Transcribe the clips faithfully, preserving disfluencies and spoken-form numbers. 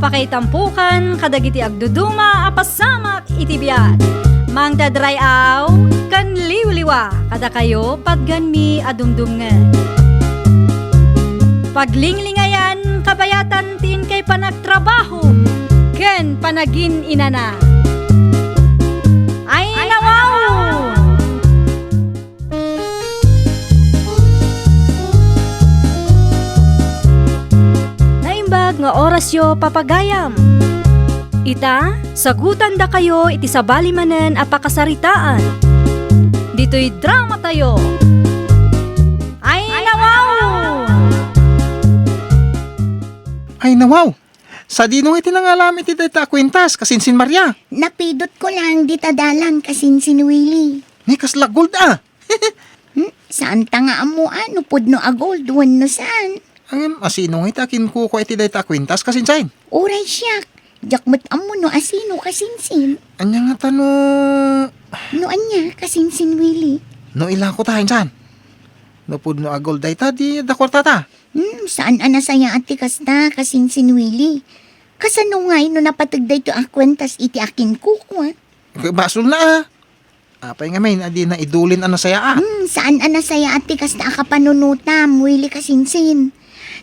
Pakaitampokan kadagiti agduduma a pasamak iti biag. Mangted ray-aw ken liwliwa kadakayo patganmi a dumdumngeg. Paglinglingayan kabayatan ti inkay panagtrabaho ken panagin-inana. Ay, nawaw! Naimbag nga orasyo, papagayam. Ita, sagutandakayo iti sabali manen a pakasaritaan. Ditoy dramatayo. Ay, nawaw! Ay, nawaw! Sadino nga iti nangalam iti dayta a kuentas, kasinsin Maria? Napidotko laeng dita dalan, kasinsin Willie. Ni kasla gold, a. Hmm, saanta nga ammo, a, no pudno a gold wenno saan. Ngem, asino nga iti akinkukua iti dayta a kuentas, kasinsin? Uray siak, diak met ammo no asino, kasinsin. Ania ngata no... No ania, kasinsin Willie? No ilako ta, insan. No pudno a gold dayta, di adda kuartata. Hmm, saan a nasayaat ti kasta, kasinsin Willie. Kasano ngay no napateg daytoy a kuentas iti akinkukua? Basolna, a. Apay ngamin a dina idulin a nasayaat? Hmm, saan a nasayaat ti kasta a kapanunotam, Willie kasinsin.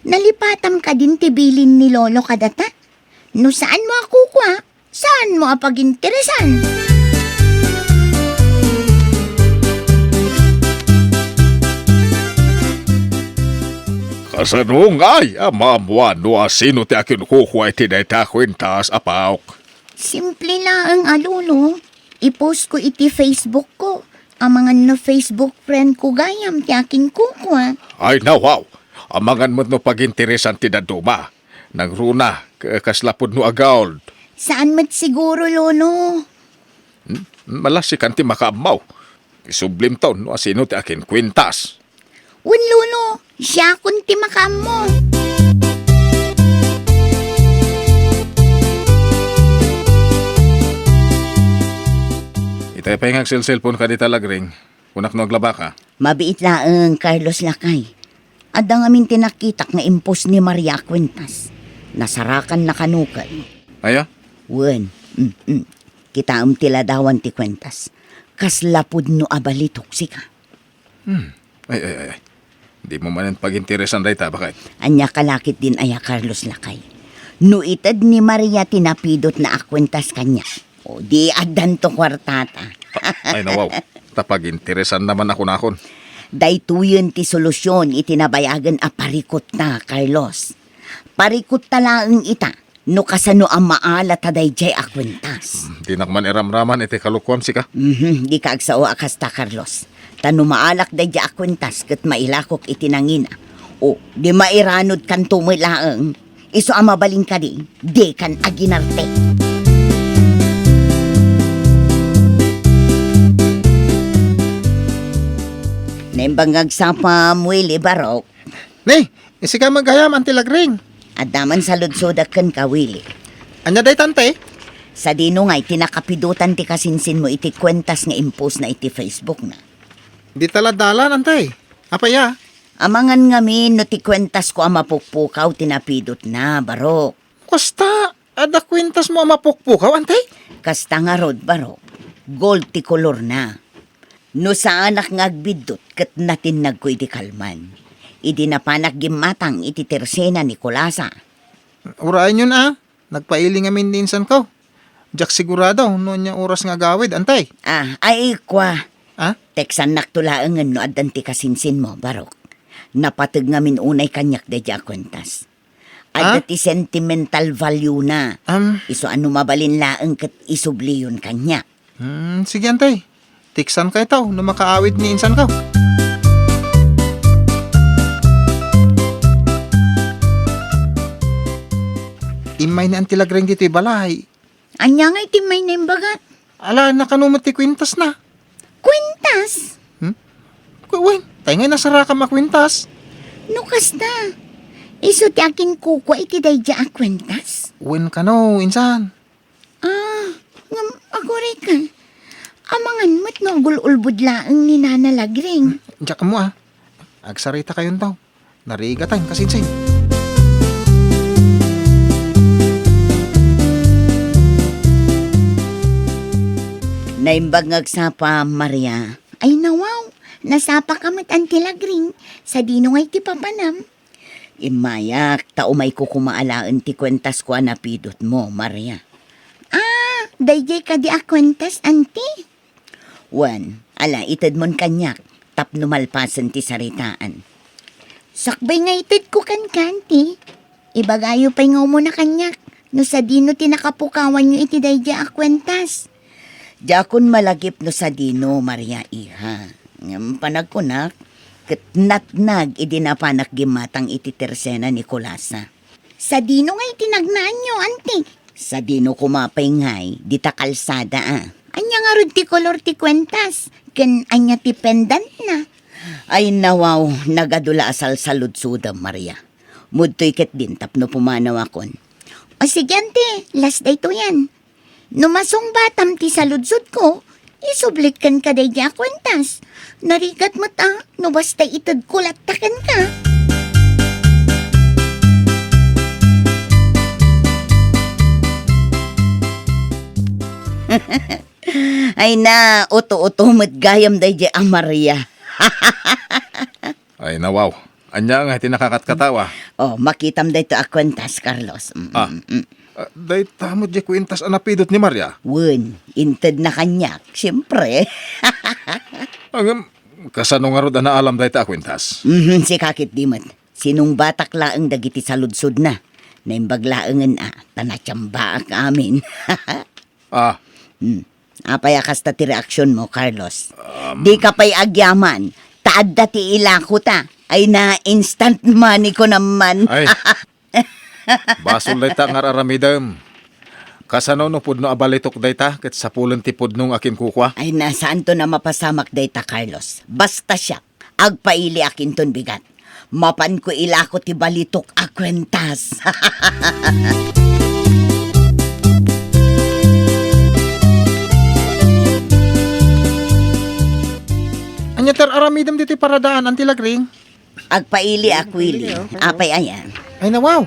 Nalipatam kadin ti bilin ni Lolo kadata? No saanmo a kukua, saanmo a paginteresan? Kasano ngay a maammuan no asino ti akinkukua iti dayta a kuentas, Apok? Simple laeng a, Lolo. I-post ko iti Facebook ko. Amangan no Facebook friend ko gayam ti akinkukua. Ay, nawaw! Amangan met no paginteresan ti dadduma. Nangruna, k-, kasla pudno a gold. Saan met siguro, Lolo? Hmm? Malasikan ti makaammo. Isublimton no asino ti akinkuentas. Wen, Lolo, siakon ti makaammo. Itay pay nga agselselpon ka dita, Lagring. Kunak no aglabaka. Mabiit laeng, Carlos lakay. Adda ngamin ti nakitak nga impos ni Maria a kuentas. Nasarakanna kano ken. Aya? Wen, mm, mm. Kitaem ti ladawan ti kuentas. Kasla pudno a balitok, sika. Hmm. Ay, ay, ay, ay. Dimo manen paginteresan dayta, baket. Ania ka la ketdin aya, Carlos lakay? No ited ni Maria ti napidotna a kuentas kaniak, o, di addanto kuartata. Ay, nawaw. Ta paginteresanna man a kunakon. Daytoyen ti solusion iti nabayagen a parikutta, Carlos. Parikutta laeng ita no kasano a maala ta daydiay a kuentas. Hmm, dinak man iramraman iti kalokuam, sika. Mhm, dika agsao a kasta, Carlos. Ta no maalak daydiay a kuentas ket mailakok iti nangina, o, di mairanod kanto met laeng, isu a mabalin kadi, dikan aginarte. Naimbag nga agsapa, Muili, barok. Ni, isika met gayam, Anti Lagring. Adda man saludsodak kenka, Willie. Ania dayta, Anti? Sadino ngay ti nakapidotan ti kasinsinmo iti kuentas nga impostna iti Facebookna? Dita la dalan, Anti. Apay a? Amangan ngamin no ti kuentasko a mapukpukaw ti napidotna, barok. Kasta, adda kuentasmo a mapukpukaw, Anti? Kasta ngarud, barok. Gold ti kolorna. No saanak nga agbiddut ket natinnagko iti kalman, idi napanak gimmatang iti tersena ni Kulasa. Urayenyon a, nagpaili ngamin ni insanko. Diak sigurado no ania oras nga agawid, Anti. Ah, ay, kua. Ah? Teksannak to laengen no addan ti kasinsinmo, barok. Napateg ngamin unay kaniak daydiay a kuentas. Adda Ah? ti sentimental value na. Am. Isu a no mabalin laeng ket isubliyon kaniak. Hmm, sige, Anti. Teksanka ita no makaawid ni insanko. Immay ni Anti Lagring ditoy balay. Ania ngay ti immay na imbaga? Ala, nakano met ti kuentasna? Kuentas? Hmm? Ku-, wen, tay ngay nasarakam a kuentas. No kasta, isu ti akinkukua iti daydiay a kuentas? Wen kano, insan. Ah, ngem aguray ka. Amangan met no agul-ulbod laeng ni Nana Lagring. Hmm, diak ammo a. Agsaritakayon daw. Narigatan, kasinsin. Naimbag nga agsapa, Maria. Ay, nawaw. Nasapaka met, Auntie Lagring. Sadino ngay ti papanam? Immayak, ta umayko koma alaen ti kuentasko a napidutmo, Maria. Ah, daydiay kadi a kuentas, Auntie? Wen, ala, itedmon kaniak tapno malpasen ti saritaan. Sakbay nga itedko kenka, Auntie. Ibagayo pay nga umuna kaniak no sadino ti nakapukawanyo iti daydiay a kuentas. Diakon malagip no sadino, Maria, iha. Ngem panagkunak, ket natnag idi napanak gimmatang iti Tercena Nicolasa. Sadino ngay ti nagnaanyo, Auntie? Sadino koma pay ngay, dita kalsada, a. Ania ngarud ti kolor ti kuentas? Ken ania ti pendantna? Ay, nawaw, nagadu la a salsaludsodem, Maria. Mudtoy ketdin tapno pumanawakon. O sige, Auntie, last daytoyen. No masungbatam ti saludsodko, isublik kenka daydiay a kuentas. Narigat met a, no basta itedko latta kenka. Ay na, uto-uto met gayam daydiay a Maria. Ay, nawaw. Ania nga ti nakakatkatawa? Oh, makitam daytoy a kuentas, Carlos. Mm, Ah. mm, mm. Ah, dayta met diay kuentas a napidut ni Maria? Wen, intedna kaniak, siempre. Ngem, kasano ngarud a naalam dayta a kuentas? Mhm, sika ketdi met. Sinungbatak laeng dagiti saludsodna. Naimbag laengen a, ta natiambaak amin. Ah. Hmm. Apay a kasta ti reaksionmo, Carlos? Um, Dika pay agyaman, ta adda ti ilakota. Ay na, instant money ko naman. Ay. Basol dayta nga ar-aramidem. Kasano no pudno a balitok dayta ket sapulen ti pudno nga kinkukua? Ay na, saanton a mapasamak dayta, Carlos. Basta siak, agpailiak inton bigat. Mapanko ilako ti balitok a kuentas. Ania ti ar-aramidem ditoy paradaan, Auntie Lagring? Agpailiak, Willy. Apay aya? Ay, nawaw.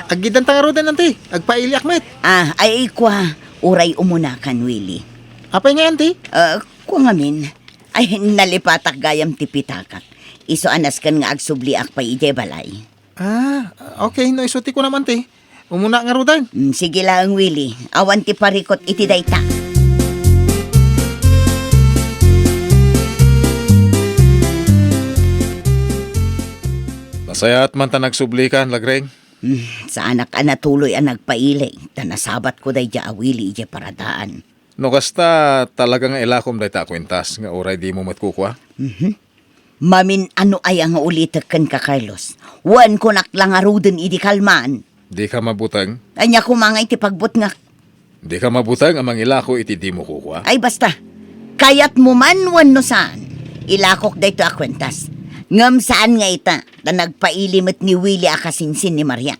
Aggidanta ngaruden, Auntie. Agpailiak met. Ah, ay, kua, uray umunakan, Willy. Apay nga, Auntie? Ah, kua ngamin. Ay, nalipatak gayam ti pitakak. Isu a nasken nga agsubliak pay idiay balay. Ah, okay. No isu ti kunam, Auntie. Umuna ngaruden. Mm, sige laeng, Willy. Awan ti parikut iti dayta. Nasayaat man ta nagsublikan, Lagreng. Mm, saanak a natuloy a nagpaili, ta nasabatko daydiay a Willy idiay paradaan. No kasta, talaga nga ilakom dayta a kuentas nga uray dimo met kukua? Mhm. Mamin-ano aya nga ulitek kenka, Carlos? Wen, kunak la ngaruden idi kalman. Dika mabuteng? Ania koma nga iti pagbutngak? Dika mabuteng a mangilako iti dimo kukua? Ay, basta. Kayatmo man wenno saan, ilakok daytoy a kuentas. Ngem saan nga ita, ta nagpaili met ni Willy a kasinsin ni Maria.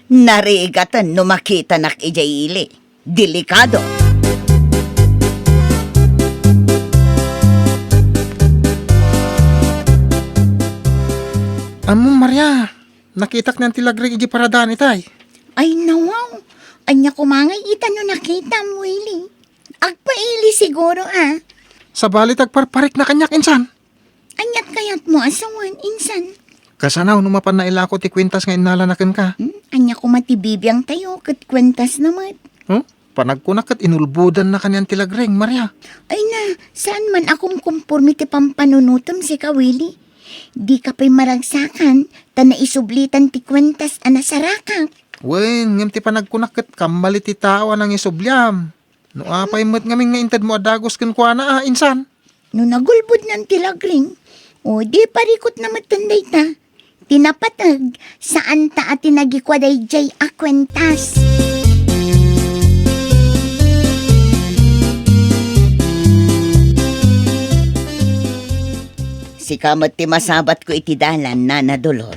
Narigaten no makitanak idiay ili. Delikado. Ammom, Maria, nakitak ni Auntie Lagring idiay paradaan itay. Ay, nawaw. Ania koma ngay ita no nakitam, Willy? Agpaili siguro, a. Sabali, agparparikna kaniak insan. Ania't kayatmo a sawen, insan? Kasano no mapan nailako ti kuentas nga innalana kenka? Hmm? Ania koma ti bibiangtayo ket kuentasna met? Huh? Panagkunak ket inulbodanna kanian ti Lagring, Maria. Ay na, saan man a kumkumporme ti pampanunotem, sika, Willy. Dika pay maragsakan, ta naisublitan ti kuentas a nasarakak. Wen, ngem ti panagkunak ket kammali ti tao a nangisubliam. No apay met ngamin nga intedmo a dagus kenkuana, a, insan? No nagulbodnan ti Lagring, o di parikutna metten dayta. Ti napateg, saanta a tinagikua daydiay a kuentas. Sika met ti masabatko iti dalan, Nana Dolor.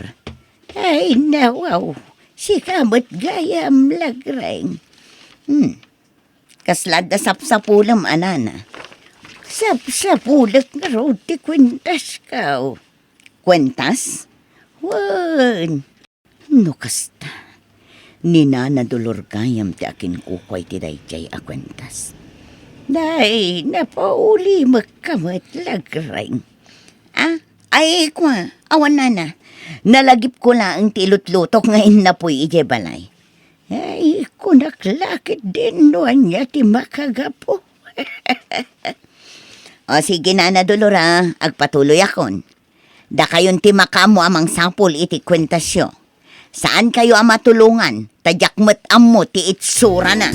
Ay, nawaw. Sika met gayam, Lagring. Hmm. Kasla adda sapsapulem a, Nana? Sapsapulek ngarud ti kuentasko. Kuentas? Wen. No kasta, ni Nana Dolor gayam ti akinkukua iti daydiay a kuentas. Tay, napaulimekka met, Lagreng. Ah, ay, kua, awan nana. Nalagipko laeng ti ilutlutok nga innapoy idiay balay. Ay, kunak la ketdin no ania ti makagapu. O sige, Nana Dolor, a, agpatuloyakon. Dakayon ti makaammo a mangsapul iti kuentasyo. Saankayo a matulongan, ta diak met ammo ti itsurana.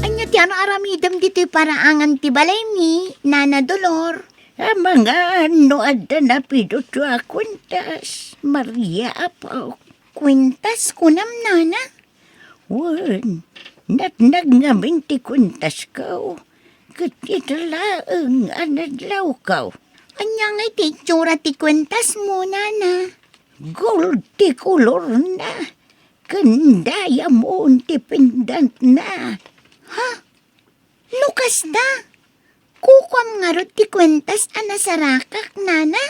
Ania ti ar-aramidem ditoy paraangan ti balaymi, Nana Dolor? Amangan no adda napidutyo a kuentas, Maria, apo. Kuentas kunam, Nana? Wen, natnag ngamin ti kuentasko, ket ita laeng a nadlawko. Ania ngay ti itsura ti kuentasmo, Nana? Gold ti kolorna, ken diamond ti pendantna. Ha? No kasta, kukuam ngarud ti kuentas a nasarakak, Nana?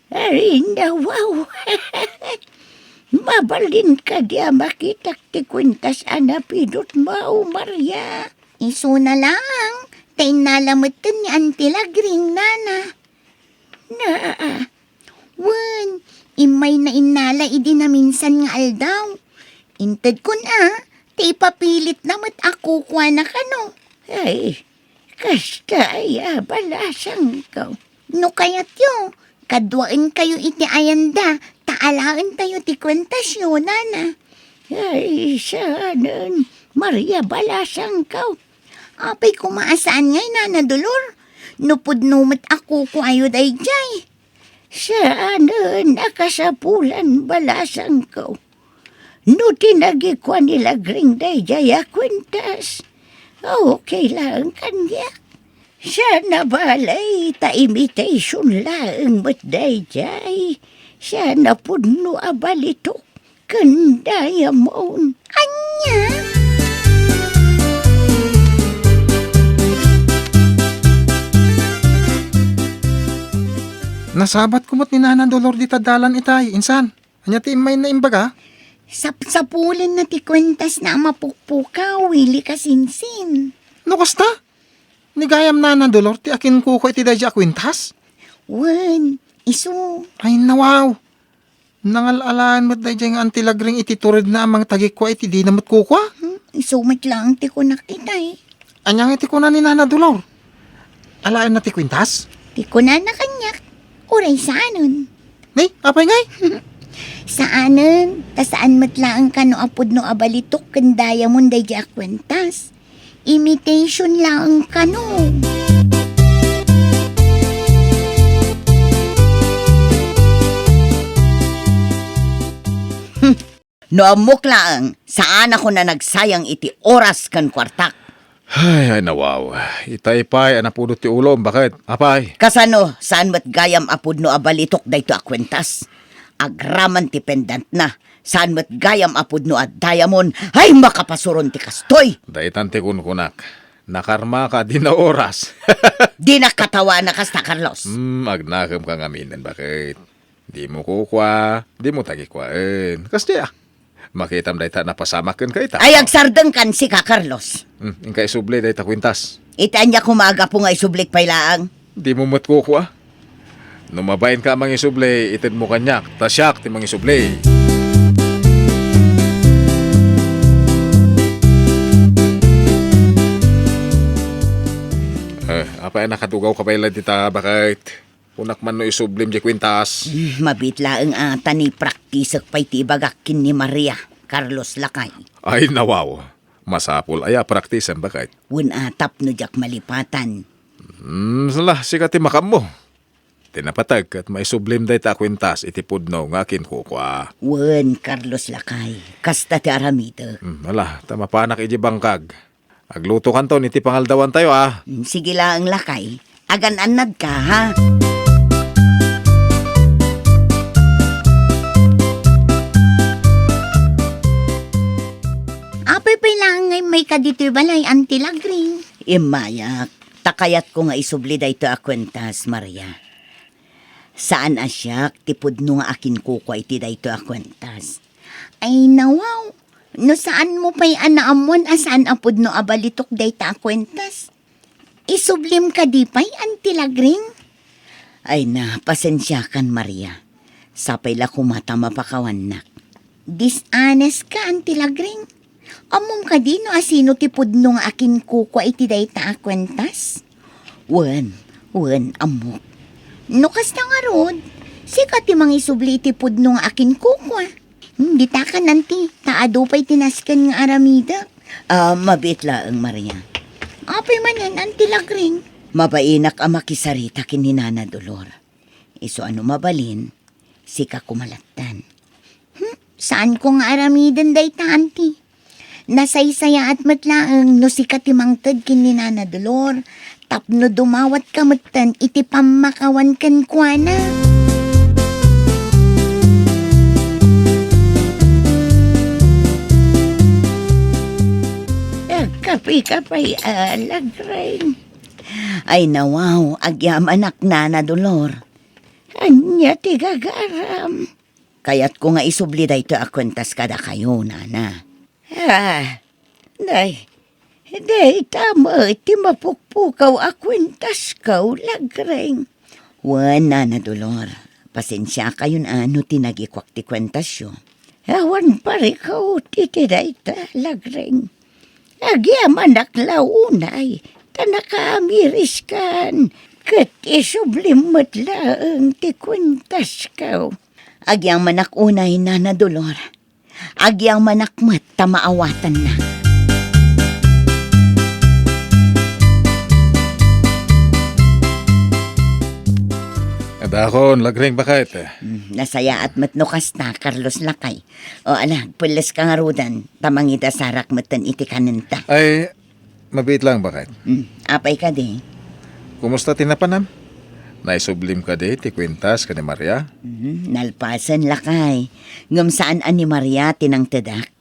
Ay, nawaw. Mabalin kadi a makitak ti kuentas a napidutmo, Maria? Isuna laeng, ta innala metten ni Auntie Lagring, Nana. Na, wen, immayna innala idi naminsan nga aldaw. Intedkon a, ta ipapilitna met a kukuana kano. Ay, kasta aya, balasangko. No kayatyo, kaduaenkayo iti ayanda, ta alaentayo ti kuentasyo, Nana. Ay, saanen, Maria, balasangko. Apay koma a saan ngay, Nana Dolor? No pudno met a kukuayo daydiay. Saanen a kasapulan, balasangko. No tinagikua ni Lagring daydiay a kuentas, okay laeng kaniak. Saan a balay ta imitation laeng met daydiay. Saan a pudno a balitok ken diamond. Ania? Nasabatko met ni Nana Dolor dita dalan itay, insan. Ania ti immayna imbaga? Sapsapulenna ti kuentasna a mapukpukaw, Willie Kasinsin. No kasta? Ni gayam Nana Dolor ti akinkukua iti daydiay a kuentas? Wen, isu. Ay, nawaw. Nangal-alaen met daydiay nga Auntie Lagring iti turedna a mangtagikua iti dina met kukua? Hmm, isu met laeng ti kunak itay. Ania ngay ti kuna ni Nana Dolor? Alaenna ti kuentas? Ti kunana kaniak, uray saanen. Ni, apay ngay? Saanen, ta saan met laeng kano a pudno a balitok ken diamond daydiay a kuentas. Imitation laeng kano. Hmm. No ammok laeng, saanakon a nagsayang iti oras ken kuartak. Ay, ay, nawaw. Itay pay a napudot ti ulom, baket? Apay? Kasano, saan met gayam a pudno a balitok daytoy a kuentas? Agraman ti pendantna. Saan met gayam a pudno a diamond. Ay, makapasuron ti kastoy! Daytan ti kunkunak. Nakarmaka, di na oras. Dinak katawana kasta, Carlos. Hmm, agnakemka ngaminen, baket? Dimo kukua, dimo tagikuaen. Kasdiay a. Makitam dayta a napasamak kenka ita. Ay, agsardengkan sika, Carlos. Hmm, inka isubli dayta kuentas. Iti ania koma a gapu nga isublik pay laeng? Dimo met kukua. No mabainka a mangisubli, itedmo kaniak, ta siak ti mangisubli. Eh, apay a nakadugawka pay la dita, baket? Kunak man no isublim diay kuentas. Hmm, mabiit laeng a ta ni praktisek pay ti ibagak ken ni Maria, Carlos lakay. Ay, nawaw. Masapul aya a praktisen, baket? Wen a tapno diak malipatan. Hmm, sala, sika ti makaammo. Ti napateg ket maisublim dayta a kuentas iti pudno nga akinkukua. Wen, Carlos lakay. Kasta ti aramidek. Hmm, ala, ta mapanak idiay bangkag. Aglutokanton iti pangaldawantayo, a. Mm, sige laeng, lakay. Agan-annadka, ha? Apay pay laeng nga immayka ditoy balay, Auntie Lagring? Immayak. Ta kayatko nga isubli daytoy a kuentas, Maria. Saan a siak ti pudno nga akinkukua iti daytoy a kuentas. Ay, nawaw, no saanmo pay a naammuan a saan a pudno a balitok dayta a kuentas, isublim kadi pay, Auntie Lagring? Ay na, pasensiakan, Maria. Sapay la koma ta mapakawannak. Dishonest ka, Auntie Lagring. Ammom kadi no asino ti pudno nga akinkukua iti dayta a kuentas? Wen, wen, ammok. No kasta ngarud, sika ti mangisubli iti pudno nga akinkukua. Hmm, ditakan, Auntie, ta adu pay ti nasken nga aramidek. Ah, mabiit laeng, Maria. Apay manen, Auntie Lagring? Mabainak a makisarita ken ni Nana Dolor. Isu a no mabalin, sika koma latten. Hmm, saanko nga aramiden dayta, Auntie. Nasaysayaat met laeng no sika ti mangted ken ni Nana Dolor tapno dumawatka metten iti pammakawan kenkuana. Agkapika pay a, Lagring. Ay, nawaw, agyamanak, Nana Dolor. Ania ti gagaram? Kayatko nga isubli daytoy a kuentas kadakayo, Nana. Ah, day, dayta met ti mapukpukaw a kuentasko, Lagring. Wen, Nana Dolor, pasensiakayon a no tinagikuak ti kuentasyo. Awan parikut iti dayta, Lagring. Agyamanak la unay, ta nakaamiriskan, ket isublim met laeng ti kuentasko. Agyamanak unay, Nana Dolor. Agyamanak met ta maawatannak. Adakon, Lagring, baket. Hmm, nasayaat met no kasta, Carlos, lakay. O, ala, agpelles ka ngaruden, ta mangidasarak metten iti kanenta. Ay, mabiit lang, baket. Hmm, apay kadi? Kumusta ti napanam? Naisublim kadi ti kuentas ken ni Maria? Hmm, nalpasen, lakay. Ngem saan a ni Maria ti nangtedak.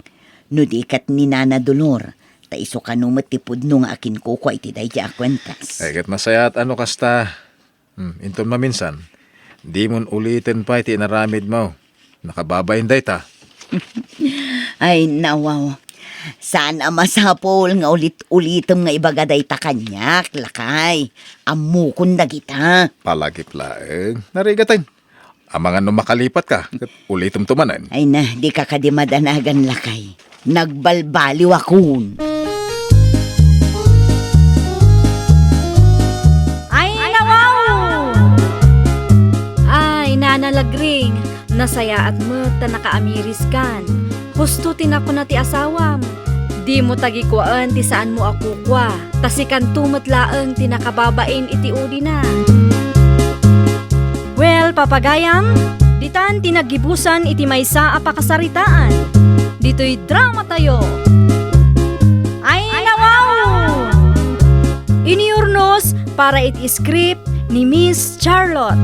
No di ket ni Nana Dolor, ta isu kano met ti pudno nga akinkukua iti daydi a kuentas. Ay, ket nasayaat a no kasta. Hmm, inton maminsan, dimon uliten pay ti inaramidmo. Nakababain dayta. Ay, nawaw. Saan a masapul nga ulit-ulitem nga ibaga dayta kaniak, lakay. Ammokon dagita. Palagip laeng. Narigaten. Amangan no makalipatka, ket ulitemto manen. Ay na, dika kadi madanagan, lakay. Nagbalbaliwakon. Ay, nawaw! Ay, Nana Lagring, nasayaat met ta nakaamiriskan. Husto ti nakuna ti asawam. Dimo tagikuaen ti saanmo a kukua, ta sikanto met laeng ti nakababain iti udina. Well, papagayam, ditan ti naggibusan iti maysa a pakasaritaan. Ditoy dramatayo. Ay, nawaw! Inurnos para iti script ni Miss Charlotte.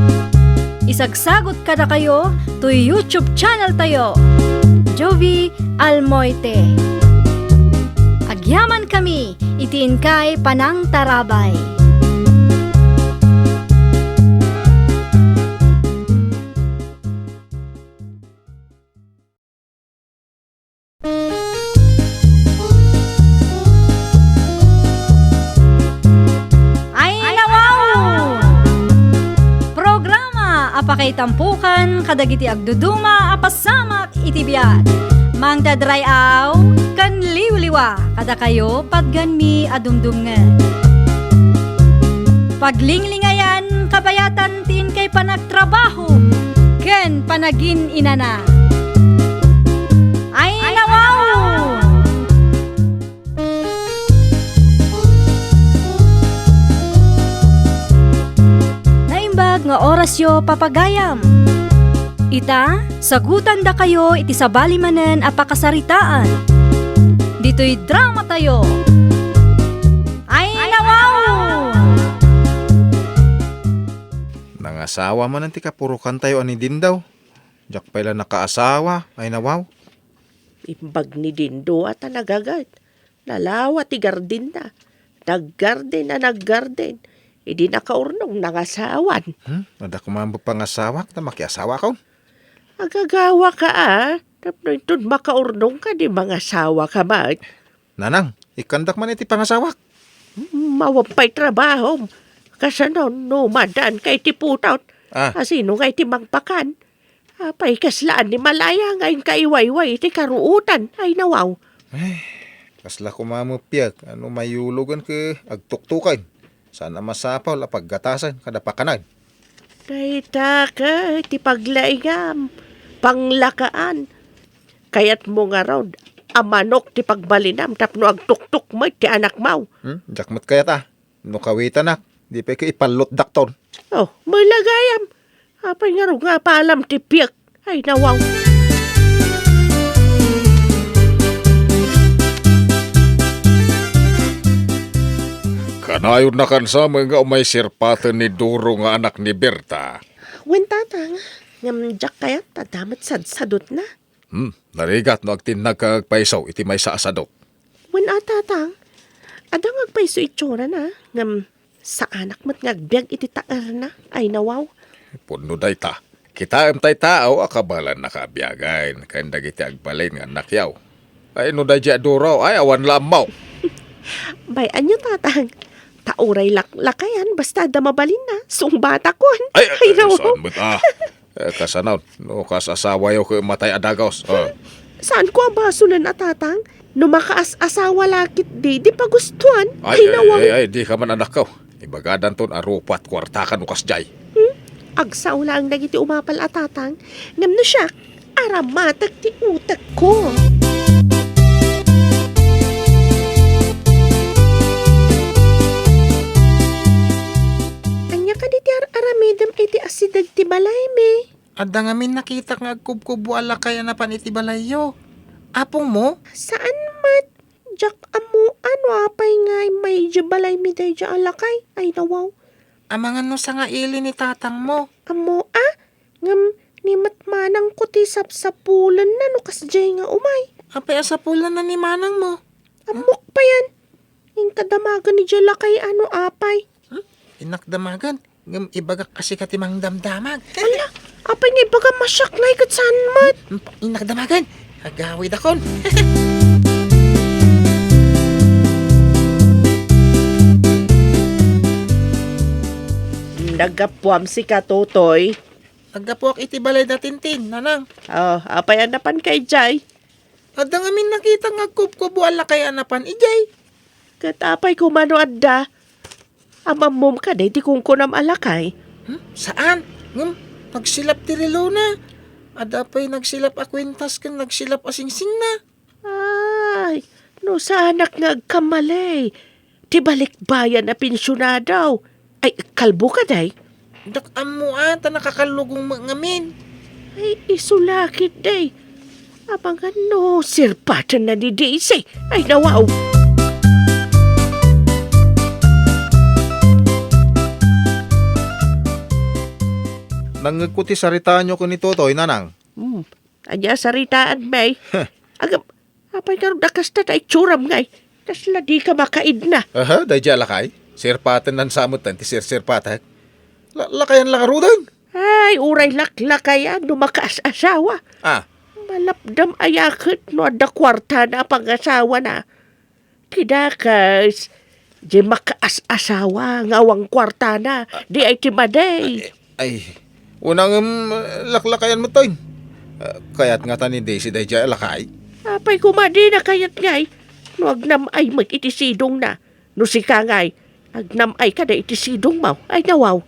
Isagsagot kadakayo toy YouTube channel tayo, Jovie Almoite. Agyamankami iti inkay panangtarabay. Ay, nawaw! Programa a pakaitampukan kadagiti agduduma a pasamak iti biag. Mangted ray-aw ken liwliwa kadakayo patgenmi a dumdumngeg. Paglinglingayan kabayatan ti inkay panagtrabaho ken panagin-inana. Ay, nawaw! Naimbag nga orasyo, papagayam. Ita, sagutandakayo iti sabali manen a pakasaritaan. Ditoy dramatayo. Ay, nawaw! Nangasawa manen ti kapurokantayo a ni Dindaw. Diak pay la nakaasawa, ay nawaw. Imbag ni Dindo a ta nagaget. Nalawa ti gardenna. Naggarden a naggarden. Idi nakaurnong nangasawan. Hmm? Adda koma met pangasawak ta makiasawakon? Agagawaka a, tapno inton makaurnongka di mangasawaka met. Nanang, ikkandak man iti pangasawak. Mawan pay trabahom. Kasano no madaanka iti putot? Ah. Asino nga iti mangpakan? Apay kasla animal aya nga inka iwayway iti karuotan? Ay nawaw. Ay, kasla koma met piak, ano mayulogen ket agtuktuken. Saan a masapul a paggatasen kada pakanen. Dayta ket ti paglaingam, panglakaan. Kayatmo ngarud a manok ti pagbalinam tapno agtuktok met ti anakmo. Hmm? Diak met kayat a. No kawitanak, di pay ket ipallotdakton. Oh, malagayam. Apay ngarud nga apalam ti piek? Ay, nawaw. Kanayon nakansamen nga umay sirpaten ni Duro nga anak ni Berta. Wen, Tatang, ngem diak kayat ta adda met sadsadotna. Hmm, narigat no agtinnagka agpayso iti maysa a sadot. Wen a, Tatang, adda nga agpayso itsura na, ngem saanak met nga agbiag iti taerna. Ay, nawaw. Pudno dayta. Kitaem tay tao a kabaelannaka a biagen ken dagiti agbalin nga annakyo. Ay, no daydiay a Duro, ay, awan la ammo. Bay, ania, Tatang? Ta uray laklakayan, basta adda mabalinna, sungbatakon. Ay, ay, ay, nawaw. Saan met, ah? Eh, kasano, no kas-asawayo ket matay a dagus. Ah. Saanko a basolen a, Tatang? No makaas-asawa la ketdi, di pagustuan. Ay, ay, nawaw. Ay, ay, di ka man anakko. Ibagadanton a rupat kuartaka no kasdiay. Hmm? Agsao laeng dagiti umapal a, Tatang. Ngem no siak, aramatek ti utekko. Ania kadi ti ar-aramidem iti asideg ti balaymi? Adda ngamin nakitak nga agkubkubbo a lakay a napan iti balayyo. Apongmo? Saan met. Diak ammoan no apay nga immay idiay balaymi daydiay a lakay. Ay, nawaw. Amangan no sangaili ni tatangmo. Ammo a? Ngem ni met manangko ti sapsapulenna no kasdiay nga umay. Apay a sapulenna ni manangmo? Ammok payen. Inka damagen idiay lakay a no apay. Hmm? Innak damagen? Ngem ibagak a sika ti mangdamdamag. Ala, apay nga ibagam a siak ngay ket saan met? Hmm, innak damagen. Agawidakon. Naggapuam sika, Totoy. Naggapuak iti balay da Tintin, nanang. Oh, apay a napanka idiay? Adda ngamin nakitak nga agkubkubbo a lakay a napan idiay. Ket apay koma no adda? Am-ammom kadi ti kunkunam a lakay? Hmm? Saan? Ngem, nagsilap ti relona. Adda pay nagsilap a kuentas ken nagsilap a singsingna. Ay, no saanak nga agkamali. Ti balikbayan a pensionado. Ay, kalbo kadi? Dak ammo a, ta nakakallugong met ngamin. Ay, isu la ketdi. Amangan no sirpatenna ni Daisy. Ay, nawaw. Nangngegko ti saritaanyo ken ni Totoy, nanang. Hmm. Ania saritaanmi? Heh. Agam, apay ngarud a kasta ta itsuram ngay? Kasla dika makaidna. Aha, daydiay a lakay? Sirpatennan sa metten ti sirsirpatek. La-, lakayan la ngaruden. Ay, uray laklakayan no makaas-asawa. Ah. Malapdam aya ket no adda kuartana a pangasawana. Ti dakes, di makaas-asawa nga awan kuartana, di ay ti madi. Ay, ay, unangem, laklakayan metten. Ah, kayat ngata ni Daisy daydiay a lakay? Apay koma dina kayat ngay, no agnam-ay met iti sidongna. No sika ngay, agnam-ay kadi iti sidongmo. Ay, nawaw.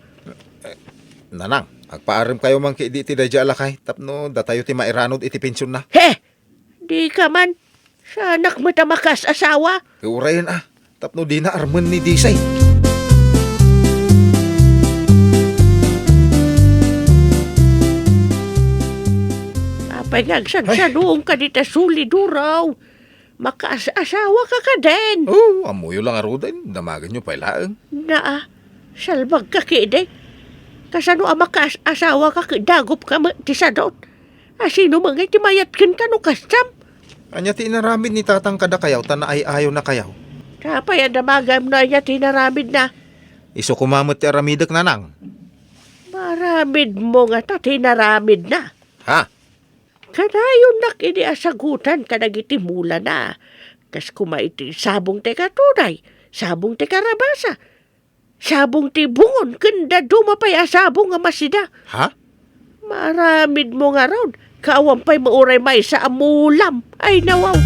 Nanang, agpaarem kayo man ketdi iti daydiay a lakay tapno datayo ti mairanod iti pensionna. He! Dika man. Saanak met a makaas-asawa. Urayen a, tapno dina armen ni Daisy. Apay nga agsadsaduongka dita suli, Duro? Makaas-asawaka kadin? Oh, ammoyo la ngaruden. Damagenyo pay laeng. Naa, salbagka ketdi. Kasano a makaas-asawaka ket dagupka met ti sadot? A, sino met ngay ti mayat kenka no kastam? Ania ti inaramid ni tatang kadakayo ta naay-ayonakayo? Apay a damagam no ania ti inaramidna? Isu koma met ti aramidek, nanang. Maaramidmo ngata ti inaramidna. Ha? Kanayon nak idi asagutan kadagiti mulana. Kas koma iti sabong ti katuday, sabong ti karabasa, sabong ti bungon, ken dadduma pay a sabong a masida. Ha? Maaramidmo ngarud, ka awan pay met uray maysa a mulam. Ay, nawaw.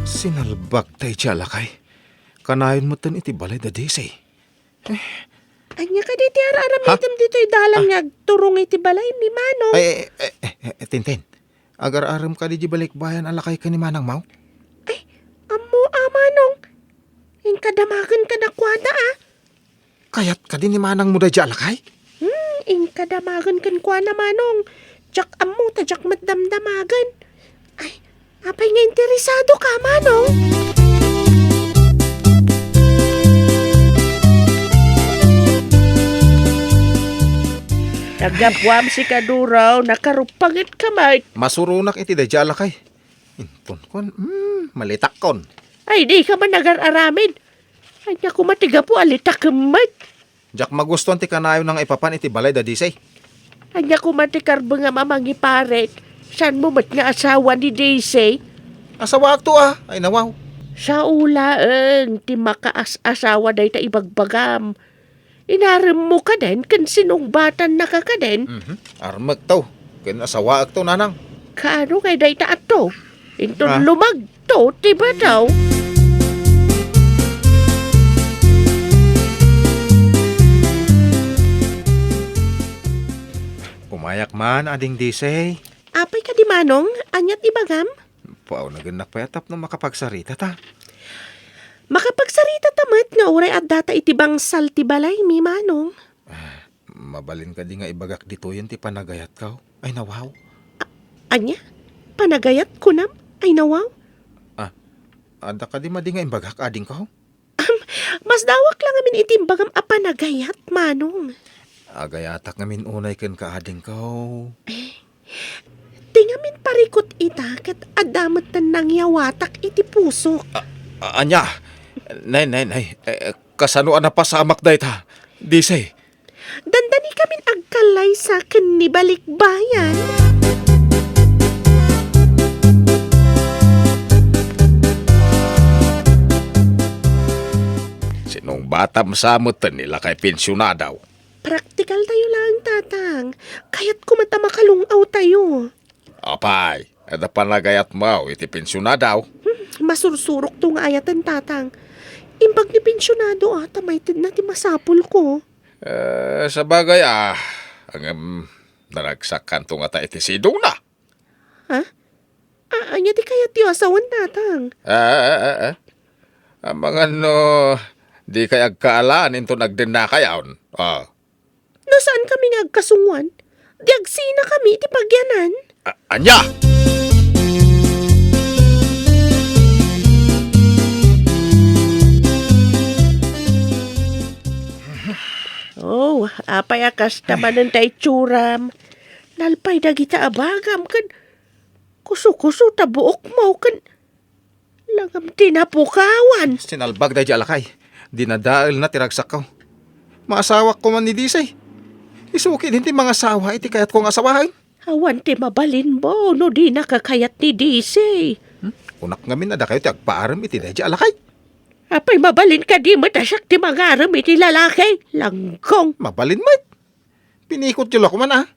Sinalbak tay ti alakay. Kanayon metten iti balay da Dise. Eh. Ania kadi ti ar-aramidem ditoy dalan nga agturong iti balay ni Manong? Ay, eh, eh, eh, eh, Tintin. Agar-arem kadi di balikbayan a lakay ken ni Manang Mau? Ay, ammo a, Manong. Inka damagen kadakuada, a. Kayat kadi ni manangmo daydi a lakay? Hmm, inka damagen kenkuana, Manong. Diak ammo ta diak met damdamagen. Ay, apay nga interesado ka, Manong? Naggapuam si Kaduraw, nakarupanget ka met. Masuronak iti daydi a lakay. Inton kon, hmm, malitakkon. Ay, di ka man nagar-aramid. Ania koma ti gapu a litakem met? Diak magustuan ti kanayon nga ipapan iti balay da Dise. Ania koma ti karbengam a mangiparit? Saanmo met nga asawa ni Dise? Asawaakto a, ay nawaw. Sao laeng ti makaas-asawa dayta ibagbagam. Inaremmo kaden ken sinungbatannaka kaden? Mhm. Armekto, ken asawaakto, nanang. Kaano ngay dayta atto? Inton lumagto ti bataw. Umayak man, Ading Dise. Apay kadi, Manong? Aniat ibagam? Pao, nagennak pay a tapno makapagsaritata. Makapagsaritata met nga uray addata iti bangsal ti balaymi, Manong. Ah, mabalin kadi nga ibagak ditoyen ti panagayatko? Ay, nawaw. A-, ania? Panagayat, kunam? Ay, nawaw. Ah, adda kadi madi nga imbagak, adingko? Am, masdawak la ngamin iti imbagam a panagayat, Manong. Agayatak ngamin unay kenka, adingko. Eh, ti ngamin parikut ita ket adda met ti nangyawatak iti pusok. A-, a-, ania? Nay, nay, nay. Eh, kasano a napasamak dayta? Dise. Dandanikamin agkallaysa ken ni balikbayan. Sinungbatam sa met ni lakay pensionado. Praktikaltayo laeng, Tatang. Kayatko met a makalung-awtayo. Apay, adda panagayatmo iti pensionado? Hmm, masursurokto nga ayaten, Tatang. Imbag ni pensionado, a, ta maitedna ti masapulko. Eh, sabagay, a, ngem, naragsakanto ngata iti sidongna. Ha? A-, ania ti kayatyo a sawen, Tatang? Ah, ah, ah, ah. Amangan no dikay agkaalaan inton agdennakayon. Ah. No saankami nga agkasungoan, di agsinakami iti pagyanan. A-, ania? Oh, apay a kasta manen ta itsuram? Nalpay dagita a bagam ken kuso-kuso ta buokmo ken langam ti napukawan. Sinalbag daydi a lakay. Dinadaelna ti ragsakko. Maasawak koman ni Dise. Isu ketdin ti mangasawa iti kayatko nga asawaen. Awan ti mabalinmo no dinaka kayat ni Dise. Hmm? Kunak ngamin a dakayo ti agpaarem iti daydi a lakay. Apay, mabalin kadi met a siak ti mangarem iti lalaki? Langgong. Mabalin met. Pinikotyo la koman, a.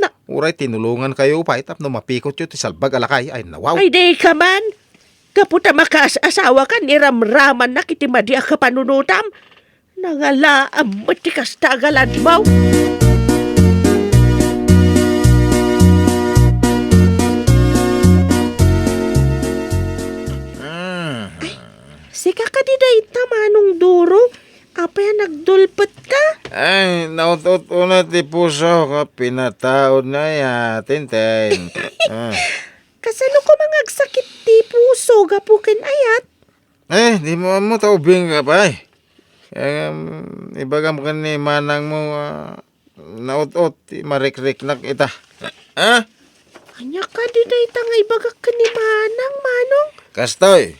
Na- Uray tinulongankayo pay tapno mapikotyo ti salbag a lakay, ay nawaw. Ay, di ka man. Gapu ta makaas-asawakan, iramramannak iti madi a kapanunotam. Nangalaam met ti kasta a galadmo. Ah. Ay, sika kadi dayta, Manong Duro? Apay a nagdulpetka? Ay, naut-ot unay ti pusok a pinataudna, a, Tintin. Ah. Kasano koma nga agsakit ti puso gapu ken ayat? Eh, dimo ammo ta ubing ka pay. Em, ibagam ken ni manangmo, a, naut-ot ti marikriknak ita. Ha? Ania kadi dayta nga ibagak ken ni Manang, Manong? Kastoy,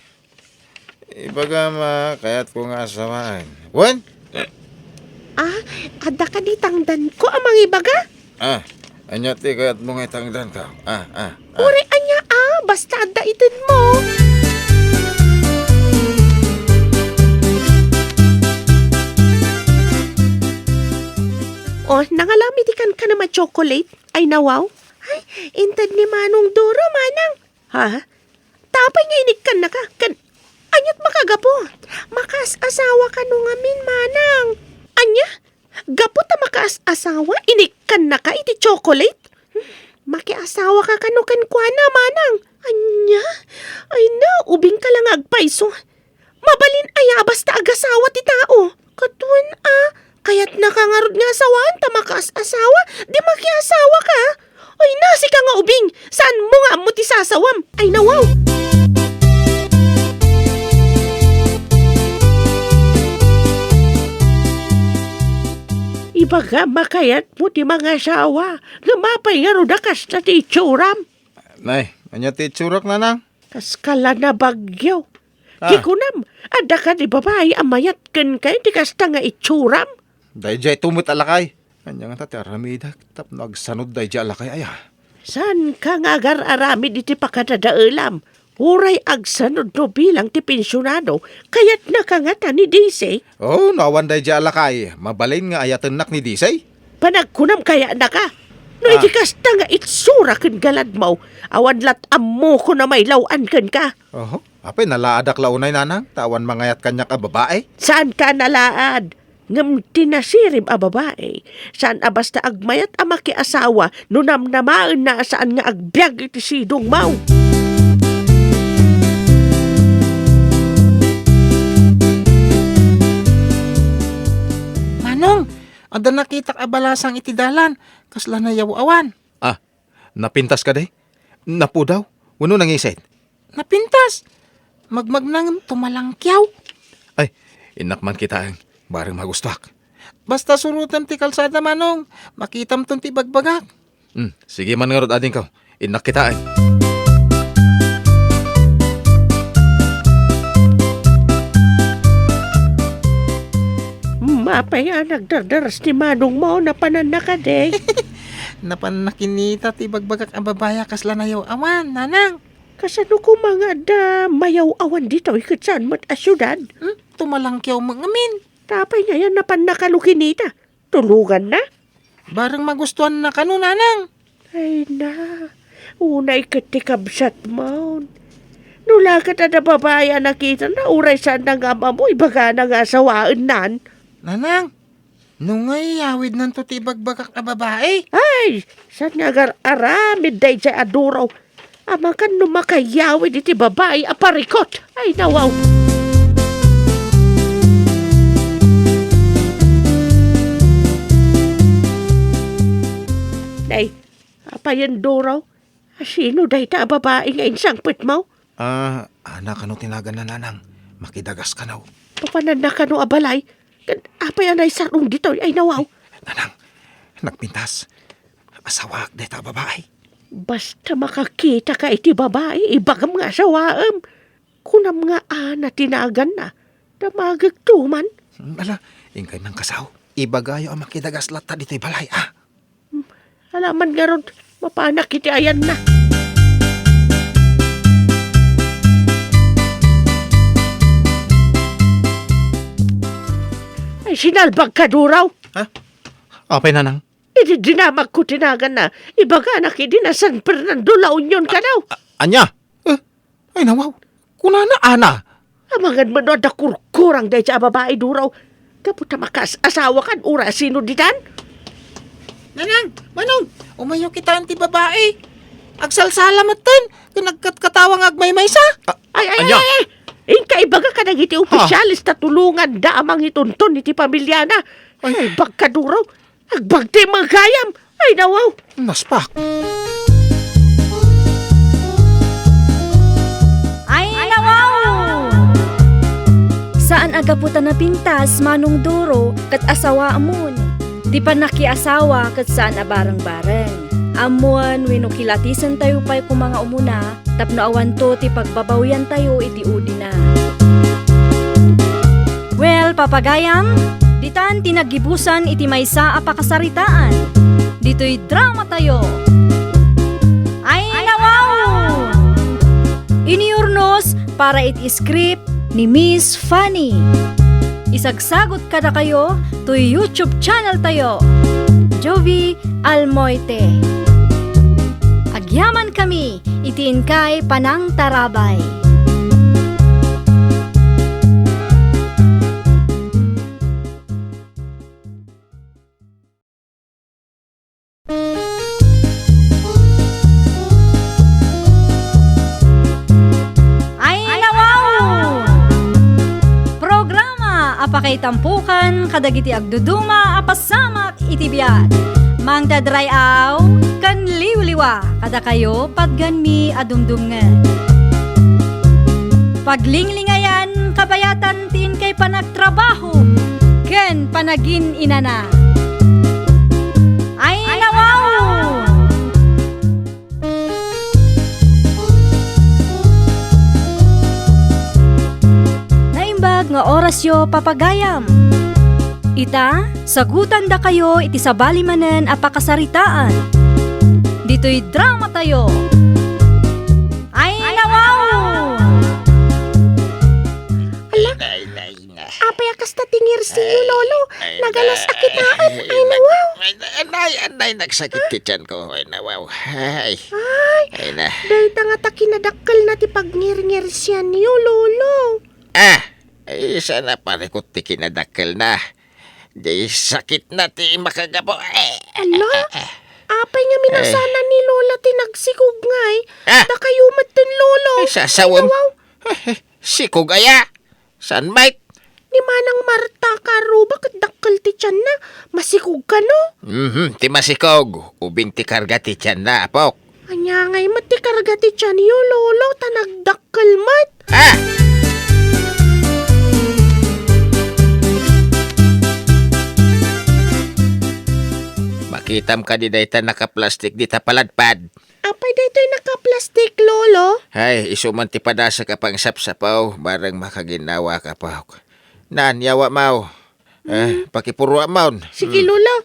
ibagam a kayatko nga asawaen. Wen? Ah, adda kadi tangdanko a mangibaga? Ah, ania ti kayatmo nga itangdanko? Ah, ah, ah. Uray ania, ah, basta adda itedmo. Oh, nangalam iti kankanam a chocolate. Ay, nawaw. Ay, inted ni Manong Duro, Manang. Ha? Tapay nga inikkannaka? Ken, aniat makagapu? Makaas-asawa kano ngamin, Manang. Ania? Gapu ta makaas-asawa, inikkannaka iti chocolate? Hmm, makiasawaka kano kenkuana, Manang. Ania? Ay na, ubingka la nga agpayso. Mabalin aya a basta agasawa ti tao? Katuen a, kayatnaka ngarud nga asawaen ta makaas-asawa, di makiasawaka? Ay na, sika nga ubing, saanmo nga ammo ti sasawam? Ay, nawaw! Ibagam a kayatmo ti mangasawa, ngem apay ngarud a kasta ti itsuram? Nay, ania ti itsurak, Nanang? Kas kala na bagyo. Ah. Ti kunam, adda kadi babai a mayat kenka iti kasta nga itsuram? Daydiay to met a lakay. Ania ngata ti aramidek tapno agsanud daydiay a lakay aya? Saanka nga agar-aramid iti pakadadaelam? Uray agsanud no bilang ti pensionado, kayatnaka ngata ni Dise? Oh, no awan daydiay a lakay, mabalin nga ayatennak ni Dise? Panagkunam kayatnaka? No iti kasta nga itsura ken galadmo, awan lat ammokon a mailaw-an kenka. Oho. Apay, nalaadak la unay, Nanang, ta awan mangayat kaniak a babai? Saanka a nalaad. Ngem ti nasirib a babai, saan a basta agmayat a makiasawa no namnamaenna a saan nga agbiag iti sidongmo. Manong, adda nakitak a balasang iti dalan, kasla nayaw-awan. Ah, napintas kadi? Napudaw? Wenno nangisit? Napintas. Magmagna ngem tumalangkiaw. Ay, innak man kitaen. Bareng magustuak. Basta surotem ti kalsada, Manong. Makitamton ti ibagbagak. Hmm, sige man ngarud, adingko. Innak kitaen. Mapay a nagdardaras ti manongmo, napananna kadi? Napanna kinita ti ibagbagak a babai a kasla nayaw-awan, Nanang. Kasano koma nga adda mayaw-awan ditoy ket saan met a siudad? Hmm? Tumalangkiaw met ngamin. Tapay ngayan napanna kano kinita? Tulonganna? Bareng magustuanna kano, Nanang. Ay na, unay ket ti kabsatmon. No la ket adda babai a nakitana, uray saanna nga am-ammo, ibagana nga asawaennan. Nanang, no nga iyawidnanto ti ibagbagak a babai? Ay, saan nga agar-aramid daydiay a Duro? Amangan no makayawid iti babai a parikut. Ay, nawaw. Nay, apayen, Duro? Asino dayta a babai nga insangpetmo? Ah, Ana kano ti naganna, Nanang. Makidagas kano. Papananna kano a balay? Ken apay a naisar-ong ditoy? Ay, nawaw. Nanang, nagpintas. Asawaak dayta a babai. Basta makakitaka iti babai, ibagam nga asawaem. Kunam nga Ana ti naganna. Damagekto man. Hmm, ala, inkay mangkasaw. Ibagayo a makidagas latta ditoy balay, a? Hmm, ala man ngarud, mapanak iti ayanna. Ay, sinalbagka, Duro. Ha? Apay, Nanang? Idi dinamagko ti naganna, ibaganak idi na San Fernando, La Union kano. A-, ania? Eh, ay, nawaw. Kunana, Ana. Amangan met no adda kurkurang dayta a babai, Duro. Gapu ta makaas-asawakan, uray sino ditan? Nanang, Manong, umayo kitaen ti babai. Agsalsala metten, ken agkatkatawa nga agmaymaysa. A-, Ay, ay, ania? Ay, ay. Inka ibaga kadagiti officials ta tulonganda a mangitunton iti pamiliana. Ay. Ay, bagka, Duro. Agbagti manggayam! Ay, nawaw! Naspak. Ay, nawaw! Saan a gapu ta napintas, Manong Duro, ket asawaemon. Ti pannakiasawa ket saan a bareng-bareng. ammoen wenno kilatisentayo pay koma nga umuna tapno awanto ti pagbabawiantayo iti udina. Well, papagayam, ditan ti naggibusan iti maysa a pakasaritaan. Ditoy dramatayo. Ay, nawaw! Iniurnos para iti script ni Miss Fanny. Isagsagot kadakayo toy YouTube channel tayo, Jovie Almoite. Agyaman kami iti inkay panangtarabay. Ay, nawaw! Programa a pakaitampokan kadagiti agduduma a pasamak iti biag. Mangted ray-aw ken liwliwa kadakayo patgenmi a dumdumngeg. Paglinglingayan kabayatan ti inkay panagtrabaho ken panagin-inana. Ay, nawaw! Naimbag nga orasyo, papagayam. Ita, sagutandakayo iti sabali manen a pakasaritaan. Ditoy dramatayo. Ay, nawaw! Ala, Ay, nay, nay, nay. Apay a kasta ti ngirsiyo, Lolo? Ay, Nagalas a kitaem. Ay, Ay, nawaw. Ay, nay, nay, nay, nagsakit ti tiyan ko. Ay, nawaw. Ay. Ay. Ay, na. Dayta nga ta kinadakkelna ti pagngirngirsianyo, Lolo. Ah, ay, sana parikot ti kinadakkelna. Di sakit na ti makagapo. Eh, Ala? eh, eh. Apay nga minasana ni Lola ti nagsikog ngay? Ah! Dakayo met ten, Lolo. Ay, sasawem. Ay, nawaw. Sikog aya? Saan met? Ni Manang Marta Karuba ket dakkel ti tianna. Masikog kano? Mhm, ti masikog. Ubing ti karga ti tianna, apok. Ania ngay met ti karga ti tianyo, Lolo, ta nagdakkel met? Ah! Makitam kadi dayta nakaplastik dita paladpad? Apay daytoy nakaplastik, Lolo? Ay, isu man ti padasek a pangsapsapaw, bareng makaginawa ka pa. Nan, yawa maw. Eh, Hmm. pakipurua maw. Sige, Hmm. Lolo.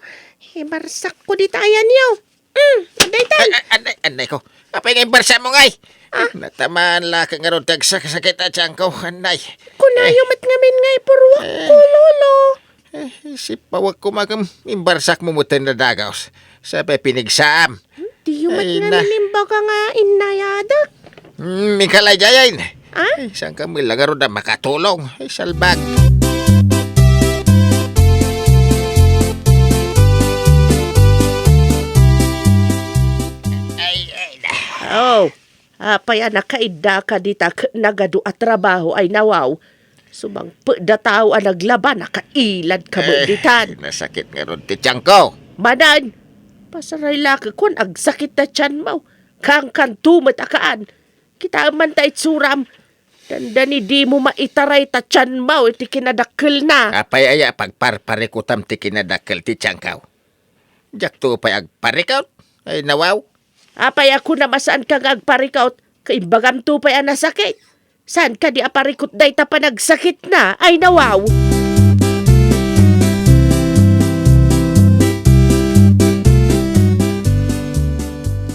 Ibarsak ko dita ayanyo. Hmm, daytan. Ay, ay, anay, anay ko. Apay nga imbarsa mo ngay? Ah. Natamaan la ka ngarud ti agsaksakit a tiyan ko, anay. Kunayo Eh. met ngamin nga ipuruak Eh. ko, Lolo. Eh, sipawek ko magam imbarsak mo met ten nadagaw. Sapay pinigsaam. Diyo met Ay, nga na. inimbaga nga inayadak. Hmm, Mikalay Jayen. Ah? Ay, saan ka mo ilangarod na makatulong? Ay, salbag. Ay, ay, na. Oh, apay a nakaidda ka dita ket nagadu a trabaho ay nawaw. Sumangpet da tao a naglaba, nakailad ka mo Eh, ditan. Nasakit ngarud ti tiyan ko. Manan, pasaray la ket kun agsakit ta tiyan mo. Kankanto met a kaan. Kitaem man ta itsuram. Dandani dimo maitaray ta tiyan mo iti kinadakkelna. Apay aya pagparparikutam ti kinadakkel ti tiyan ko? Diakto pay agparikut. Ay, nawaw. Apay a kunam a saanka nga agparikut? Kaimbagam to pay a nasakit. Saan kadi a parikut dayta panagsakitna? Ay, nawaw!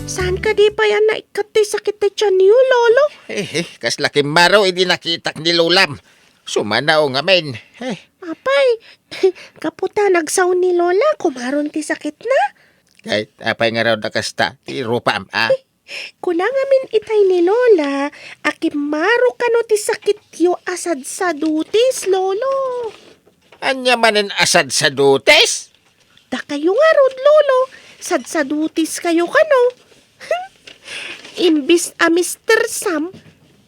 Saan kadi pay a naikkat ti sakit ti tianyo, Lolo? Eh, eh, kasla kimmaro idi nakitak ni Lolam. Sumanaw ngamin. Eh. Apay, gapu ta nagsao ni Lola, kumaron ti sakitna? Ay, apay nga raw da kasta, ti rupam, ah? Kuna ngamin itay ni Lola, a kimmaro kano ti sakityo a sadsadutis, Lolo. Ania manen a sadsadutis? Dakayo ngarud, Lolo, sadsadutiskayo kano. Imbis a Mister Sam,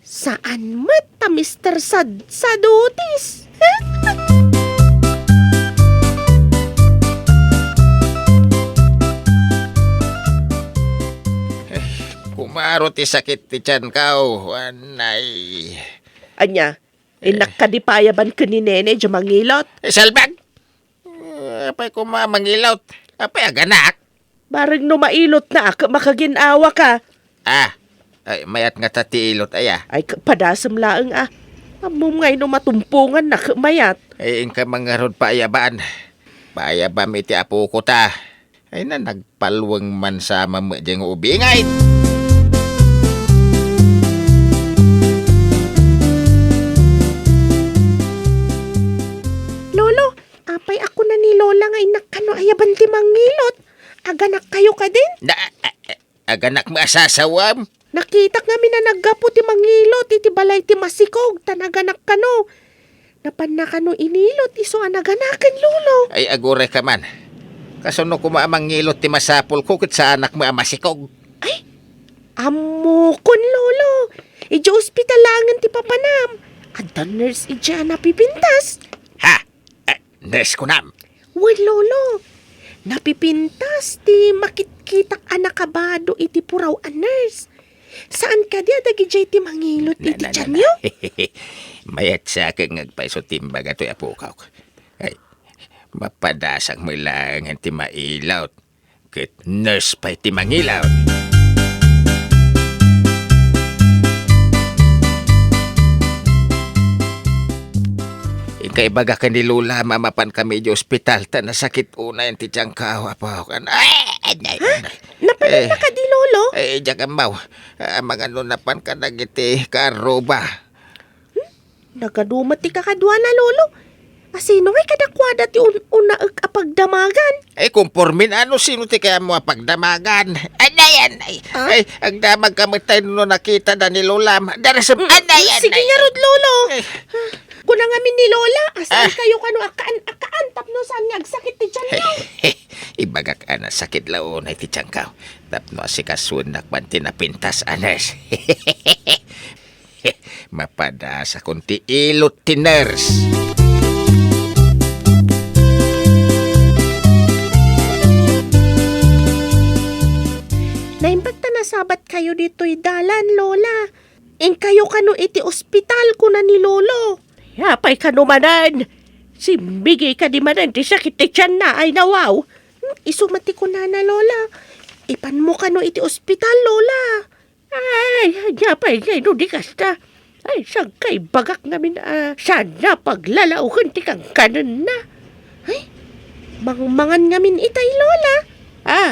saan met a Mister Sad-, Sadutis. Eh, kumaro ti sakit ti tianko, anay. Ania, innak kadi pay a ban ken ni Nene, diay mangilot? Eh, salbag! Eh, apay koma mangilot? Apay aganak? Bareng no mailotna, ket makagin-awaka. Ah, ay, mayat ngata ti ilot, aya. Ay, ket padasem laeng, a. Ammom ngay no matumponganna ket mayat. Ay, inka man ngarud paayaban. Paayabam iti apoko ta. Ay na, nagpalweng man sa mamet diay nga ubingay. Lolo, apay a kuna ni Lola nga innak kano ayaban ti mangilot? Aganakkayo kadin? Na, a, a, Aganak met a sasawam? Nakitak ngamin a naggapu ti mangilot iti balay ti masikog, ta naganak kano. Napanna kano inilot isu a naganaken, Lolo. Ay, aguray ka man. Kasano koma a mangilot ti masapulko ket saanak met a masikog? Ay, ammokon, Lolo. Idiay ospital laengen ti papanam. Adda nurse idiay a napipintas. Ha? Eh, nurse kunam? Wen, Lolo. Napipintas ti makitkitak a nakabado iti puraw a nurse. Saan kadi a dagidiay ti mangilot iti tianyo? Mayat sa ket nga agpayso ti imbaga toy apokak. Ay, mapadasak met laengen ti mailot. Ket nurse pay ti mangilot. Inka ibaga ken ni Lola, mamapan kami idiay ospital, ta nasakit unay ti tianko, apo. Ay, ay, ay, Ha? ay. Napananna Eh, kadi, Lolo? Eh, diak ammo. Ah, mangano napan ka dagiti kaarruba. Hmm? Nagadu met ti kakaduana, Lolo. A, sino ngay kadakuada ti un-, unaek a pagdamagan? Ay, kumpormin, ano, sino ti kayatmo a pagdamagan? Anay, anay. Ah? Ay, agdamag ka met tay no nakitada ni Lolam. Darasem, Mm, anay, sige anay. Ngarud, Lolo. Ay. Ah, kuna ngamin ni Lola, a saan Eh. kayo kano a kaan, a kaan, tapno saan nga agsakit ti tianyo? Ibagak a nasakit la unay ti tianko. Tapno asikasuennak man ti napintas a nurse. Mapadasakon ti ilot ti nurse. Naimbag ta nasabat kayo ditoy dalan, Lola. Inkayo kano iti ospital, kuna ni Lolo. Apay kano manen? Simmigi kadi manen ti sakit ti tianna, ay nawaw. Hmm, isu met ti kunana, Lola. Ipanmo kano iti ospital, Lola. Ay, ania pay ngay no di kasta? Ay, saan kayo bagak ngamin a saan a paglalaoken ti kankanenna? Ay, mangmangan ngamin itay, Lola. Ah,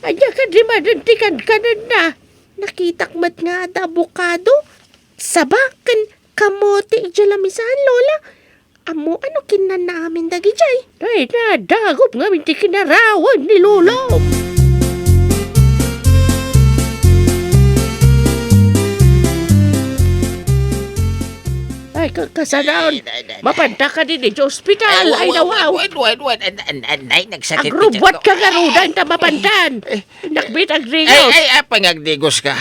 ania kadi manen ti kankanenna? Nakitak met nga adda abokado, saba, ken kamote idiay lamisaan, Lola. Ammom no kinnanna amin dagidiay? Ay, nadagop ngamin ti kinarawan ni Lolo. Ay, ka-, kasanaon. Ay, ay, ay, ay. Mapanta kadi idiay ospital. Ay, wa-, ay, wa-, nawaw. Wen, wen, wen, wen. An-, an-, anay, nagsakit ti tianko. Agrubbuat ka ngaruden ta mapantan. Eh, Nakbit, agdigos. Ay, ay, apay nga agdigos ka?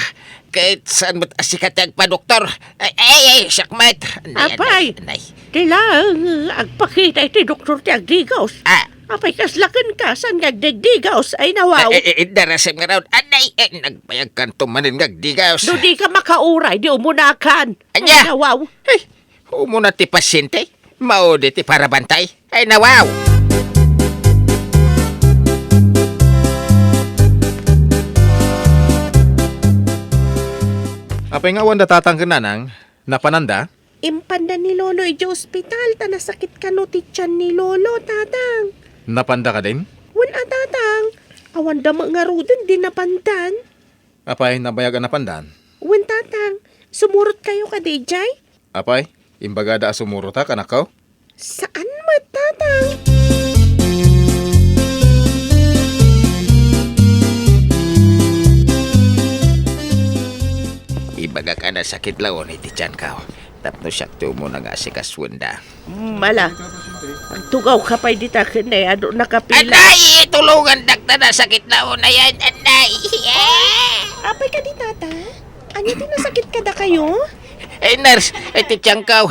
Ket saan met a sika ti agpadoktor? Ay, ay, ay, siak met. Anay, Apay, anay, anay. Ti laeng agpakita iti doktor ti agdigos. Ah. Apay, kasla kenka, saan nga agdigdigos? Ay, nawaw. Eh, eh, eh, darasem ngarud. Anay, eh, nagbayagkanto manen nga agdigos. No di ka makauray, di umunakan. Ania? Ay, nawaw. Eh, umuna ti pasyente, maudi ti parabantay. Ay, nawaw! Apay nga awan da tatang ken nanang? Napananda? Impanda ni Lolo idiay ospital ta nasakit kano ti tian ni Lolo, Tatang. Napanda kadin? Wen a, Tatang. Awan da met ngaruden di napandan. Apay, nabayag a napandan? Wen, Tatang. Sumurot kayo kadi idiay? Apay, imbagada a sumurot a, kanakko? Saan met, Tatang? Ibagak a nasakit la unay ti tianko. Tapno siak ti umuna nga asikasuenda. Mala, agtugaw ka pay dita ken ne, adu nakapila. Anay, itulongandak ta nasakit la unay, anay. Apay kadi, Tata? Ania ti nasakit kadakayo? Eh, nurse, eh, ti tianko.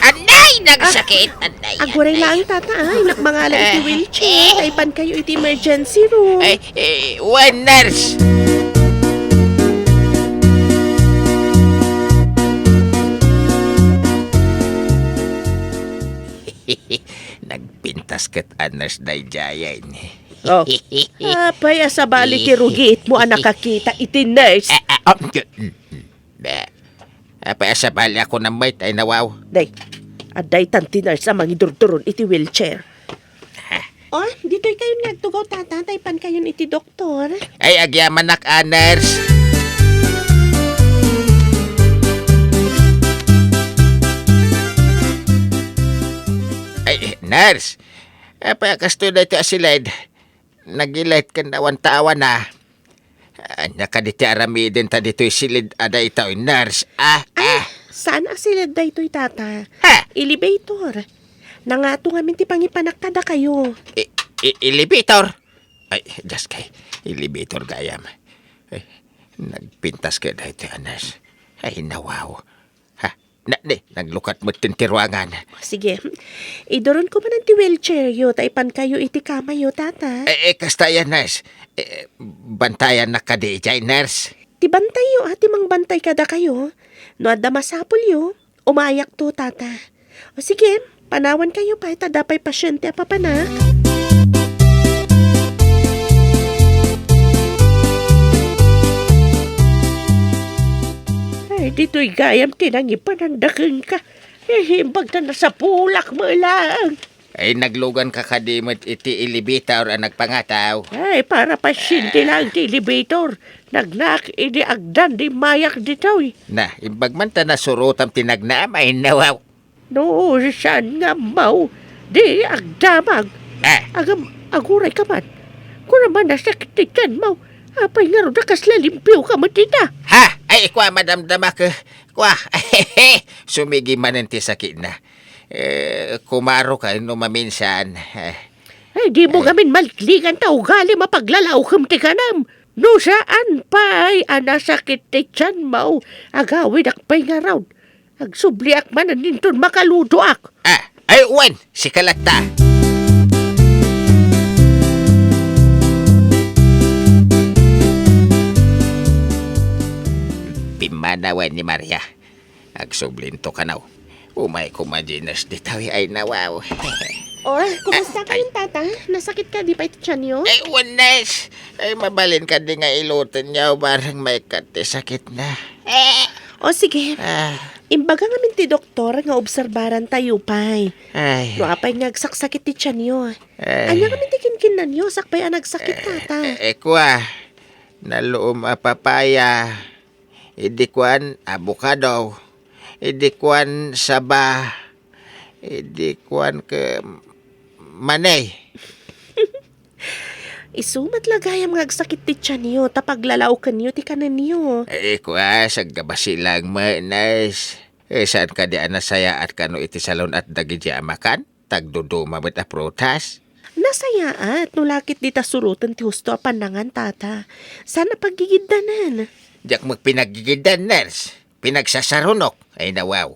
Anay, nagsakit. Anay, Aguray anay. Laeng, Tata, ay, nakmangala iti Eh, wheelchair. eh. Ay, pan kayo iti emergency room. Eh, eh, wen, nurse. Nagpintas ket a nurse daydiay, eh. Oh. Apay a sabali ti rugiitmo a nakakita iti nurse? Ah, ah, oh, mm, mm. Be. Apay a sabali a kunam met, ay nawaw. Day, adda itan ti nurse a mangidurduron iti wheelchair. Oh, ditoy kayon nga agtugaw, tata, ta ipan kayon iti doktor. Ay, agyamanak a nurse. Ay, nurse. Apay a kastoy daytoy a siled? Nagilet ken awan taawana. Ania kadi ti aramidenta ditoy siled a daytoy, nurse? Ah, Ay, ah. Saan a siled daytoy, tata? Ha? Elevator. Nangato ngamin ti pangipanak kadakayo. I-, i-, elevator? Ay, just kay elevator gayam. Ay, nagpintas kay daytoy a nurse. Ay, nawaw. Ha? Na, di, naglukat met ti ruangan. Sige. Iduron ko manen ti wheelchair yo, ta ipan kayo iti kama yo, tata. Eh, eh, kasta yan, nurse. Eh, bantayan na kadi ijay, nurse. Ti bantay yo, ah, ti mangbantay kada kayo. No adda masapul yo, umayak to, tata. O sige, panawan kayo pa, ta adda pay pasyente a papanak. Ay, ditoy gayam ti nangipananda kenka. Eh, imbag ta nasapulak mo lang. Ay, naglugan ka kadi met iti elevator a nagpangataw. Ay, para pasyente lang ti elevator. Nagnak idi agdan di mayak ditoy. Na, imbag man ta nasurotam ti nagnam, ay nawaw. No, saan nga maw? Di agdamag. Ah. Agam, aguray ka man. Kuna man nasakit ti tiyan mo. Apay nga ruda kasla limpio ka met ita? Ha? Ay, kwa, madamdamak, eh. Kwa, sumigi manen ti sakit na. Eh, kumaro ka no maminsan. Eh. Ay, di mo Ay. gamin maliklingan ta ugali mapaglalaokem ti kanam. No saan pay a nasakit ti tiyan mo, agawidak pay ngarud. Agsubliak manen inton makaludoak. Ah, ay, wen, sika latta. Pimmanawen ni Maria. Agsublinto kano. Umay koma di nurse ditawi ay nawaw. Oh, kumusta kayon, tata? Nasakit kadi pay ti tiyan yo? Ay, wen, nurse. Ay, mabalin kadi nga iloten yo, bareng maikkat ti sakit na. Eh. O sige. Ah. Imbaga ngamin ti doktor nga obserbaran tayo pay. Ay. No apay nga agsaksakit ti tiyan yo. Ay. Ania ngamin ti kinkinnan yo, sakbay a nagsakit, tata? Eh, eh, kwa. Naluom a papaya. Idi kuan, abokado. Idi kuan, saba. Idi kuan ket mani. Isu met la gayam nga agsakit ti tiyan yo, ta paglalaoken yo ti kanen yo. Eh, kua, saggabasi lang, nurse. Eh, saan kadi a nasayaat kano iti salun-at dagiti amakan? Tagduduma met a prutas. Nasayaat no lakit dita suroten ti husto a pannangan, tata. Saan a paggigiddanan? Diak met pinaggigiddan, nurse. Pinagsasarunok. Ay, nawaw.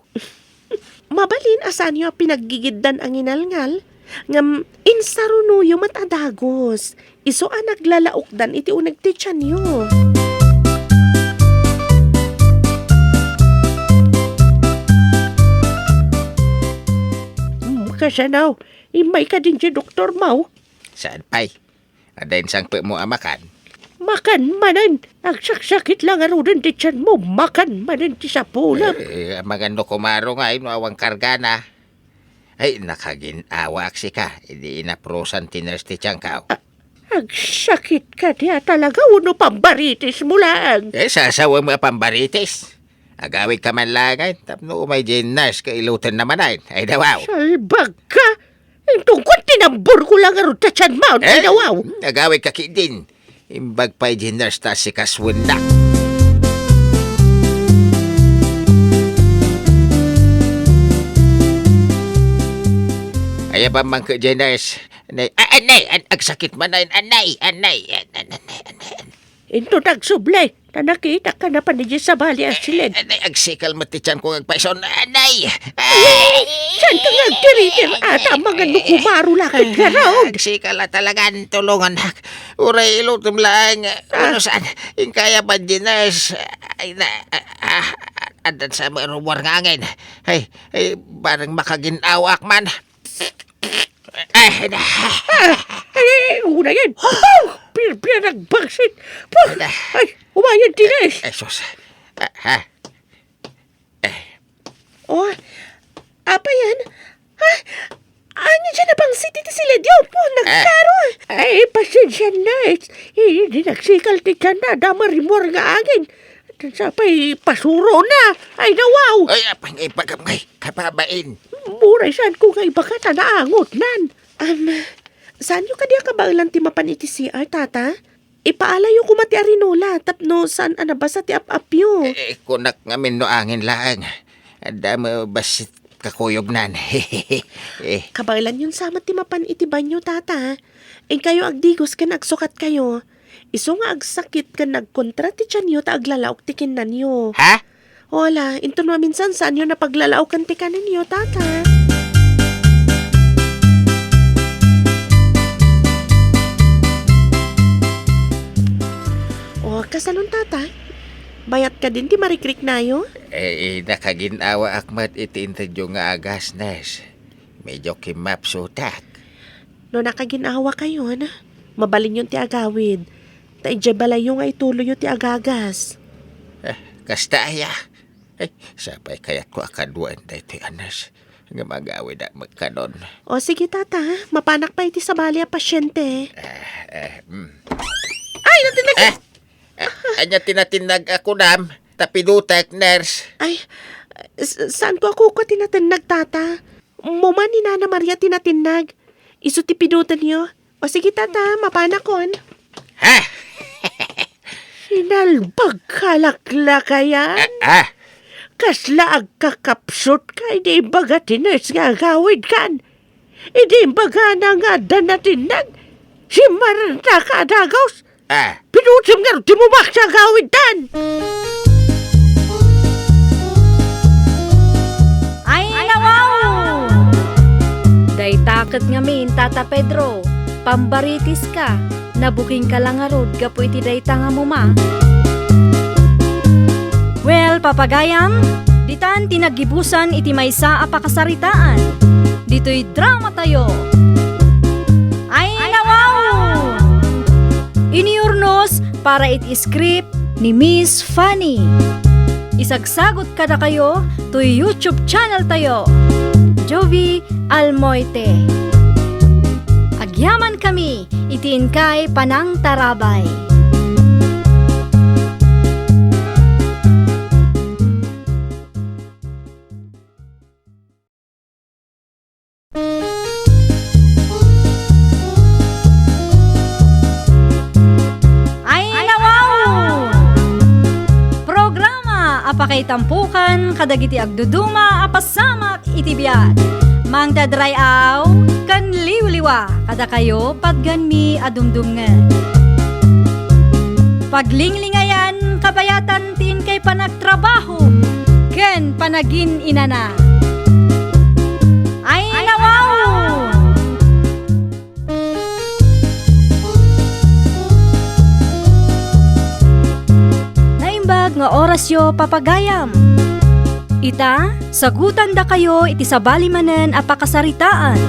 Mabalin a saanyo a pinaggigiddan a nginalngal, ngem insarunoyo met a dagus. Isu a naglalaokdan iti uneg ti tianyo. Mm, kasano? Immayka din ti doktor mo? Saan pay? Adda insangpetmo a makan? Makan manen! Agsaksakit la ngaruden ti tianmo, makan manen ti sapulem. Eh, amangan no kumaro ngay no awan kargana. Ay, nakagin-awaak sika, idi inaprosan ti nurse ti tianko. A-, agsakit kadi a talaga wenno pambaritis mo laeng? Eh, sasawem a pambaritis. Agawidka man laeng, tapno umay di nurse ket ilotenna manen. Ay, dawaw. Salbagka! Intungkot ti namborko la ngarud ta tianmo, ay, dawaw. Agawidka ketdin. Imbag pay di nurse ta sikasuennak. Ay, apan man ket di nurse. Anay, a-, anay, an-, agsakit man, anay, anay, anay, anay, anay, anay. Inton agsubli, ta nakitak kanapan idiay sabali a siled. Anay, agsikal met ti tianko nga agpayso. Anay! Ay! Saan ka nga agtiritir? Ata, amangan no kumaro la ket ngarud. Agsikal la talaga, tulongannak. Uray ilotem laeng, ah, wenno saan, inkaya pa di nurse. Ay, na, ah, ah, addan sa maruar nga angin. Ay, ay, bareng makagin-awaak man. Ay, na. Ah, ay, ay, una yan. Oh, pir-, pir-, nagbagsit. Puh! Ay, umayan, Dines. Ay, sus. Ah, ha? Eh. Oh, apa yan? Ha? Anya dyan nabangsit iti silidyo? Puh, nagkaro. Ay, pasensya na. Eh, di nagsikal ti tiyan na. Dama rimor nga angin. Sapay pasuro na. Ay, nawaw. Ay, apay nga ibagam ngay, kababain. Uray saan ko nga ibaka ta naangotnan. Am, saanyo kadi a kabaelan ti mapan iti C R, tata? Ipaalayo koma ti arinola tapno saan a nabasa ti ap-apyo. Eh, eh, kunak ngamin no angin laeng. Adda mo bassit kakuyognan. Eh. Kabaelanyon sa met ti mapan iti banyo, tata. Inkayo agdigos ken agsukatkayo. Isu nga agsakit ken nagkontra ti tianyo ta aglalaok ti kinnanyo. Ha? Wala, inton maminsan saanyo napaglalaokan ti kaninyo, tata. O, kasanon, tata? Mayat kadin ti marikriknayo? Eh, eh, nakagin-awaak met iti intedyo nga agas, Nes. Medyo kimmapsutak. No nakagin-awakayon, mabalinyon ti agawid. Ta idiay balayyo nga ituloyyo ti agagas. Eh, kasta aya. Ay, sapay kayatko a kaduaen daytoy a nurse nga magawid a magkanon. O, sige, tata. Mapanak pay iti sabali a pasyente. Eh, eh, mm. Ay, natinnag! Eh, eh, anya ti natinnag a kunam? Ta pidutek, nurse. Ay, s-, saanko a kukua ti natinnag, tata. Moma ni Nana Maria ti natinnag. Isu ti pidutenyo. O sige, tata, mapanakon. Ha? Sinalbag ka laklakayan? Ah, ah. Kasla agkakapsut ka idi imbaga ti nurse nga agawid kan. Idi imbagana nga adda natinnag, simmarna ka a dagus. Ah. Pinutim nga ti mumaksa agawid tan. Ay, nawaw! Dayta ket ngamin, Tata Pedro, pambaritis ka. Nabuking ka la ngarud gapu iti dayta nga muma. Well, papagayam, ditan ti naggibusan iti maysa a pakasaritaan. Ditoy drama tayo. Ay, nawaw! Inurnos para iti script ni Miss Fanny. Isagsagot kadakayo toy YouTube channel tayo, Jovie Almoite. Agyaman kami iti inkay panangtarabay. Ay, nawaw! Programa a pakaitampukan kadagiti agduduma a pasamak iti biag. Mangted ray-aw ken liwliwa kadakayo patgenmi a dumdumngeg. Paglinglingayan kabayatan ti inkay panagtrabaho ken panagin-inana. Ay, nawaw! Naimbag nga orasyo, papagayam. Ita, sagutandakayo iti sabali manen a pakasaritaan.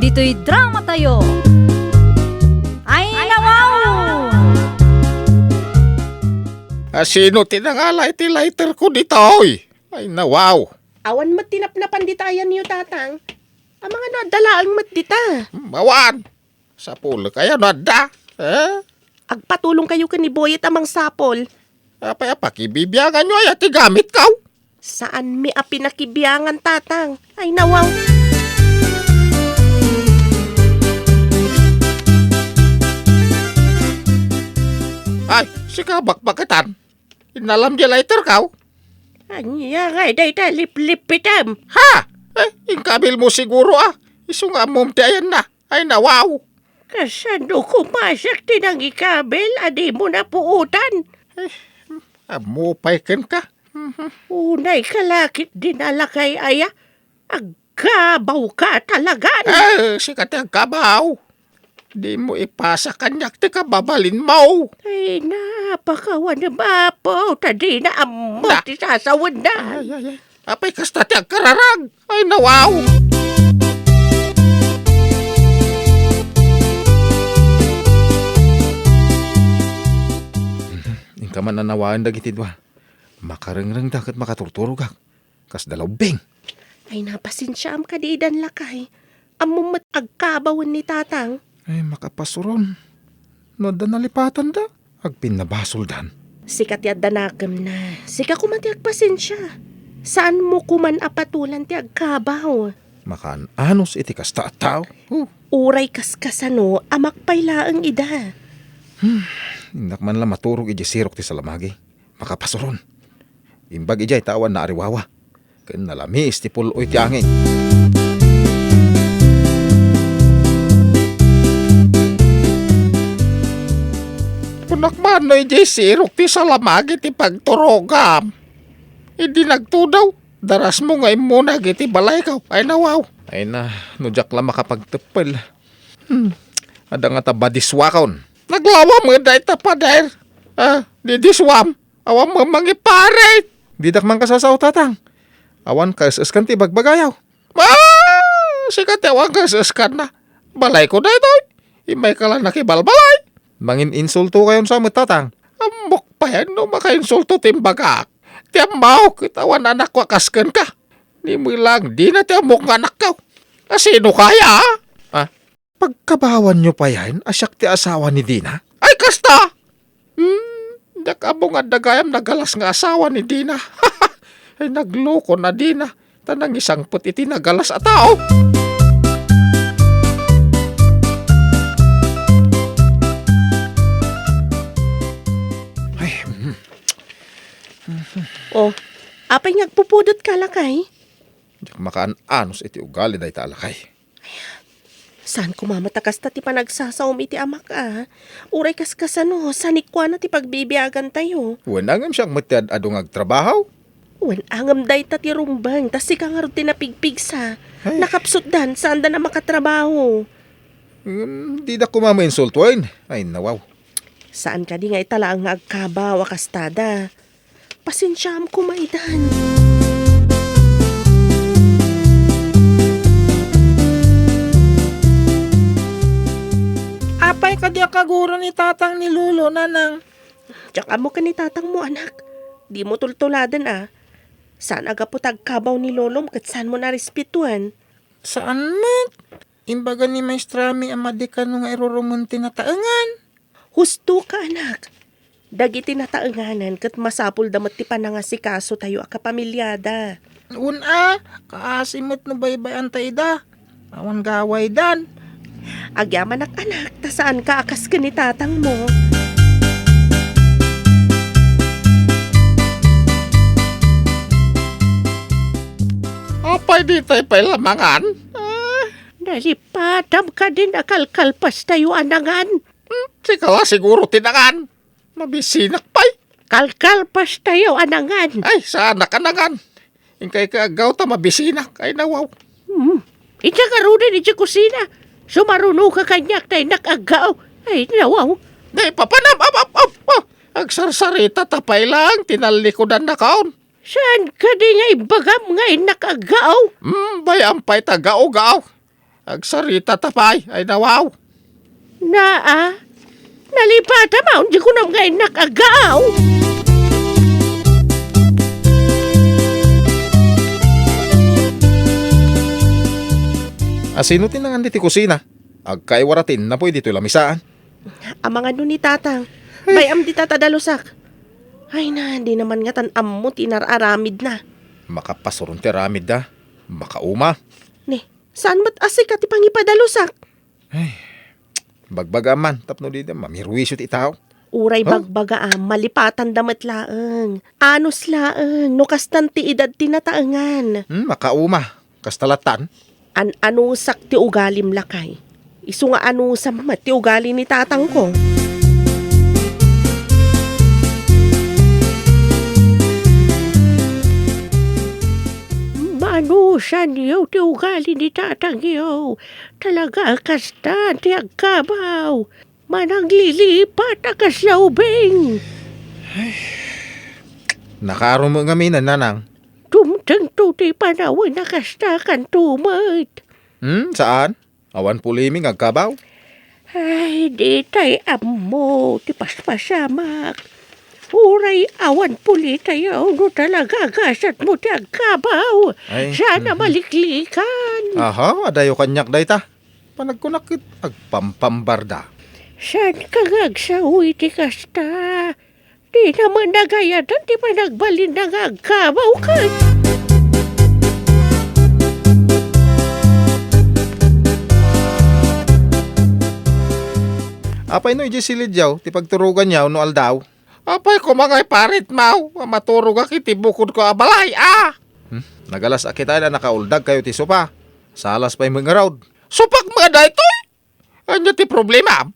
Ditoy drama tayo. Ay, nawaw! A, sino ti nangala iti lighter ko ditoy? Ay, nawaw! Awan met ti napnapan ditayanyo, Tatang. Amangan no adda laeng met dita. Hmm, awan. Sapulek aya no adda. Eh? Agpatulongkayo ken ni Boyet a mangsapol. Apay a pakibibianganyo aya ti gamitko? Saanmi a pinakibiangan, Tatang. Ay, nawaw. Ay, sika bakbaketan. Innalam diay lighterko? Ania ngay dayta liplippitem? Ha? Eh, inkabilmo siguro a. Isu nga ammom ti ayanna. Ay, nawaw. Kasano koma siak ti nangikabil a dimo napuotan? Eh, ammo pay kenka. Mhm. Unay ka la ket dinalakay aya. Agkabawka talagan. Eh, sika ti agkabaw. Dimo ipasa kaniak ti kababalinmo. Ay, napakawanem, Apo, ta dina ammo ti sasawendan. Ay, ay, ay. Apay kasta ti agkararag? Ay, nawaw! Kaman a nawaen dagiti dua. Makarengrengda ket makaturturogak. Kasda la ubbing. Ay, napasensiaam kadi idan, lakay. Ammom met agkabawen ni tatang. Ay, makapasuron. No adda nalipatanda, agpinnabasoldan. Sika ti adda nakemna. Sika koma ti agpasensia. Saanmo koman a patolan ti agkabaw. Makaan-anos iti kasta a tao. Huh. Uray kaskasano, amak pay laeng ida. Hmm, innak man la maturog idiay sirok ti salamagi. Makapasuron. Imbag idiay ta awan naariwawa. Ken nalamiis ti pul-oy ti angin. Kunak man no idiay sirok ti salamagi ti pagturogam. Idi nagtudaw, darasmo nga immunag iti balayko. Ay, nawaw. Ay na, no diak la makapagteppel. Hmm. Adda ngata badiswakon. Naglawa met dayta, pader. Ah, didiswam. Awan met mangiparit. Didak man kasasao, tatang. Awan kaes-eskan ti bagbagayaw. Ah, sika ti awan kaes-eskanna. Balayko daytoy. Immayka la nakibalbalay. Mangin-insultokayon sa met, tatang. Ammok pay no makainsulto ti imbagak. Ti ammok, ket awan anakko a kas kenka. Ni met lang, dina ti ammok nga anakko. A sino kaya? Ah, pagkabawanyo payen a siak ti asawa ni Dina? Ay, kasta! Hmm, diak ammo nga adda gayam nagalas nga asawa ni Dina. Ay, nagloko na Dina. Ta nangisangpet iti nagalas a tao. Ay, mm. Oh, apay nga agpupudot ka, lakay? Diak makaan-anos iti ugali dayta a lakay. Saan koma met a kasta ti panagsasaom iti amak a. Uray kaskasano, sanikuana ti pagbibiagantayo. Wen, ngem siak met ti ad-adu nga agtrabaho. Wen, ngem dayta ti rumbeng, ta sika ngarud ti napigpigsa. Ay. Nakapsutdan, saandan a makatrabaho. Ngem, dida koma mainsultoen. Ay, nawaw. Saan kadi nga ita laeng nga agkabaw a kastada. Pasensiaam koma idan. Apay kadi a kaguro ni tatang ni Lolo, nanang? Diak ammo ken ni tatangmo, anak. Dimo tultuladen a. Saan a gapu ta agkabaw ni Lolom ket saanmo narespetuan? Saan met. Imbaga ni maestrami a madi kano nga irurumen ti nataengan. Husto ka, anak. Dagiti nataenganan ket masapulda met ti panangasikasotayo a kapamiliada. Wen a, kaasi met no baybay-anta ida. Awan gawaydan. Agyamanak, anak, ta saanka a kas ken ni tatangmo. Apay, ditay pay la mangan? Ah. Nalipatam kadin a kalkalpastayo a nangan. Hmm, sika la siguro ti nangan. Mabisinak pay. Kalkalpastayo a nangan. Ay, saanak a nangan. Inkay ka aggaw ta mabisinak. Ay, nawaw. Hmm. Ita garuden iti kusina. Sumaruno ka kaniak ta innak aggaw. Ay, nawaw. Nay, papanam, ap, ap, ap, ap. Agsarsaritata pay lang, tinallikudannakon. Saan kadi nga ibagam nga innak aggaw? Hmm, bay-am pay ta gaw-gaw. Agsaritata pay, ay nawaw. Naa, nalipatam a, di kunam nga innak aggaw. A sino ti nangan ditoy kusina? Agkaiwara ti innapoy ditoy lamisaan. Amangan no ni tatang. Ay. Bay-am dita ta dalusak. Ay na, di naman ngatan ammo ti inar-aramidna. Makapasuron ti aramidda. Makauma. Ni, saan met a sika ti pangipadalusak? Ay, bagbagaam man, tapno dida mamiruisyo ti tao. Uray Huh? bagbagaam, malipatanda met laeng. Anus laeng, no kastan ti edad ti nataengan. Hmm, makauma. Kasta latan? An-anusak ti ugalim, lakay. Isu nga anusam met ti ugali ni tatangko. Maanusanyo ti ugali ni tatangyo. Talaga a kasta ti agkabaw. Managlilipat a kasla ubing. Nakaaro met ngamin, nanang. Dumtengto ti panawen a kasta kanto met. Hmm, saan? Awan pulimi nga agkabaw? Ay, ditay ammo ti paspasiamak. Uray awan pulitayo no talaga gasatmo ti agkabaw. Ay, saan a mhm. maliklikan. Aha, adayo kaniak dayta. Panagkunak ket agpampambarda. Saan ka nga agsao iti kasta? Di naman nagayatan ti panagbalin na nga agkabaw ket. Apay no idiay silidiaw ti pagturoganyo no aldaw? Apay koma ngay paritmaw a maturogak iti bukodko a balay, a? Hmm? Nagalas a kita a nakauldag kayo ti sopa. Salas pay met ngarud. Sopak met daytoy? Ania ti problema?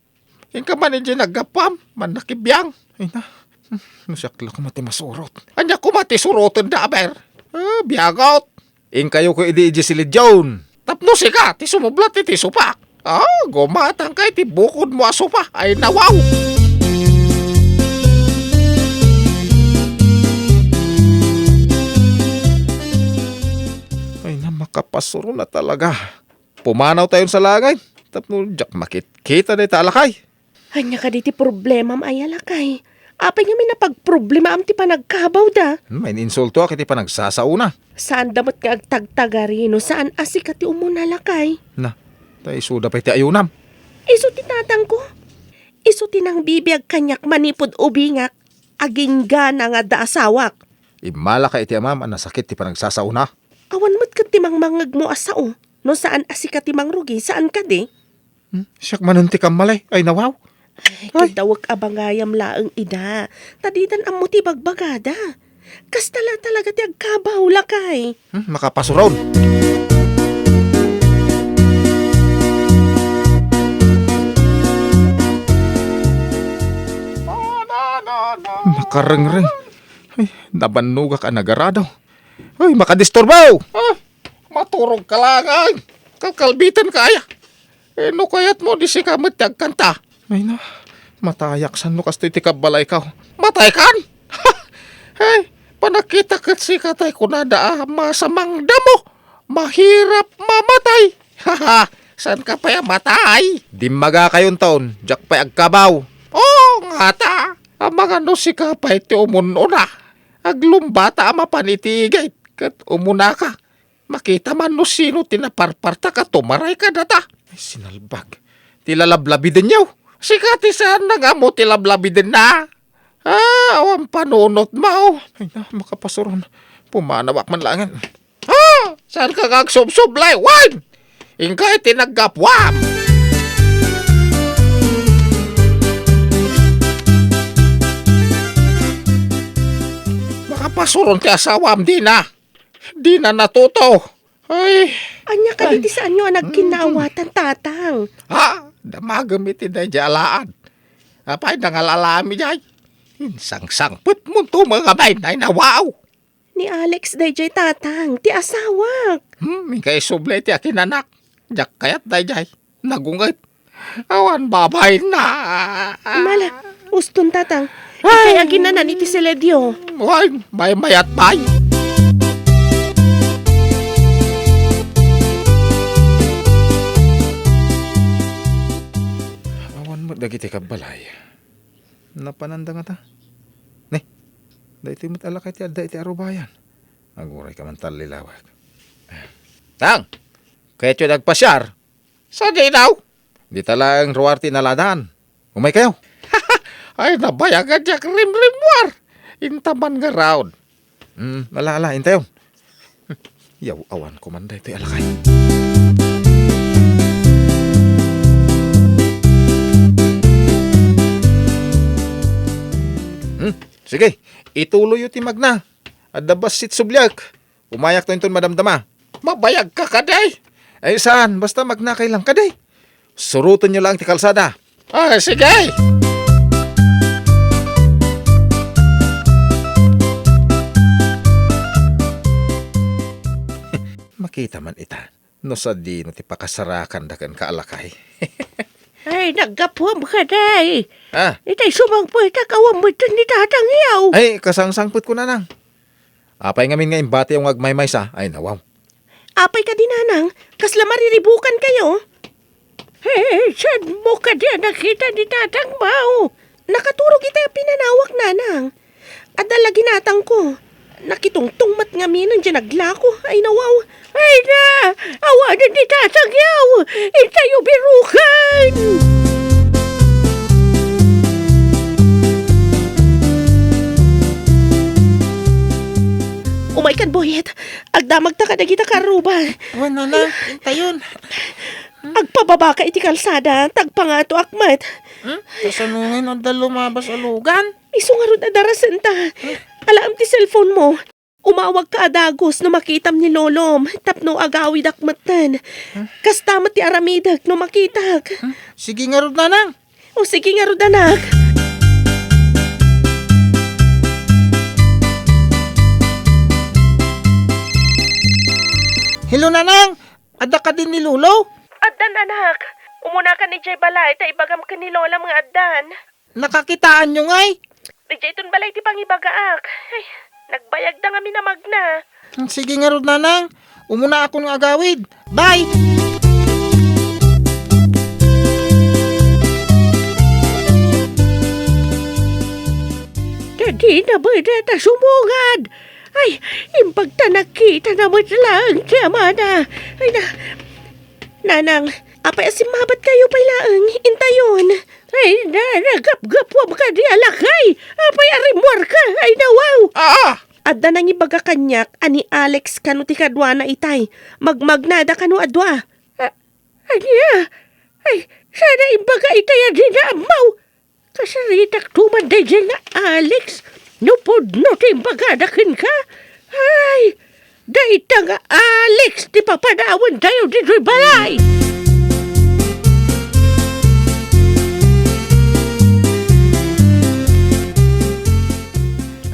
Inka man idiay naggapuam, mannakibiang. Ay na, hmm, no siak la koma ti masurot. Ania koma ti suroten da, aber? Ah, biagot. Inkayo ko idi idiay silidion. Tapno sika ti sumublat iti sopak. Ah, gumatangka iti bukodmo a sopa. Ay, nawaw. Ay na, makapasuron a talaga. Pumanaw tayon sa langay. Tapno diak makitkita dayta a lakay. Ania kadi ti problemam, ay a lakay? Apay ngamin a pagproblemaam ti panagkabawda? Hmm, maininsultoak iti panagsasaona. Saanda met nga agtagtagari no saan a sika ti umuna, lakay. Na, ta isuda pay ti ayunam. Isu ti tatangko. Isu ti nangbibiag kaniak manipud ubingak. Aginggana nga adda asawak. Immalaka iti amam a nasakit ti panagsasaona. Awan met ket ti mangmangngegmo a sao. No saan a sika ti mangrugi, saan kadi? Hmm? Siak manen ti kammalay. Ay, nawaw. Ay, ay. Kadawek a bangayam laeng ida. Ta didan ammo ti bagbagada. Kasta la talaga ti agkabaw, lakay. Hmm, makapasuron. Makarengreng. Ay, nabannogak a nagarado. Ay, makadisturbo! Ah, maturog ka laeng. Kalkalbitan ka aya. Eh, no kayatmo, di sika met ti agkanta. Ay na, matayak san no kastoy ti kabbalayko. Mataykan? Hey, panakita ket sika tay kunada a masamang damo. Mahirap mamatay. Saan ka pay a matay? Dimmagakayonton, diak pay agkabaw. Oo, ngata. Amangan no sika pay ti umun-una. Aglumbata a mapan iti igid, ket umunaka. Makita man no sino ti naparpartak a tumaray kadata. Ay, sinalbag. Ti lalablabidenyo. Sika ti saan nga ammo ti lablabidenna. Ah, awan panunotmo. Ay na, makapasuron. Pumanawak man laengen. Ah! Saan ka nga agsubsublay? Wen! Inka iti naggapuam! Makapasuron ti asawam, dina. Dina natuto. Ay. Ania kadi ti saanyo a nagkinnaawatan, Tatang? Ha? Damagem iti daydiay alaad. Apay, nangalalami jay. Insangsangpetmonto nga bain ay nawaw. Ni Alex daydiay, Tatang, ti asawak. Hmm, inka isubli ti akinanak. Diak kayat daydiay. Nagunget. Awan babainna. Mala, uston, Tatang. Ay. Ikay aginanan iti seledio. Wen, maymayat pay. Awan met dagiti kabbalay. Napananda ngata? Ne, daytoy met a lakay ti adda iti arubayan. Aguray ka man tallilawak. Tang, kayatyo dagpasiar? Saan di daw? Dita laeng ruar ti naladan. Umaykayo. Ay, nabayagan diak rimrimmuar. Inta man ngarud. Hmm, ala, ala, intayon. Yaw-awanko man daytoy a lakay. Hmm, sige, ituloyyo ti magna. Adda bassit subliak. Umayakto inton madamdama. Mabayagka kadi? Ay, saan? Basta magnakay lang kadi. Surotenyo lang ti kalsada. Ah, sige! Makita man ita, no sadino ti pakasarakanda kenka a lakay. Ay, naggapuam kadi. Ah. Itay sumangpet a kawam met ni Tatang yaw. Ay, kasangsangpetko, Nanang. Apay ngamin nga imbatiyo nga agmaymaysa? Ay, nawaw. Apay kadi, Nanang? Kasla mariribukankayo? Hey, saan mo kadi a nakita ni Tatang Mau? Nakaturog itay a pinanawak, Nanang. Lagi natangko. Nakitungtong met ngamin diay naglako. Ay, nawaw. Ay na! Awanen ni tatangyaw! Intayo biruken! Umaykan, Boyet. Agdamagta kadagita karruba. Wen, nanang, intayon. Agpababaka iti kalsada, ta agpangatoak met. Hmm? Kasano ngay no adda lumabas a lugan? Isu ngarud a darasenta. Alaem ti cellphone mo. Umawagka a dagus no makitam ni lolom, tapno agawidak metten. Kasta met ti aramidek no makitak. Hmm? Sige ngarud, nanang. O, sige ngarud, anak. Hello, nanang. Adda kadi ni lolo? Addan, anak. Umunakan idiay balay ta ibagam ken ni lolam nga addan. Nakakitaanyo ngay? Didiay ton balay ti pangibagaak. Ay, nagbayagda ngamin a magna. Hmm, sige ngarud, nanang. Umunaakon nga agawid. Bye! Dina met ta sumungad. Ay, imbag ta nakitana met laeng ti amana. Ay, na, Nanang, apay a simmabatkayo pay laeng? Intayon. Ay, na, nagapgapuam kadi a lakay. Apay a rimmuarka? Ay, nawaw. Ah! Adda nangibaga kaniak a ni Alex kano ti kaduana itay. Magmagnada kano a dua. A-, ania? Ay, sana imbaga itay a dina ammaw. Kasaritak tuman daydiay nga Alex, no pudno ti imbagada kenka. Ay, dayta nga Alex ti papadawentayo ditoy balay!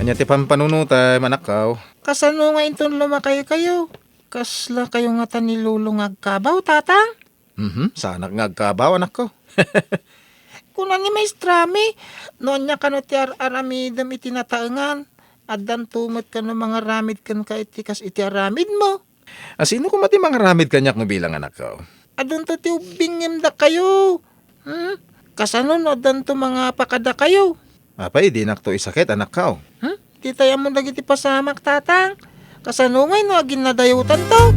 Ania ti pampanunotem, anakko? Kasano nga inton lumakaykayo? Kaslakayo ngata ni Lolo nga agkabaw, Tatang? Mhm, saanak nga agkabaw, anakko. Kuna ni Maestrami, no ania kano ti ar-aramidem iti nataengan, addanto met kano mangaramid kenka iti kas iti aramidmo. A, sino koma ti mangaramid kaniak no bilang anakko? Adunto ti ubbingem dakayo. Hmm? Kasano no addanto mangapa kadakayo? Apay, dinakto isakit, anakko. Hmm? Ditay ammo dagiti pasamak, Tatang. Kasano ngay no aginnadayotanto?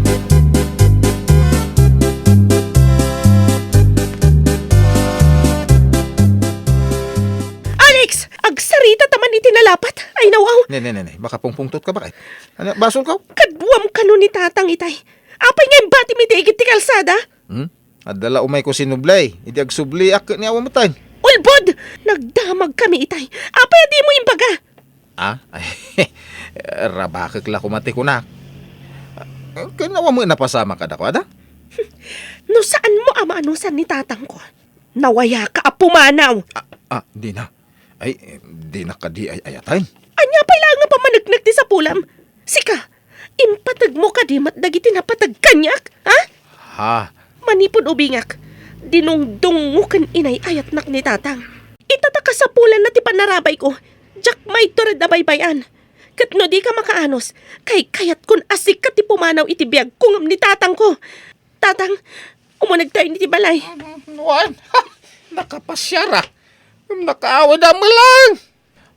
Alex! Agsarita ta man iti nalapat! Ay, nawaw! Ne, ne, ne, ne. Makapungpungtotka, baket? Ania, basolko? Kaduam kano ni Tatang itay. Apay nga imbatim iti igid ti kalsada? Hmm? Adda la umayko sinublay, idi agsubliak ket ni awa metten. Ulbod! Nagdamagkami itay. Apay a dimo imbaga? Ah? Rabakek la koma ti kunak. Ken awa met napasamak kadakua, ada? No saanmo a maanusan ni tatangko, nawayaka a pumanaw. Ah, ah, dina. Ay, dina kadi ay-ayaten. Ania pay laeng nga pammaneknek ti sapulam? Sika, impategmo kadi met dagiti napateg kaniak, ha? Ha? Manipud ubingak, dinungdungngo ken inay-ayatnak ni tatang. Ita ta kasapulanna ti panarabayko, diak maittured a baybay-an. Ket no dika makaanus, kaykayatkon a sika ti pumanaw iti biagko ngem ni tatangko. Tatang, umunegtayon iti balay. Wen, nakapasiar a. Ngem nakaawid a melang.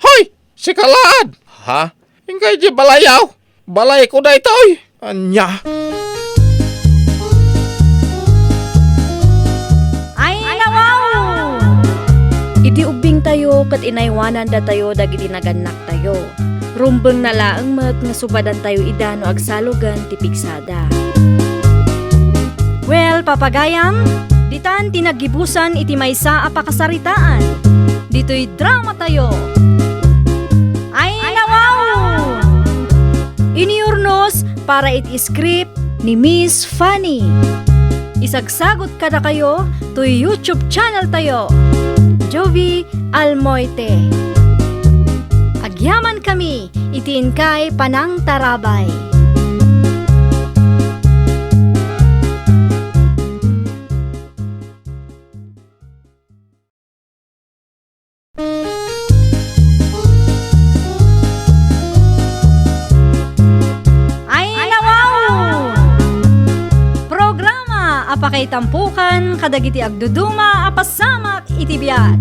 Hoy! Sika laad! Ha? Inka idiay balayaw? Balayko daytoy! Ania? Ay, nawaw! Idi ubbingtayo ket inaywanan datayo dagiti nagannaktayo, rumbengna laeng met nga subadantayo ida no agsalugen ti pigsada. Well, papagayam, ditan ti naggibusan iti maysa a pakasaritaan. Ditoy dramatayo. Ay, nawaw! Inurnos para iti script ni Miss Fanny. Isagsagut kadakayo toy YouTube channel tayo, Jovie Almoite. Agyamankami iti inkay panangtarabay. Ay, nawaw! Programa a pakaitampokan kadagiti agduduma a pasamak iti biag.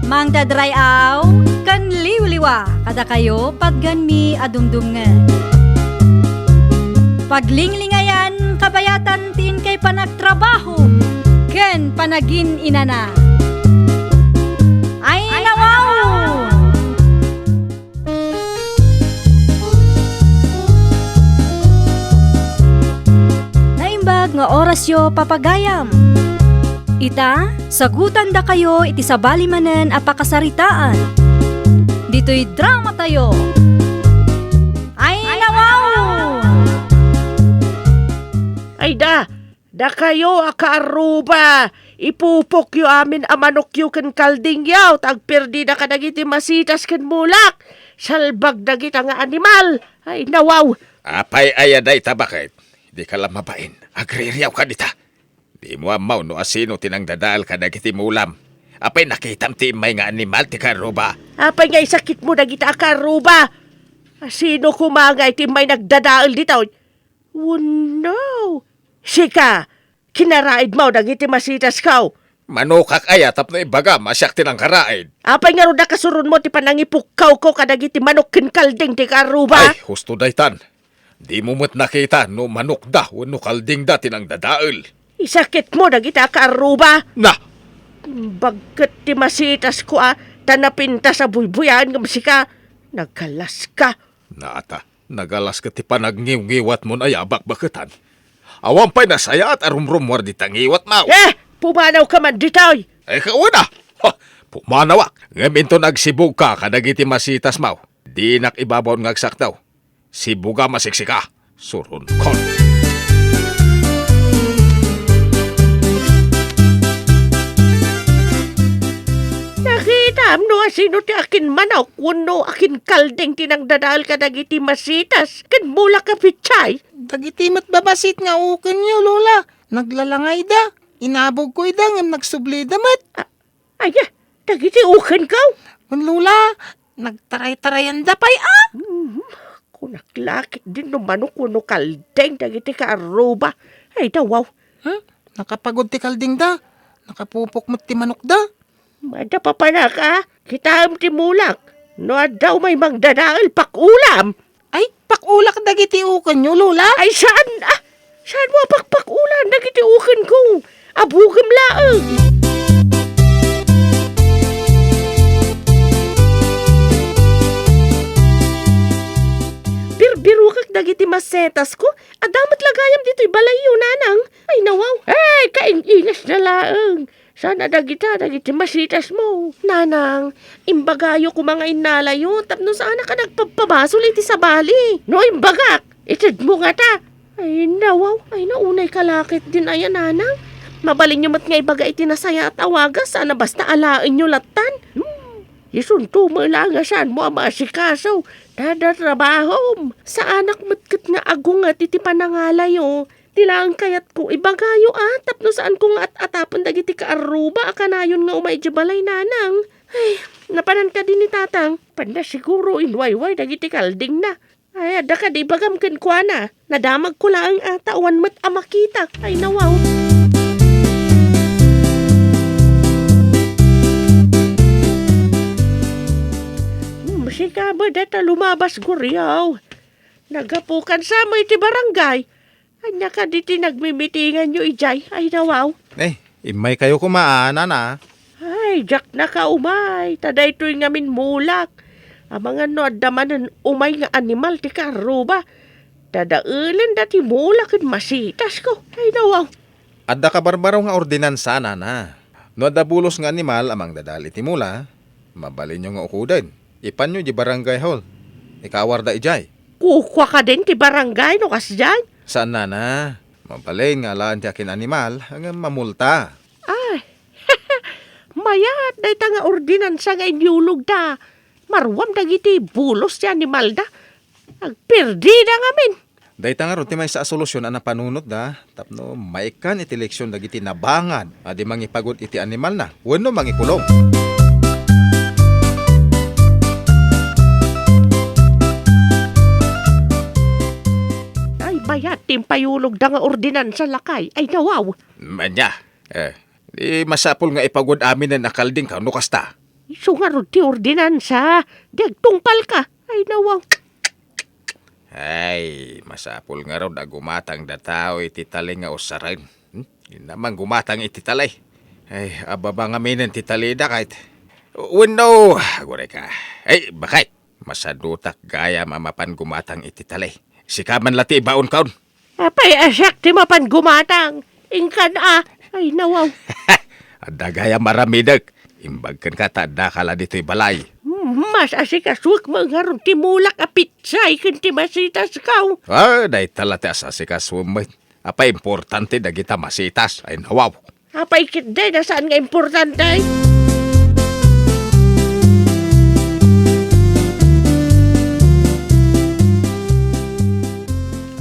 Mangdadray-aw ken liwliwa kadakayo, patganmi a dumdumngeg. Paglinglingayan kabayatan ti inkay panagtrabaho ken panagin-inana. Ay, nawaw! Naimbag nga orasyo, papagayam. Ita, sagutandakayo iti sabali manen a pakasaritaan. Ditoy dramatayo. Ay, nawaw! Ay da, dakayo a kaarruba, ipupokyo amin a manokyo ken kaldingyo, ta agperdida kadagiti masitas ken mulak. Salbag dagita nga animal. Ay, nawaw! Apay aya dayta, baket? Dika la mabain. Agririaw kadita. Dimo ammo no asino ti nangdadael kadagiti mulam. Apay nakitam ti immay nga animal ti kaarruba? Apay nga isakitmo dagita a kaarruba? Asino koma ngay ti immay nagdadael ditoy? Wenno, sika, kinaraidmo dagiti masitasko. Manokak aya tapno ibagam a siak ti nangkaraid? Apay ngarud a kasuronmo ti panangipukkawko kadagiti manok ken kalding ti kaarruba? Ay, husto daytan. Dimo met nakita no manokda wenno kaldingda ti nangdadael. Isakitmo dagita a kaarruba. Na! Bagket ti masitasko a, ta napintas a buybuyaen ngem sika, nagkalaska. Nata. Nagalas ket ti panagngiwngiwatmon aya a bakbaketan. Awan pay nasayaat a rumrummuar dita ngiwatmo. Eh! Pumanawka man ditoy! Ay, kauna! Ha! Pumanawak! Ngem inton agsibugka kadagiti masitasmo, dinak ibabaon nga agsakdaw. Sibugam a siksika! Suronkon! Nakitam no asino ti akin manok wenno akin kalding ti nangdadael kadagiti masitas ken mulak a pitsay? Dagiti met babasit nga ukenyo, Lola. Naglalangayda. Inabogko ida ngem nagsublida met. A-, aya, dagiti ukenko? Wen, Lola, nagtaraytarayanda pay a. Mhm. Kunak la ketdin no manok wenno kalding dagiti kaarruba. Ay, dawaw. Hmm? Nakapagod ti kaldingda. Nakapupok met ti manokda. Madapapanak a, kitaem ti mulak. No adda umay mangdadael, pakulam. Ay, pakulak dagiti ukenyo, Lola? Ay, saan a? Saan mo a pakpakulan dagiti ukenko? Abugem laeng. Birbirokak dagiti masetasko. Adda met la gayam ditoy balayyo, nanang. Ay, nawaw. Ay, kaing-ingasna laeng. Saan a dagita dagiti masitasmo? Nanang, imbagayo koma nga innalayo tapno saanak a nagpabpabasol iti sabali. No imbagak, itedmo ngata. Ay, nawaw. Ay, naunay ka la ketdin aya, nanang. Mabalinyo met nga ibaga iti nasayaat a wagas, saan a basta alaenyo lattan. Hmm. Isunto met la nga saanmo a maasikaso. Tada trabahom. Saanak met ket nga agunget iti panangalayo. Ti laeng kayatko, ibagayo a, tapno saanko nga at-atapen dagiti kaarruba a kanayon nga umay idiay balay, nanang. Ay, napanan kadi ni tatang? Panda siguro inwayway dagiti kaldingna. Ay, adda kadi ibagam kenkuana? Nadamagko laeng a, ta awan met a makitak. Ay, nawaw. Hmm, sika met dayta lumabas, Guriaw. Naggapukan sa mo iti barangay. Ania kadi ti nagmimitinganyo idiay? Ay, nawaw. Eh, immaykayo koma a, nana. Ay, diak nakaumay, ta daytoy ngamin mulak. Amangan no adda manen umay nga animal ti kaarruba. Dadaelenda ti mulak ken masitasko. Ay, nawaw. Adda kabarbaro nga ordinansa, nana. No adda bulos nga animal a mangdadael iti mula, mabalinyo nga ukuden. Ipanyo idiay barangay hall. Ikawarda idiay. Kukua kadin ti barangay no kasdiay? Saan, nana. Mabalin nga alaen ti akin animal, ngem mamulta. Ay, mayat dayta nga ordinansa nga inyulogda. Maruam dagiti bulos ti animalda. Agperdida ngamin. Dayta ngarud ti maysa a solusyon a napanunotda tapno maikkan iti leksion dagiti nabangad a di mangipagod iti animalna wenno mangikulong. Ay, mayat ti impayulogda nga ordinansa, lakay. Ay, nawaw. Ania, eh, di masapul nga ipagod aminen a kalding ka no kasta. Isu ngarud ti ordinansa, di agtungpalka. Ay, nawaw. Ay, masapul ngarud a gumatang dataw iti tali nga usaren. Hmm? Inna man gumatang iti tali. Ay, ababa ngaminen ti talida, kayat. Wenno, aguray ka. Ay, bakit? Masadutak gayam a mapan gumatang iti tali. Sika man la ti ibaon kaon. Apay a siak ti mapan gumatang? Inkan a. Ay, nawaw. Adda gayam aramidek. Imbag kenka ta addaka la ditoy balay. Hmm, mas asikasuek met ngarud ti mulak a pitsay ken ti masitasko. Ah, dayta la ti asasikasoem met. Apay importante dagita masitas? Ay, nawaw. Apay ketdi, saan nga importante?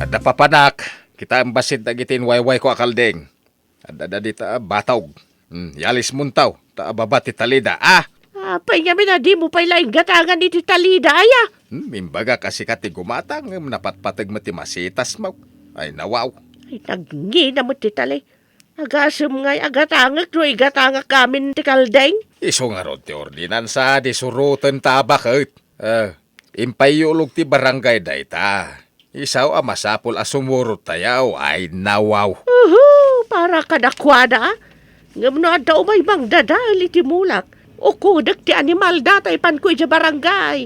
Adda papanak, kitaem bassit dagiti inwaywayko a kalding. Adda dita a batog. Hmm, yalismontaw, ta ababa ti talida, ah! Apay ngamin a dimo pay la inggatangan iti talida, aya? Hmm, imbagak a sika ti gumatang, ngem napatpateg met ti masitasmo. Ay, nawaw. Ay, nagngina met ti tali. Agasem ngay a gatangek no igatangak amin ti kalding? Isu ngarud ti ordinansa, di suroten ta a baket. Eh, impayulog ti barangay dayta. Isu a masapul a sumurot tayo, ay nawaw. Uhu, para kadakuada, a. Ngem no adda umay mangdadael iti mulak, ukodek ti animalda ta ipanko idiay barangay.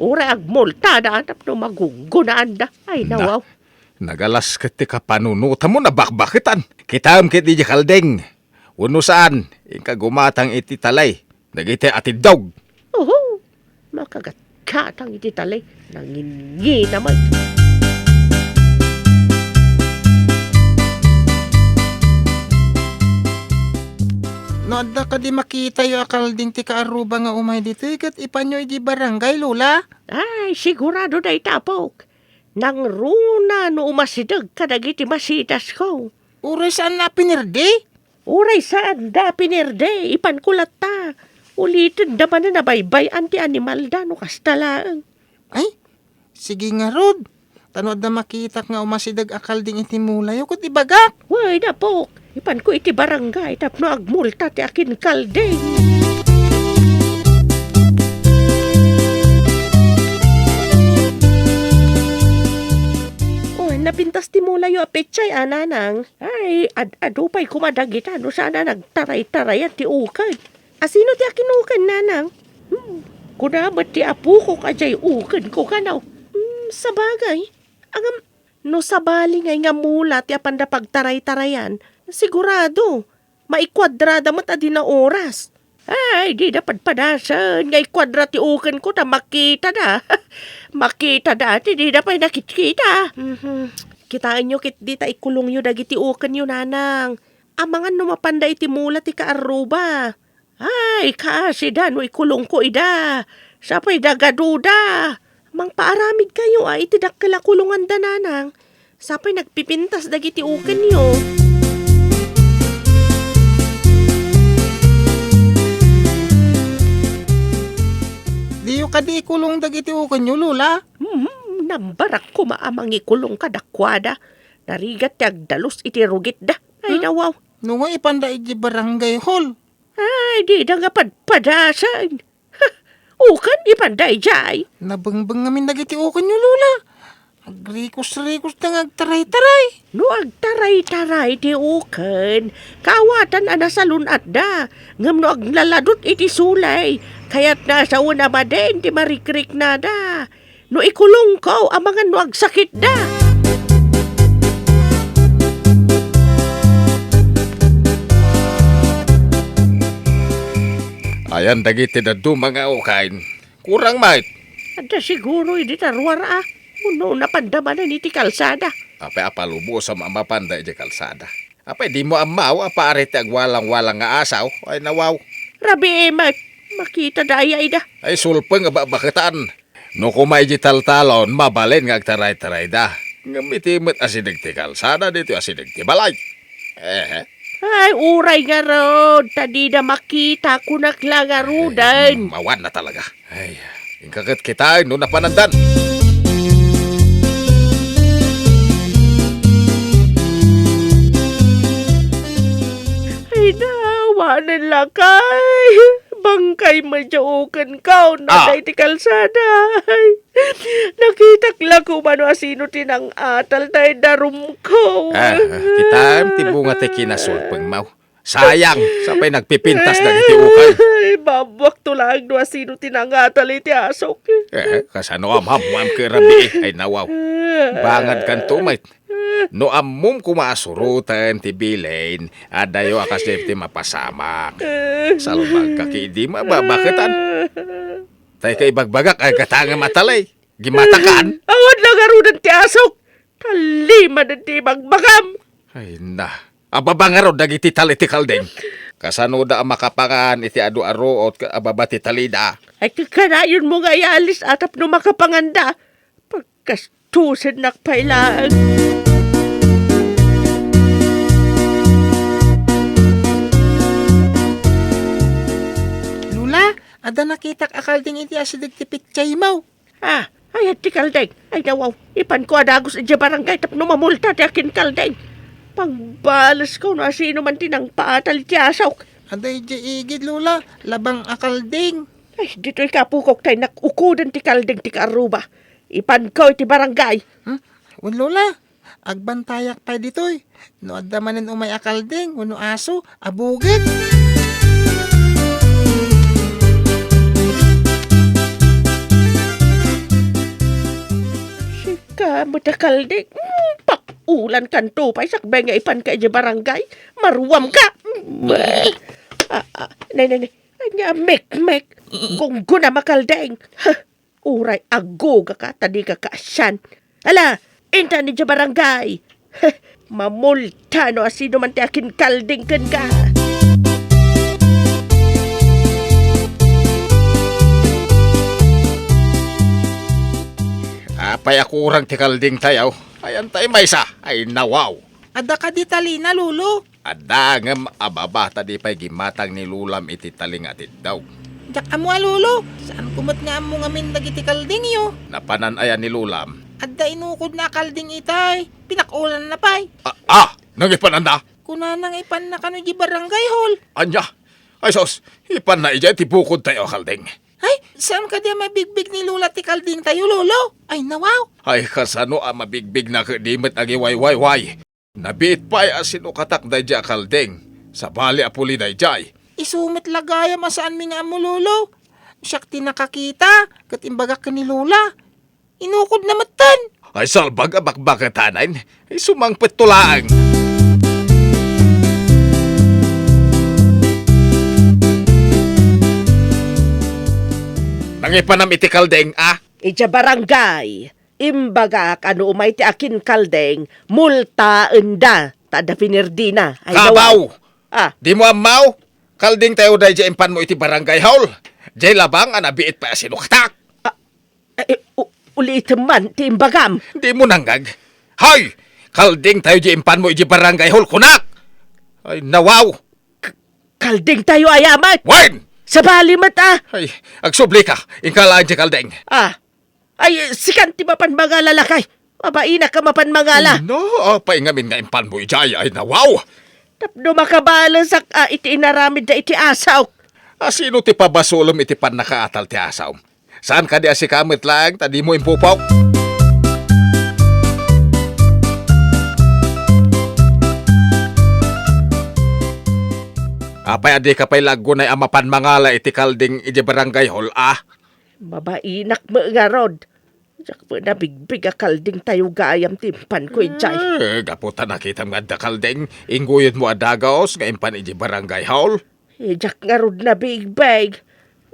Uray agmultada tapno magugunaanda. Ay, na-, nawaw. Nagalas ket ti kapanunotam a bakbaketan. Kitaem ket idiay kalding. Wenno saan, inka gumatang iti tali dagiti atiddog. Oho, makagatgatang iti tali, nanginngina met. No adda kadi makitayo a kalding ti kaarruba nga umay ditoy, ket ipanyo idiay barangay, Lola? Ay, sigurado dayta, apok. Nangruna no umasideg kadagiti masitasko. Uray saanna a pinirdi? Uray saanda a pinirdi, ipanko latta. Ulitenda manen a baybay-an ti animalda no kasta laeng. Ay, sige ngarud. Ta no adda makitak nga umasideg a kalding iti mulayo, ket ibagak. Wen, apok, ipanko iti barangay tapno agmulta ti akinkalding. Wen, napintas ti mulayo a petsay a, nanang. Ay, ad-adu pay koma dagita no saan a nagtaray-tarayan ti uken. Asino ti akinuken, nanang? Hmm, kuna met ti apokok a diay ukenko kano? Hmm, sabagay. Ngem, no sabali ngay nga mula ti apanda pagtaray-tarayan, sigurado, maikuadrada met a di naoras. Ay, dida padpadasen nga ikuadra ti ukenko ta makitada. Makitada ti dida pay nakitkita. Mhm. Kitaenyo ketdi ta ikulongyo dagiti ukenyo, nanang. Amangan no mapanda iti mula ti kaarruba. Ay, kaasida no ikulongko ida. Sapay dagaduda. Mangpaaramidkayo a iti dakkel a kulonganda, nanang. Sapay nagpipintas dagiti ukenyo. Diyo kadi ikulong dagiti ukenyo, Lola? Hmm, nambarak koma a mangikulong kadakuada. Narigat ti agdalus iti rugitda. Ay, hmm? Nawaw. No nga ipanda iti barangay hall. Ay, dida nga padpadasen. Ha, uken, ipanda idiay. Nabengbeng ngamin dagiti ukenyo, Lola. Agrikos-rikos da nga agtaray-taray. No agtaray-taray ti uken, kaawatan a nasalun-atda. Ngem no aglaladut iti sulay, kayatna a sawen a madin ti marikriknada. No ikulongko, amangan no agsakitda. Ayan dagiti dadduma nga uken. Kurang met. Adda siguro idi ta ruar a. Wenno napanda manen iti kalsada. Apay a palubosam a mapanda iti kalsada? Apay dimo ammo a paari ti agwalangwalang nga asaw? Ay, nawaw. Rabii met. Makitada aya ida? Ay, sulpeng a babaketan. No koma iti taltalon, mabalin nga agtaraytarayda. Ngem iti met asideg ti kalsada, ditoy asideg ti balay. Eh. Ay, uray ngarud, ta dida makita, kunak la ngaruden. Ay, mawan na talaga. Ay, inka ket kitaen no napanandan. Ay, nawanen lakay. Agpangkay met diay ukenko, no, ah, adda iti kalsada. Ay, nakitak la koma no asino ti nang-atal tay darumko. Ah, kitaem ti bunga ti kinasulpengmo. Sayang, sa pay nagpipintas dagiti uken. Ay, maammoakto laeng no asino ti nang-atal iti asok. Eh, kasano a maammoam ket rabii? Ay, nawaw. Bangad kanto met. No ammom koma a suroten ti bilin, adayo a kas ti mapasamak. Salbagka ket idi mababaketan. Tay ka ibagbagak, ay gatangem a talay. Gimatakan. Awan la ngaruden ti asok. Talimanen ti ibagbagam. Ay na. Ababa ngarud dagiti tali ti kalding. Kasanoda a makapangan iti adu a ruot ket ababa ti talida? Ay, kakanayonmo nga iyalis a tapno makapanganda. Pagkastusennak pay laeng. Lola, adda nakitak a kalding iti asideg ti petsaymo. Ah, ay, ti kalding. Ay, nawaw. Ipanko a dagus idiay barangay tapno mamulta ti akinkalding. Pangbalesko no asino man ti nangpaatal iti asok. Adda idiay igid, Lola. Labang a kalding. Ay, ditoy kapukok tay nakukoden ti kalding ti kaarruba. Ipanko iti barangay. Hmm? Wen, Lola. Agbantayak pay ditoy. No adda manen umay a kalding wenno aso a bugit. Sika met a kalding. Mm, pakulankanto pay sakbay nga ipanka idiay barangay. Maruamka. Mm. Ah, ah, nay, nay, nay. Ania a mekmek? Gunggonam a kalding. Uray agugaka ta dika kaasian. Ala, intan idiay barangay. Mamulta no asino man ti akinkalding kenka. Apay a kurang ti kaldingtayo? Ayan tay maysa. Ay, nawaw. Adda kadi talina, Lolo? Adda ngem ababa ta di pay gimmatang ni Lolam iti tali nga atiddog. Diak ammo a, Lolo. Saanko met nga ammo ngamin dagiti kaldingyo. Napanan aya ni Lolam? Adda inukodna a kalding itay. Pinakulanna pay. Ah, ah! Nangipananna? Kunana nga ipanna kano idiay barangay hall. Ania? Ay sus, ipanna idiay ti bukodtayo a kalding. Ay, saan kadi a mabigbig ni Lola ti kaldingtayo, Lolo? Ay, nawaw. Ay, kasano a mabigbigna ket di met agiwaywayway? Nabiit pay a sinukatak daydiay a kalding. Sabali a puli daydiay. Isu met la gayam a saanmi nga ammo, Lolo. Siak ti nakakita, ket imbagak ken ni Lola. Inukodna metten. Ay, salbag a bakbaketanen. Ay, sumangpetto laeng. Nangipanam iti kalding, a? Idiay barangay. Imbagak a no umay ti akinkalding, multaenda ta adda pinirdina. Ay, kabaw! Ah. Dimo ammo? Kaldingtayo daydiay impanmo iti barangay hall. Diay labang a nabiit pay a sinukatak. Ah, eh, u-, ulitem man ti imbagam. Dimo nangngeg. Hay! Kaldingtayo diay impanmo iti barangay hall, kunak! Ay, nawaw! K-, kaldingtayo aya met? Wen! Sabali met, a? Ay, agsublika. Inka laeng ti kalding. Ah. Ay, sikan ti mapan mangala, lakay. Mabainak a mapan mangala. Ay, no, apay ngamin nga impanmo idiay, ay, nawaw. Tapno makabalesak a iti inaramidda iti asawk. A, sino ti pabasolem iti pannakaatal ti asawm? Saan kadi a sika met laeng ta dimo impupok? Apay a dika pay la aggunay a mapan mangala iti kalding idiay barangay hall, a? Mabainak met ngarud. Diak met nabigbig a kaldingtayo gayam ti impanko idiay. Eh, gapu ta nakitam nga adda kalding, ingguyodmo a dagus nga impan idiay barangay hall? Eh, diak ngarud nabigbig.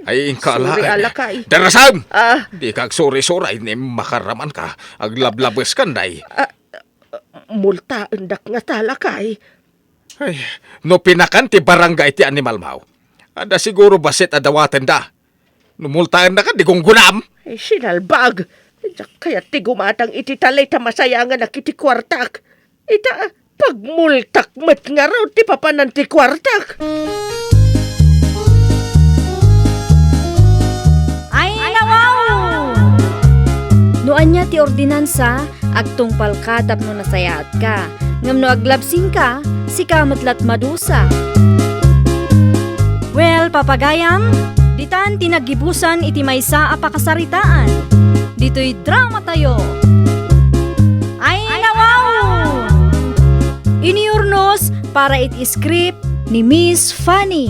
Ay, inka laeng. Sorry, a, lakay. Darasam! Ah. Dika agsuri-suray, ni makaramanka. Aglablabeskan, day. Ah, ah, multaendak ngata, lakay. Ay, no pinakan ti barangay ti animalmo, adda siguro bassit a dawatenda. No multaennaka, di gunggonam. Ay, sinalbag! Diak kayat ti gumatang iti tali ta masayanganak iti kuartak. Ita, pagmultak met ngarud ti papanan ti kuartak. Ay, nawaw! No ania ti ordinansa, agtungpalka tapno nasayaatka. Ngem no aglabsingka, sika met la't madusa. Well, papagayam, ditan ti naggibusan iti maysa a pakasaritaan. Ditoy dramatayo. Ay, nawaw! Iniurnos para iti script ni Miss Fanny.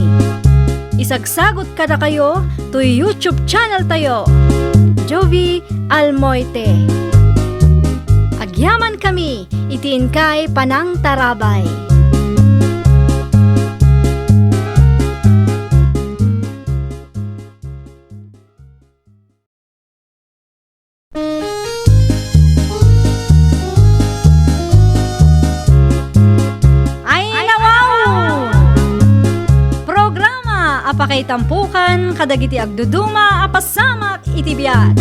Isagsagot kadakayo toy YouTube channel tayo, Jovi Almoite. Agyaman kami iti inkay panangtarabay. Ay, nawaw! Programa a pakaitampukan kadagiti agduduma a pasamak iti biag.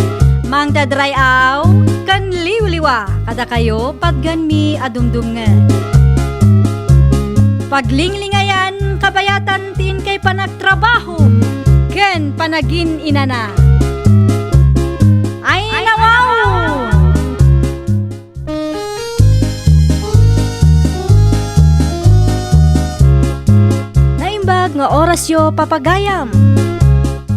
Mangted ray-aw ken liwliwa kadakayo patgenmi a dumdumngeg. Paglinglingayan kabayatan ti inkay panagtrabaho ken panagin-inana. Ay, nawaw! Naimbag nga orasyo, papagayam.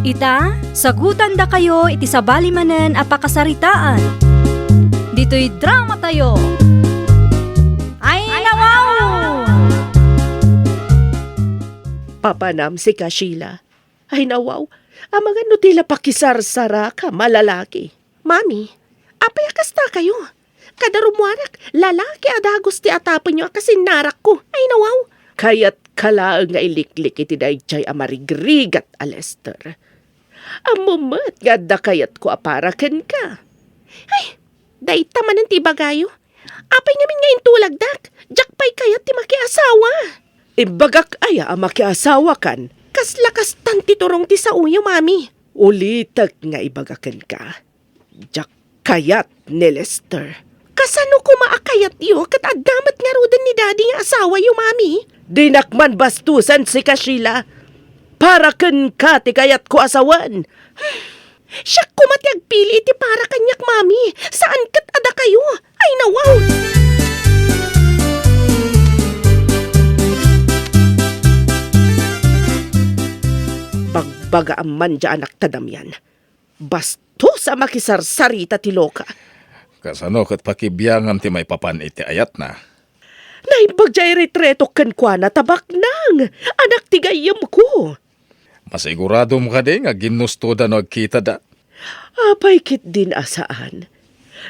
Ita, sagutandakayo iti sabali manen a pakasaritaan. Ditoy dramatayo. Ay, nawaw! Papanam, Sika Sheila. Ay, nawaw. Amangan no ti la pakisarsaraka, malalaki. Mami, apay a kastakayo? Kada rummuarak, lalaki a dagus ti atapenyo a kasinnarakko. Ay, nawaw. Kayatka laeng nga iliklik iti daydiay a marigrigat a Lester. Ammom met nga adda kayatko a para kenka. Ay, dayta manen ti ibagayo. Apay ngamin nga intulagdak? Diak pay kayat ti makiasawa. Imbagak aya a makiasawakan? Kasla kastan ti turong ti saoyo, Mami. Ulitek nga ibaga kenka, diak kayat ni Lester. Kasano koma a kayatyo ket adda met ngaruden ni Daddy nga asawayo, Mami? Dinak man bastusen, Sika Sheila. Para kenka ti kayatko a sawen. Siak koma ti agpili iti para kaniak, Mami. Saan ket a dakayo. Ay, nawaw! Bagbagaam man diay anakta, Damian. Bastos a makisarsarita ti loka. Kasano ket pakibiangam ti maipapan iti ayatna? Naimbag diay retretok kenkuana ta baknang. Anak ti gayyemko. Masiguradom kadi nga ginnustoda no agkitada? Apay ketdin a saan?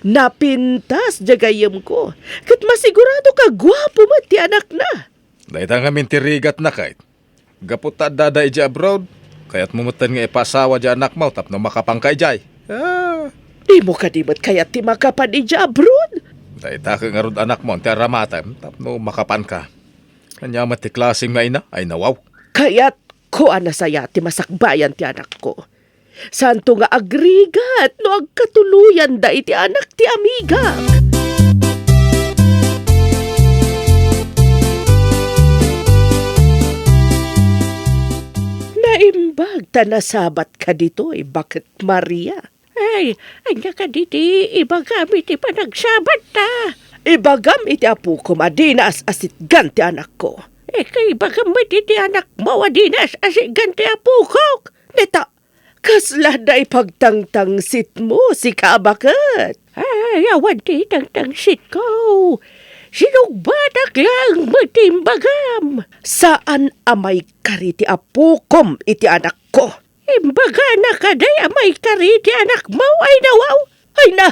Napintas diay gayyemko, ket masigurado ka guapo met ti anakna. Dayta ngamin ti rigatna, kayat. Gapu ta addada idiay abroad, kayatmo metten nga ipaasawa diay anakmo tapno makapanka idiay. Ah. Dimo kadi met kayat ti makapan idiay abroad? Dayta ket ngarud anakmo ti aramatem tapno makapanka. Ania met ti klasem nga ina? Ay, nawaw. Kayatko a nasayaat ti masakbayan ti anakko. Saanto nga agrigat no agkatuloyanda iti anak ti amigak. Naimbag ta nasabatka ditoy, Baket Maria. Ay, ania kadi ti ibagam iti panagsabatta? Ibagam iti apokom a dina as-asitgan ti anakko. Ika, ibagam met iti anakmo a dina as-asitgan ti apokok. Neta, kasla adda ipagtangtangsit mo, sika a baket? Ay, awan ti tangtangsitko. Sinungbatak laeng met ti imbagam. Saan a maikari ti apokom iti anakko. Imbagana kadi a maikari ti anakmo, ay nawaw? Ay na,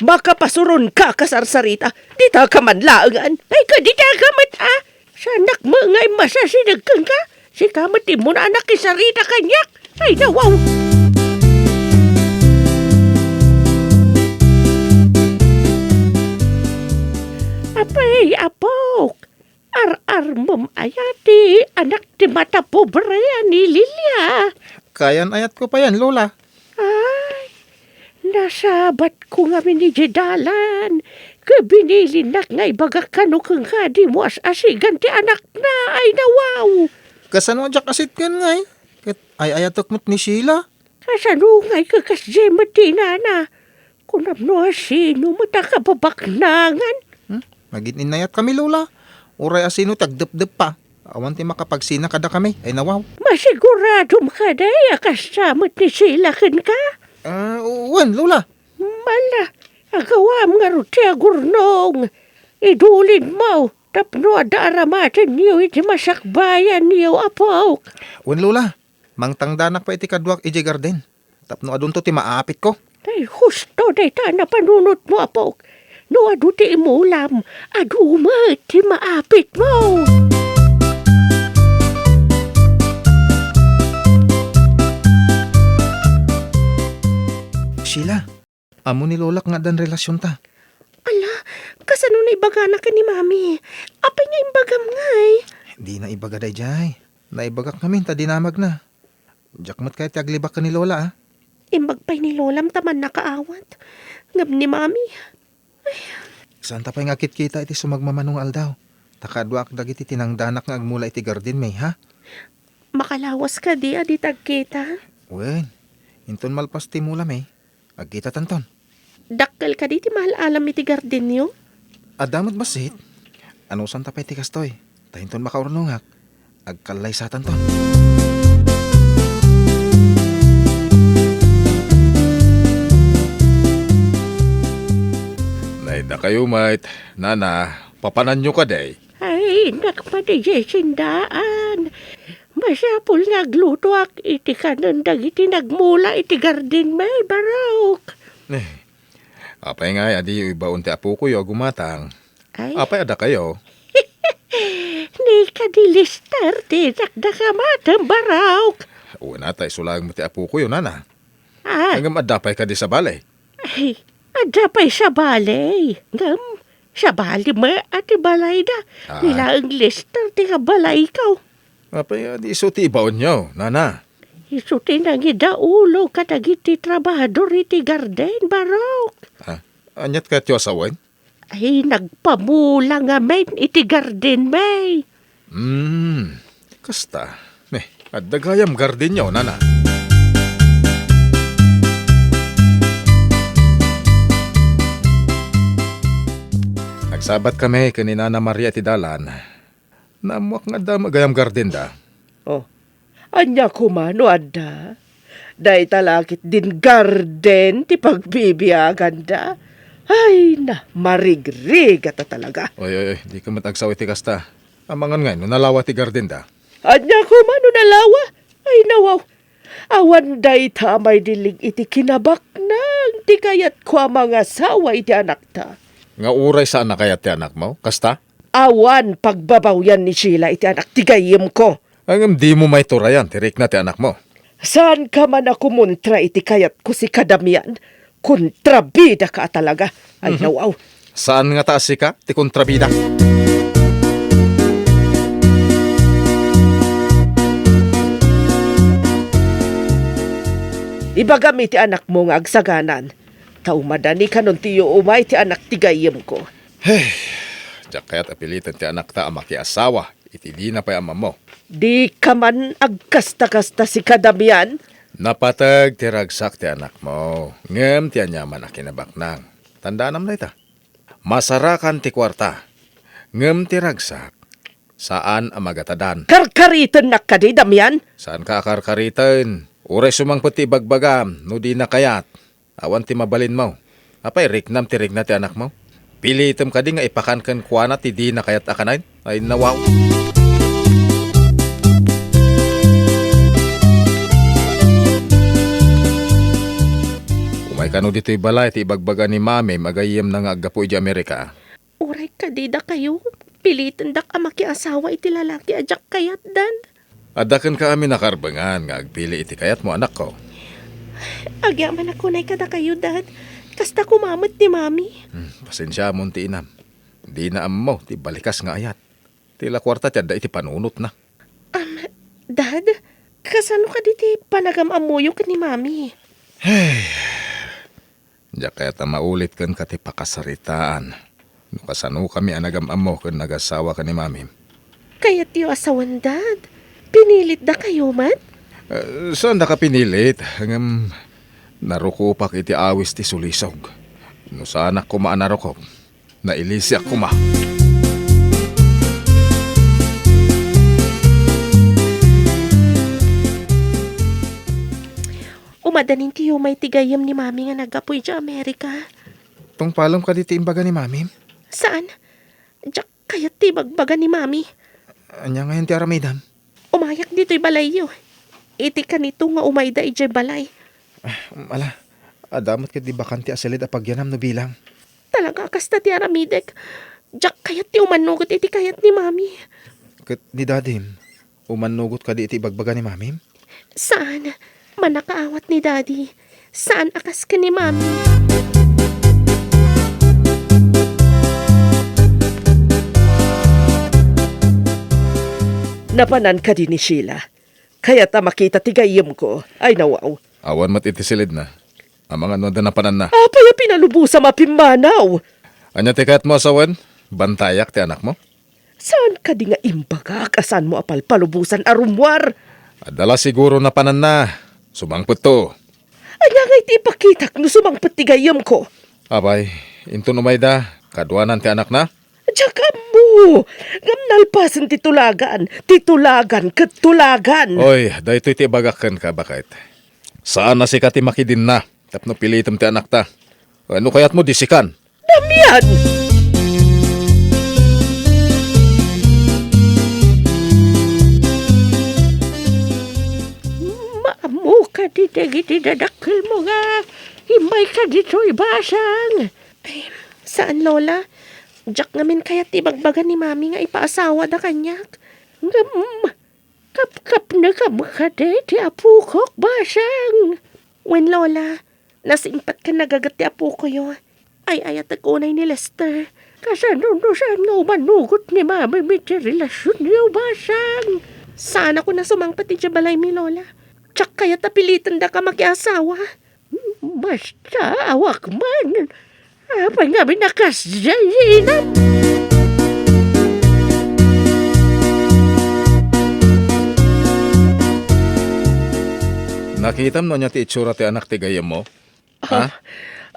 makapasuronka a kasarsarita, ditaka man laengen. Ay, kadi daka met a? Saanak met nga immasasineg kenka? Sika met ti immuna a nakisarita kaniak. Ay, nawaw! Apay, apok, ar-armem aya ti anak ti matapobre a ni Lilia? Kayan-ayatko payen, Lola. Ay, nasabatko ngamin idiay dalan, ket binilinak nga ibagak kano kenka a dimo as-asigan ti anakna. Ay, nawaw! Kasano a diak asitgen ngay? Ket ay-ayatek met ni Sheila. Kasano ngay ket kasdiay met ti inana? Kunam no asino met a kababaknangan? Hmm? Nagin-innayatkami, Lola. Uray asino ti agdepdeppa. Awan ti makapagsina kadakami, ay nawaw. Masiguradom kadi a kasta met ni Sheila kenka? Ah, wen, Lola. Mala, agawam ngarud ti agurnong. Idulidmo tapno adda aramatenyo iti masakbayanyo, apok. Wen, Lola. Mangtangdanak pay iti kaduak idiay garden tapno adunto ti maapitko. Ay, husto dayta a napanunotmo, apok. No adu ti imulam, adu met ti maapitmo. Sheila, ammo ni Lolak nga addan relasyonta. Ala, kasano naibagana ken ni Mami? Apay nga imbagam ngay? Di naibaga daydiay. Naibagak ngamin ta dinamagna. Diak met kayat ti aglibak ken ni Lola, a. Imbag pay ni Lolam ta mannakaawat. Ngem ni Mami, ay. Saanta pay nga agkitkita iti sumagmamano nga aldaw. Ta kaduak dagiti tinangdanak nga agmula iti garden, May, ha? Makalawas kadi a dita agkita? Wen, inton malpas ti mula, May. Agkitatanton. Dakkel kadi ti maal-alam iti gardenyo? Adda met bassit. Anusanta pay ti kastoy, ta inton makaurnongak, agkallaysatanton. Nay, dakayo met, nana, papananyo kadi? Ay, innak pay diay sindaan. Masapul nga aglutoak iti kanen dagiti nagmula iti garden, May, Barok. Eh, apay ngay a diyo ibaon ti apokoyo a gumatang? Ay. Apay a dakayo? Ni kadi Lester ti dakdakamatem, Barok. Wen a, ta isu laeng met ti apokoyo, nana. Ah. Ngem adda pay kadi sabali? Ay, adda pay sabali. Ngem, sabali met a ti balayda. Ah. Ni laeng Lester ti kabalayko. Apay a di isu ti ibaonyo, nana? Isu ti nangidaulo kadagiti trabahador iti garden, Barok. Ah, aniat kayatyo a sawen? Ay, nagpamula ngamin iti garden, May. Hmm, kasta. Eh, adda gayam gardenyo, nana. Nagsabat kami ken ni Nana Maria iti dalan. Naammoak nga adda met gayam gardenda. Oh, ania koma no adda? Dayta la ketdin garden ti pagbibiaganda. Ay na, marigrigata talaga. Oy, oy, oy, dika met agsao iti kasta. Amangan ngay no nalawa ti gardenda? Ania koma no nalawa? Ay, nawaw. Awan dayta a maidillig iti kinabaknang ti kayatko a mangasawa iti anakta. Nga uray saan a kayat ti anakmo, kasta? Awan pagbabawian ni Sheila iti anak ti gayyemko. Ngem dimo maiturayan ti rikna ti anakmo. Saanka man a kumontra iti kayatko, sika Damian. Kontrabidaka a talaga. Ay, mhm, nawaw. Saan ngata a sika ti kontrabida? Ibagam iti anakmo nga agsaganan, ta umadani kanon ti yuumay ti anak ti gayyemko. Hey, diak kayat a piliten ti anakta a makiasawa iti dina pay ammammo. Dika man agkasta-kasta, sika Damian. Napateg ti ragsak ti anakmo, ngem ti aniaman a kinabaknang. Tandaanam dayta. Masarakan ti kuarta, ngem ti ragsak, saan a magatadan. Karkaritennak kadi, Damian? Saanka a karkariten. Uray sumangpet ti ibagbagam, no dina kayat. Awan ti mabalinmo. Apay, riknam ti rikna ti anakmo? Pilitem kadi nga ipakan kenkuana ti dina kayat a kanayon? Ay, nawaw. Umay kano ditoy balay ti ibagbaga ni Mami, magayyemna nga aggapu idiay Amerika. Uray kadi dakayo, pilitendak a makiasawa iti lalaki a diak kayat, Dad. Adda kenka amin a karbengan nga agpili iti kayatmo, anakko. Agyamanak unay kadakayo, Dad. Kasta koma met ni Mami. Hmm, pasensiamon ti inam. Dina ammo ti balikas nga ayat. Ti la kuarta ti adda iti panunotna. Am, Dad, kasano kadi ti panagam-ammoyo ken ni Mami? Hey, diak kayat a maulit kenka ti pakasaritaan no kasanokami a nagam-ammo ken nagasawa ken ni Mami. Kayatyo a sawen, Dad? Pinilitdakayo met? Eh, saandaka pinilit, ngem narukopak iti awis ti sulisog. No saanak koma a narukop, nailisiak koma. Adda nin ti umay ti gayyem ni Mami nga naggapu idiay Amerika. Tungpalem kadi ti imbaga ni Mamim? Saan. Diak kayat ti ibagbaga ni Mami. Ania ngayen ti aramidem? Umayak ditoy balayyo. Iti kanito nga umayda idiay balay. Ah, ala, adda met ketdi bakante a siled a pagyanam no bilang. Talaga a kasta ti aramidek. Diak kayat ti umanugot iti kayat ni Mami. Ket ni Dadim, umanugot kadi iti ibagbaga ni Mamim? Saan. Mannakaawat ni Daddy. Saan a kas ken ni Mami. Napanan kadi ni Sheila? Kayat a makita ti gayyemko. Ay, nawaw. Awan met iti siledna. Amangan no adda napananna. Apay a pinalubosam a pimmanaw? Ania ti kayatmo a sawen? Bantayak ti anakmo? Saan kadi nga imbagak a saanmo a palpalubosan a rummuar? Adda la siguro napananna. Sumangpetto. Ania ngay ti ipakitak no sumangpet ti gayyemko? Apay, inton umayda, kaduanan ti anakna? Diak ammo. Ngem nalpasen ti tulagan. Ti tulagan ket tulagan. Oy, daytoy ti ibagak kenka, baket. Saan a sika ti makidinna tapno pilitem ti anakta. Wenno kayatmo disikan? Damian! Maammo kadi dagiti dadakkelmo nga immayka ditoy basang? Ay, saan, Lola. Diak ngamin kayat ti ibagbaga ni Mami nga ipaasawada kaniak. Ngem, kapkapnekam kadi ti apokok, basang? Wen, Lola, nasingpet ken nagaget ti apokoyo. Ay-ayatek unay ni Lester. Kasano no saan nga umanugot ni Mami iti relasionyo, basang? Saan a kuna sumangpet idiay balaymi, Lola. Diak kayat a pilitendaka makiasawa. Basta, awak man. Apay ngamin a kasdiay, Ina? Nakitam no ania ti itsura ti anak ti gayyemmo? Ha? Ah,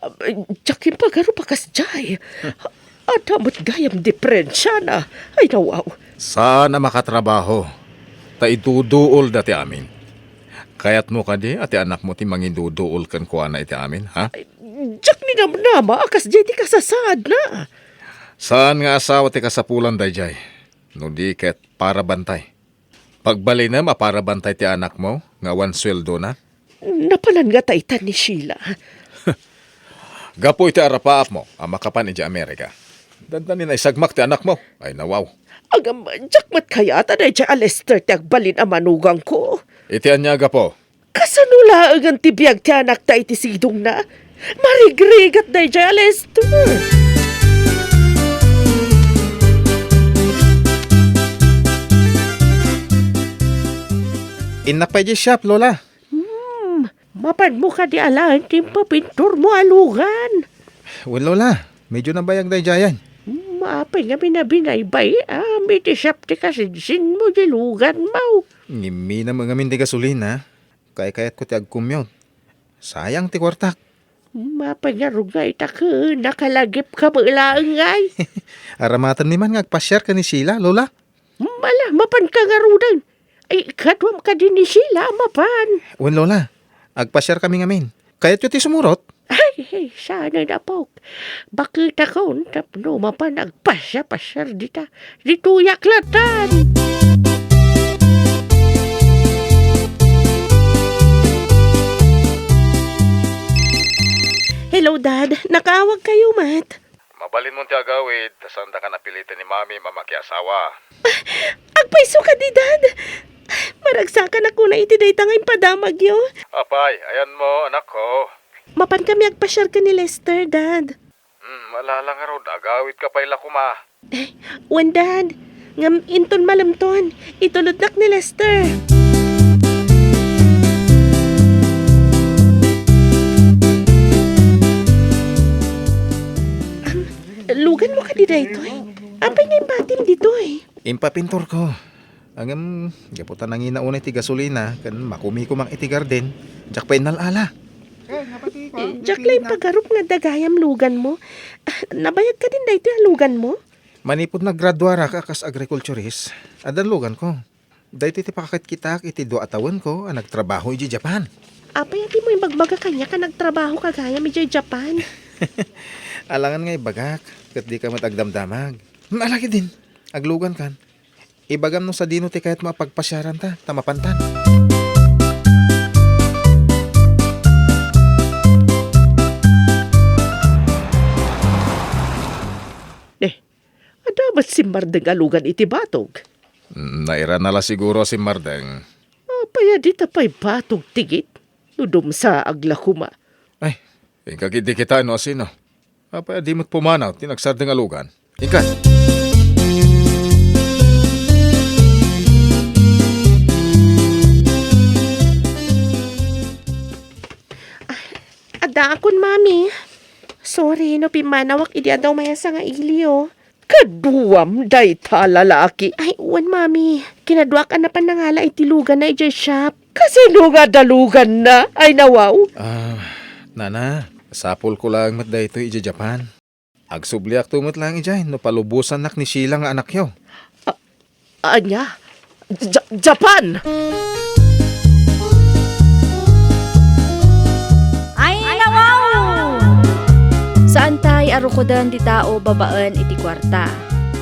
ah, diak impagarup a kasdiay. Adda met gayam diferensiana. Ay, nawaw. Saan a makatrabaho. Ta iduduolda ti amin. Kayatmo kadi a ti anakmo ti mangiduduol kenkuana iti amin, ha? Ay, diak ninamnama a kasdiay ti kasasaadna. Saan nga asawa ti kasapulan daydiay? No di ket para bantay. Pagbalinem a para bantay ti anakmo nga awan sueldona? Napanan nga taytan ni Sheila. Gapu iti arapaapmo a makapan idiay Amerika. Dandanin a isagmak ti anakmo. Ay, nawaw. Agam, diak met kayat a daydiay a Lester ti agbalin a manugangko. Iti ania a gapu? Kasano laengen ti biag ti anakta iti sidongna? Marigrigat daydiay a Lester. Innak pay idiay shop, Lola. Hmm, mapanmo kadi alaen ti impapinturmo a lugan? Wen, Lola, medyo nabayag daydiayen. Hmm, apay ngamin a binaybay-am iti shop ti kasinsinmo diay luganmo? Ngimminam ngamin ti gasolina. Kaykayatko ti agcommute. Sayang ti kuartak. Mapay ngarud nga ita ken nakalagipka met laeng ngay. Aramatenmi man nga agpasiar ken ni Sheila, Lola. Mala, mapanka ngaruden. Ay, kaduam kadi ni Sheila a mapan. Wen, Lola. Agpasiarkami ngamin. Kayatyo ti sumurot? Ay, ay, saan a napok. Baketakon tapno mapan agpasiar-pasiar dita. Ditoyak latan. Hello, Dad. Nakaawag kayo met. Mabalinmon ti agawid, ta saandaka napiliten ni Mami a makiasawa. Agpayso kadi, Dad. Maragsakan a kuna iti dayta nga impadamagyo. Apay, ayanmo, anakko. Mapan kami agpasiar ken ni Lester, Dad. Hmm, ala ngarud, agawidka pay la koma. Eh, wen, Dad. Ngem inton malemton, itulodnak ni Lester. Am, luganmo kadi daytoy? Apay nga imbatim ditoy? Impapinturko. Ngem, gapu ta nangina unay ti gasolina ken makumikumak iti garden, diak pay innal-ala. Eh, diak la impagarup nga adda gayam luganmo. Ah, nabayag kadin daytoy a luganmo? Manipud naggraduarak a kas agriculturist, addan luganko. Daytoy ti pakakitkitaak iti dua a tawenko a nagtrabaho idiay Japan. Apay a dimo ibagbaga kaniak a nagtrabahoka gayam idiay Japan? Alangan nga ibagak, ket dika met agdamdamag. Hmm, ala ketdin, aglugankan. Ibagam no sadino ti kayatmo a pagpasiaranta, ta mapantan. Eh, adda met simmardeng a lugan iti batog? Mm, nairana la siguro a simmardeng. Apay a dita pay batog ti git? No dumsaag la koma. Ay, inka ketdi kitaen no asino. Apay a di met pumanaw ti nagsardeng a lugan? Inka. Ah, addaakon, Mami. Sorry no pimmanawak idi adda maysa nga ili, oh. Kaduam dayta a lalaki. Ay, wen, Mami. Kinaduak a napan nangala iti luganna idiay shop. Kasino nga adda luganna? Ay, nawaw. Ah, nana, sapulko laeng met daytoy idiay Japan. Agsubliakto met laeng idiay no palubosannak ni Sheila nga anakyo. A-, ania? Ja-, Japan! Ay, nawaw! Saantay a rukoden ti tao babaen iti kuarta.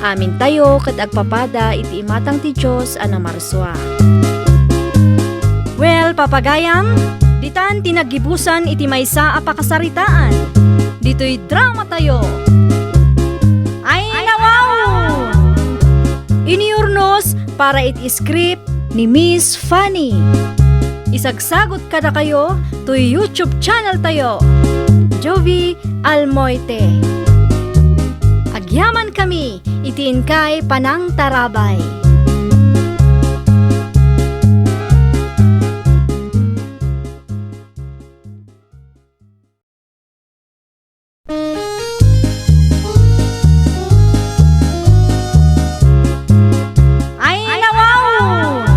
Amintayo ket agpapada iti imatang ti Dios a namarsua. Well, papagayam, ditan ti naggibusan iti maysa a pakasaritaan. Ditoy dramatayo. Ay, nawaw! Iniurnos para iti script ni Miss Fanny. Isagsagot kadakayo toy YouTube channel tayo, Jovie Almoite. Agyaman kami iti inkay panangtarabay. Ay, nawaw!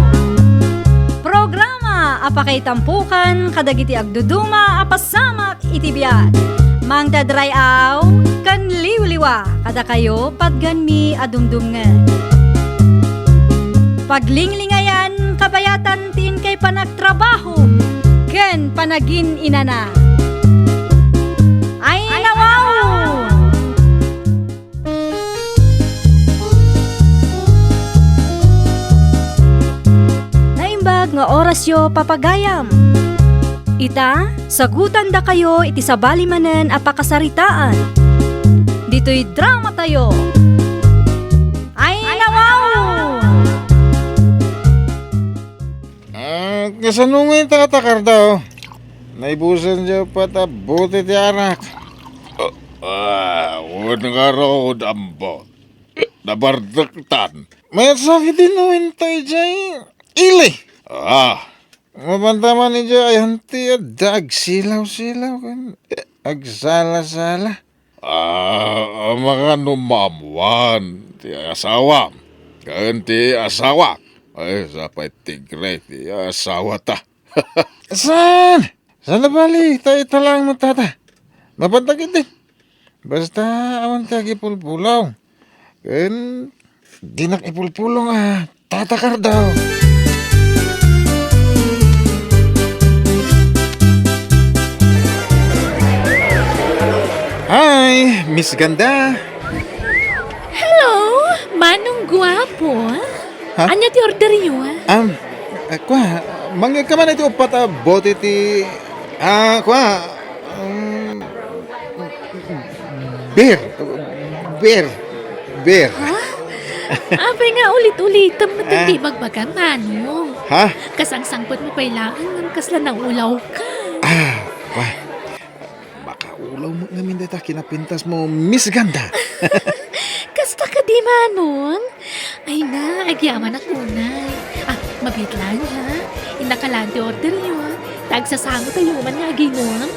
Programa a pakaitampokan kadagiti agduduma a pasamak iti biag. Mangted ray-aw ken liwliwa kadakayo patganmi a dumdumngeg. Paglinglingayan kabayatan ti inkay panagtrabaho ken panagin-inana. Ay, nawaw! Naimbag nga orasyo, papagayam. Ita, sagutandakayo iti sabali manen a pakasaritaan. Ditoy dramatayo. Ay, nawaw! Ah, kasano ngay, Tata Cardo? Naibusan diay uppat a bote ti arak. Ah, ah, wen ngarud, Ambo. Nabardektan. Mayat sa ketdin no inta idiay ili. Ah. Mapanta man idiay ayanti a agsilaw-silaw ken agsala-sala. Ah, makaano maammuan ti asawam ken ti asawak? Ay, sapay tigre ti asawata. Saan? Saan a bali? Ta ita laeng met, Tata. Mapanta ketdin. Basta awan ti agipulpulong. Ken dinak ipulpulong a Tata Cardo. Hi, Miss Ganda. Hello, Manong Guapo. Ha? Ania ti orderyo? Um, ah, kua, mangngegka man iti uppat a bote ti, ah, kua, um, Beer. Beer. Beer. Ha? Apay nga ulit-ulitem met ti ibagbagam, Manong? Ha? Kasangsangpetmo pay laeng ngem kasla naulawka. Ah, wa. Makaulaw met ngamin dayta kinapintasmo, Miss Ganda. Kasta kadi, Manong? Ay na, agyamanak unay. Ah, mabiit laeng, ha? Innaka laeng ti orderyo, ha? Ta agsasangotayo man nga aginom.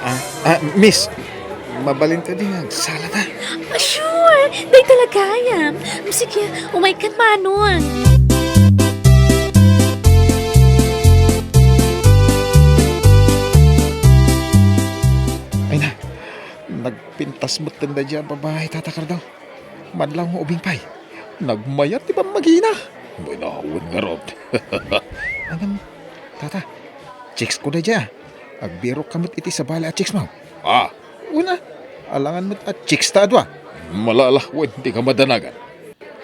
Ah, ah, miss, mabalin kadi nga agsalata? Ah, sure! Dayta la gayam. Sige, umaykan, Manong. Ay na, nagpintas metten daydiay a babai, Tata Cardo. Madlaw nga ubing pay, nagmayat ti pammagina. Wen ngarud. Ngem, Tata, Chicks ko daydiay. Agbirok ka met iti sabali a chicks mo. Ah. Una, alangan met a chicks ta a dua. Malala, wen, di ka madanagan.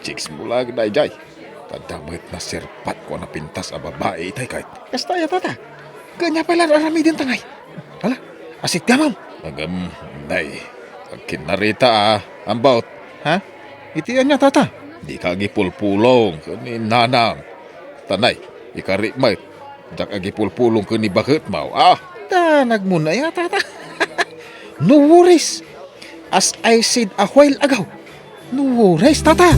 Chicks mo lang daydiay. Adda met naserpat ko a napintas a babai itay kayat. Kasta ya, tata. Kanya pala aramiden ta ngay. Ala, asit ka, ma'am. Agam, nay. Agkinnarita, ah, ambaot. Ha? Iti ania, tata? Di ka agipulpulong ken ni nanang. Tanay, ikari met. Diak agipulpulong ken ni baketmo, ah. Ta nagmuna ya, tata. No worries. As I said a while ago, no worries, tata.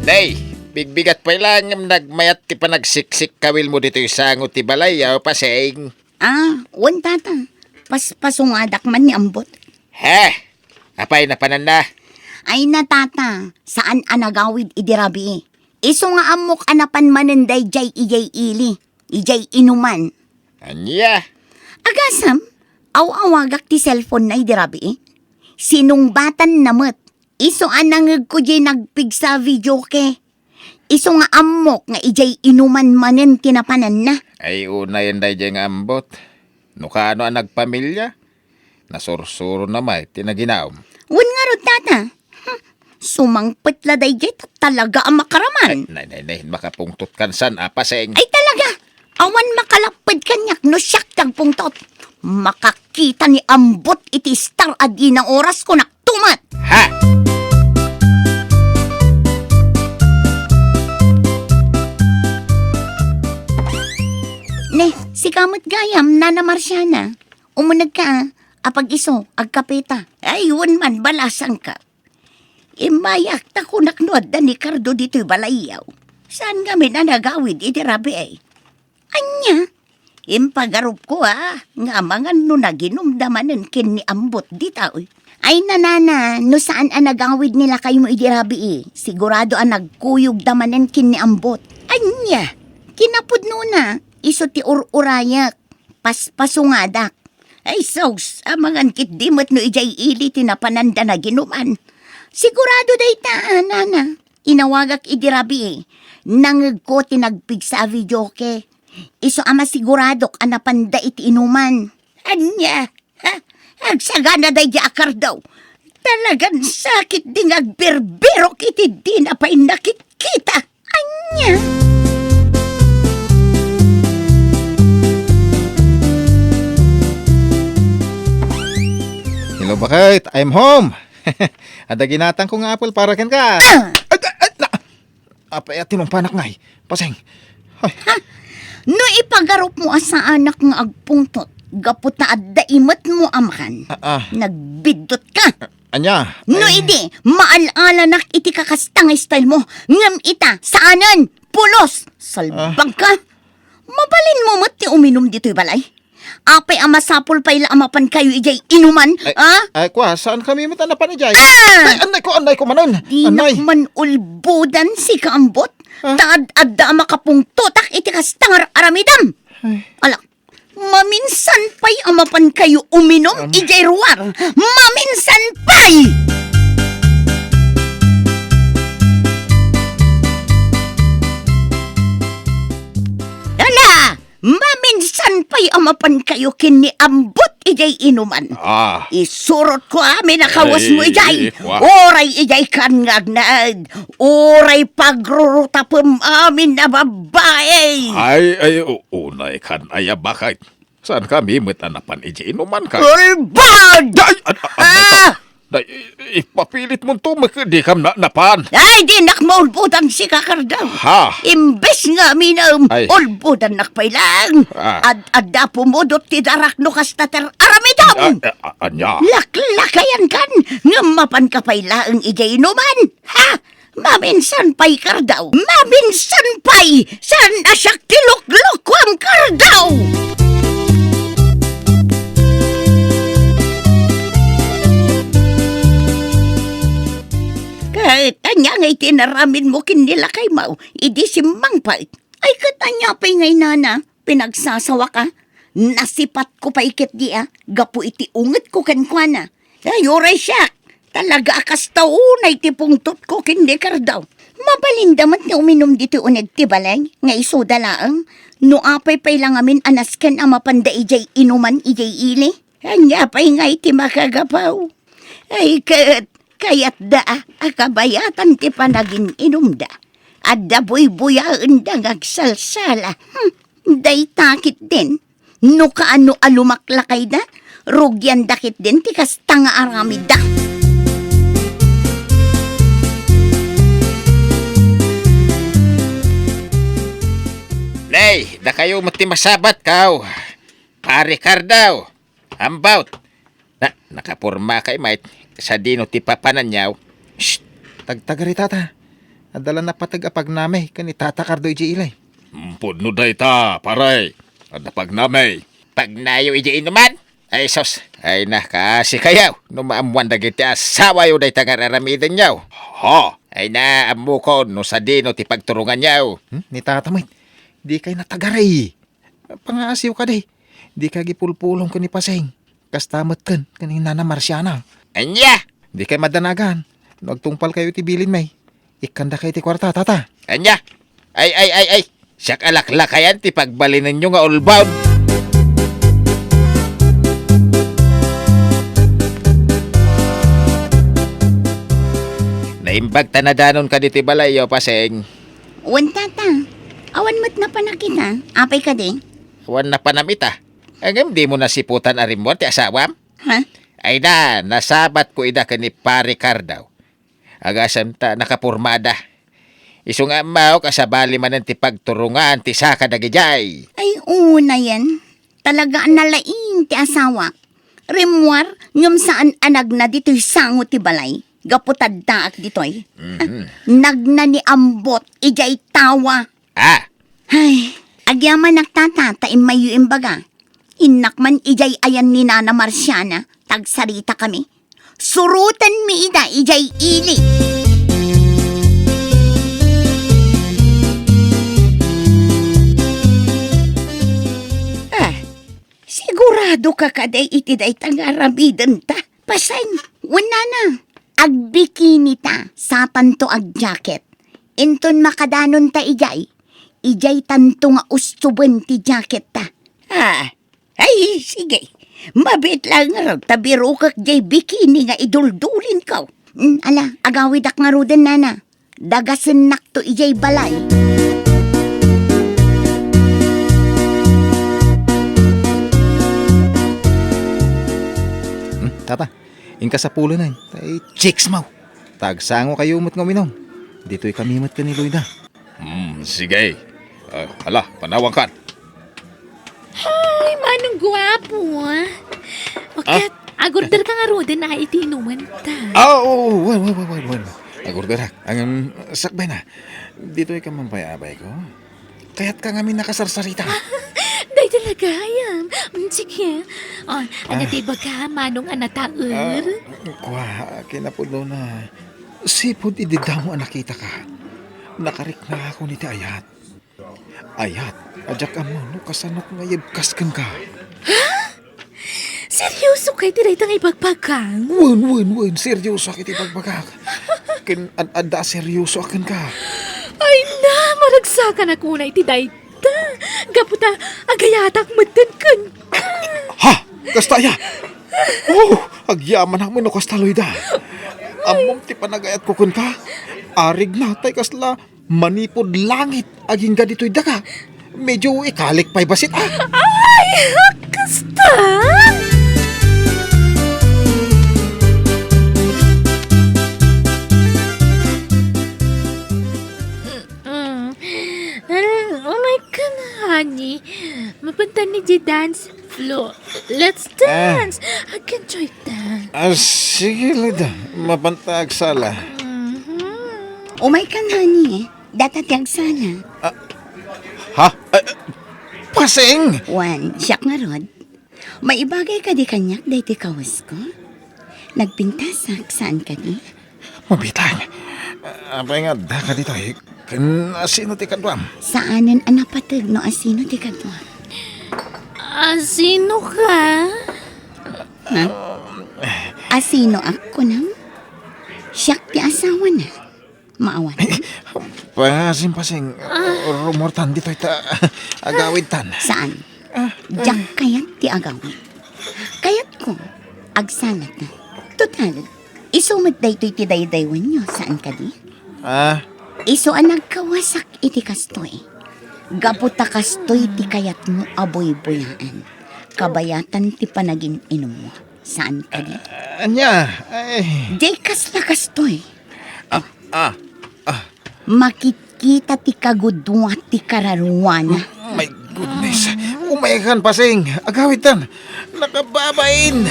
Nay, bigbigat pay lang ngem nagmayat ti panagsiksik kawilmo ditoy sango ti balay, a, Paseng. Ah, wen, tata. Paspasungadak man ni Ambot. He! Apay napananna? Ay na, tata, saan a nagawid idi rabii. Isu nga ammok a napan manen daydiay idiay ili, idiay inuman. Ania? Agasem, aw-awagak ti cellphone na idi rabii. Sinungbatanna met. Isu a nangegko diay nagpigsa a videoke. Isu nga ammok nga idiay inuman manen ti napananna. Ay, unayen daydiay nga ambot. No kano a nagpamilia, nasursurona met ti naginaum. Wen ngarud, tata. Hmm. Sumangpet la daydiay ta talaga a makaraman. Ay, nay, nay, nay, makapungtot kan san, a, Paseng. Ay, talaga. Awan makalapped kaniak no siak ti agpungtot. Makakita ni Ambot iti star a dina oras ko naktumat. Ha? Ne, sika met gayam, Nana Marciana. Umuneg ka, a. Apag-isu, agkapeta. Ay, wen man, balasangka. Immayak ta kunak no adda ni Cardo ditoy balayyo. Saan ngamin a nagawid iti rabii? Ania? Impagarupko, a, nga amangan no naginumda manen ken ni Ambot dita, uy. Ay, nanana, no saan a nagawid ni lakaymo idi rabii, sigurado a nagkuyogda manen ken ni Ambot. Ania? Kinapudnona, isu ti ur-urayak. Paspasungadak. Ay, sus, amangan ketdi met no idiay ili ti napananda naginuman. Sigurado dayta, a, nana. Inawagak idi rabii. Nangegko ti nagpigsa a videoke. Isu a masiguradok a napanda iti inuman. Ania? Ha? Agsagana daydi a Cardo. Talagan sakit di nga agbirbirok iti dina pay nakitkita. Ania? Hello, baket. I'm home. Adda ginatangko nga apple para kenka. Ah! Ay, ay, ay, na-, apay a tinumpanak ngay? Paseng. Ay. Ha? No ipagarupmo a saanak nga agpungtot, gapu ta adda imetmo a makan, ah, ah, nagbiddutka. Ania? No idi, maal-alanak iti kakasta nga style mo. Ngem ita, saanen, pulos, salbagka. Mabalinmo met ti uminum ditoy balay. Apay a masapul pay la a mapankayo idiay inuman, ay, ah? Ay, kua, saankami met a napan idiay? Ah! Ay, annayko, annayko manen. Dinak man ulbodan, sika Ambot. Ah? Ta ad-adda a makapungtotak iti kasta nga ar-aramidem. Ay. Ala, maminsan pay a mapankayo uminum idiay ruar. Maminsan pay! Ala, maminsan pay a mapankayo ken ni Ambot idiay inuman. Ah. Isurotko amin a kawesmo idiay. Ay, kua. Uray idiay kan nga agnad. Uray pagrurutapem amin a babbai. Ay, ay, u-, unay kan aya, baket. Saankami met a napan idiay inumanka? Ulbod! Ay, ad-, ad-, ah! Nay, i-, ipapilitmonto met ket dikam na-, napan. Ay, dinak maulbodan, sika Cardo. Ha? Imbes nga aminem, ay, ulbodannak pay laeng. Ah. Ad-, adda pumudot ti darak no kasta ti ar-aramidem. Ah, ah, ah, ania? Laklakayankan, ngem mapanka pay laeng idiay inuman. Ha? Maminsan pay, Cardo. Maminsan pay. Saan a siak ti luklukkuam, Cardo? Ket ania ngay ti inaramidmo ken ni lakaymo idi simmangpet? Ay, ket ania pay ngay, nana? Pinagsasawaka? Nasipatko pay ketdi a, gapu iti ungetko kenkuana. Ay, uray siak, Talaga a kasta unay ti pungtotko ken ni Cardo. Mabalinda met nga uminum ditoy uneg ti balay, nga isuda laeng, no apay pay la ngamin a nasken a mapanda idiay inuman idiay ili. Ania pay ngay ti makagapu? Ay ket, kayatda a, a kabayatan ti panagin-inumda. Adda buybuyaenda nga agsalsala. Hmm, dayta ketdin. No kaano a lumaklakayda, rugianda ketdin ti kasta nga aramidda. Nay, dakayo met ti masabat, kaw. Pare Cardo, hambaw. Na, nakaporma kay met, sadino ti papananyo? Shh! Tagtagari, tata. Adda la napateg a pagnami ken ni Tata Cardo idiay ili. Pudno dayta, pare. Adda pagnami. Pagnayo idiay inuman? Ay, sus. Ay na, kaasi kayo. No maammoan dagiti asawayo dayta nga ar-aramidenyo. Ha? Ay na, ammokon no sadino ti pagturonganyo. Hmm? Ni Tata met. Dikay natagari. Pangaasiyo kadi. Dikay agipulpulong ken ni Paseng. Kasta met ken, ken ni Nana Marciana. Ania? Dikay madanagan. No agtungpalkayo iti bilinmi, ikkandakayo ti kuarta, tata. Ania? Ay, ay, ay, ay. Siak a laklakayan ti pagbalinenyo nga ulbod. Naimbag ta nadanonka ditoy balayyo, Paseng. Wen, tata. Awan met napanak ita. Apay kadi? Awan napanam ita. Ngem dimo nasiputan a rimmuar ti asawam? Ha? Ay na, nasabatko ida ken ni Pare Cardo. Agasem ta nakapormada. Isu nga ammok a sabali manen ti pagturongan ti saka dagidiay. Ay, unayen. Talaga a nalaing ti asawa. Rimmuar, ngem saan a nagna ditoy sango ti balay. Gapu ta addaak ditoy. Mhm. Nagna ni Ambot, idiay tawa. Ah! Ay, agyamanak, tata, ta immayyo imbaga. Innak man idiay ayan ni Nana Marciana, ta agsaritakami. Surotenmi ida idiay ili. Ah, siguradoka kadi iti dayta nga aramidenta? Paseng, wen, nana. Agbikinita, satanto agjaket. Inton makadanonta idiay, idiaytanto nga ustoben ti jaketta. Ah, ay, sige. Mabiit laeng ngarud ta birokek diay bikini nga iduldulinko. Mm, ala, agawidak ngaruden, nana. Dagasennakto idiay balay. Hmm, tata, inka sapulenen. Tay chicks mo. Ta agsangokayo met nga uminum. Ditoy kami met ken ni Loida. Hmm, sige. Ah, ala, panawankan. Ay, Manong Guapo, ah. O ket, agorder ka ngaruden a iti inuman ta. Ah, oo, wen, wen, wen, wen, wen. Agorderak. Ang, sakbay na. Ditoy ka man pay, abay ko. Kayatka ngamin a kasarsarita. Dayta la gayam. Mm, sige. O, ano ti ibaga, Manong a nataer? Ah, kua, kinapudnona. Sipud idi damo a nakitaka, nakariknakon iti ayat. Ayat a diak ammo no kasanok nga yebkas kenka. Ha? Serioso kay ti dayta nga ibagbagam? Wen, wen, wen, serioso iti ibagbagak. Ken ad-adda a serioso a kenka. Ay na, maragsakanak unay ti dayta. Gapu ta agayatak metten kenka. Ha? Kasta aya? Oh, agyamanak no kasta, Loida. Ammom ti panagayatko kenka. Arigna tay kasla manipud langit agingga ditoy daga. Medyo ikalik pay bassit, ah. Ay, kasta? Mm. Oh my God, honey. Mapantan ni di dance floor. Let's dance. I can try that. Ah, sige, Loida. Mapanta agsala. Mhm. Umay ka nga ni. Data ti agsala. Ah, ha? Ah, Paseng! Wen, siak ngarud. Maibagay kadi kaniak daytoy kawesko? Nagpintasak, saan kadi? Mabiit lang. Apay nga adda ka ditoy? Ken asino ti kaduam? Saanen a napateg no asino ti kaduam. Asino ka? Ha? Asino ak kunam? Siak ti asawana. Maawan. Pangngaasim, Pasing, rummuartan ditoy ta agawidtan. Saan? Ah. Diak kayat ti agawid. Kayatko, agsalata. Total, isu met daytoy ti daydaywanyo, saan kadi? Ah. Isu a nagkawasak iti kastoy. Gapu ta kastoy ti kayatmo a buybuyaan. Kabayatan ti panagin-inummo. Saan kadi? Ah, ania? Ay. Di kasla kastoy. Ah, ah, ah. Makitkita ti kagudua ti kararuana. My goodness. Umaykan, Pasing. Agawidtan. Nakababain.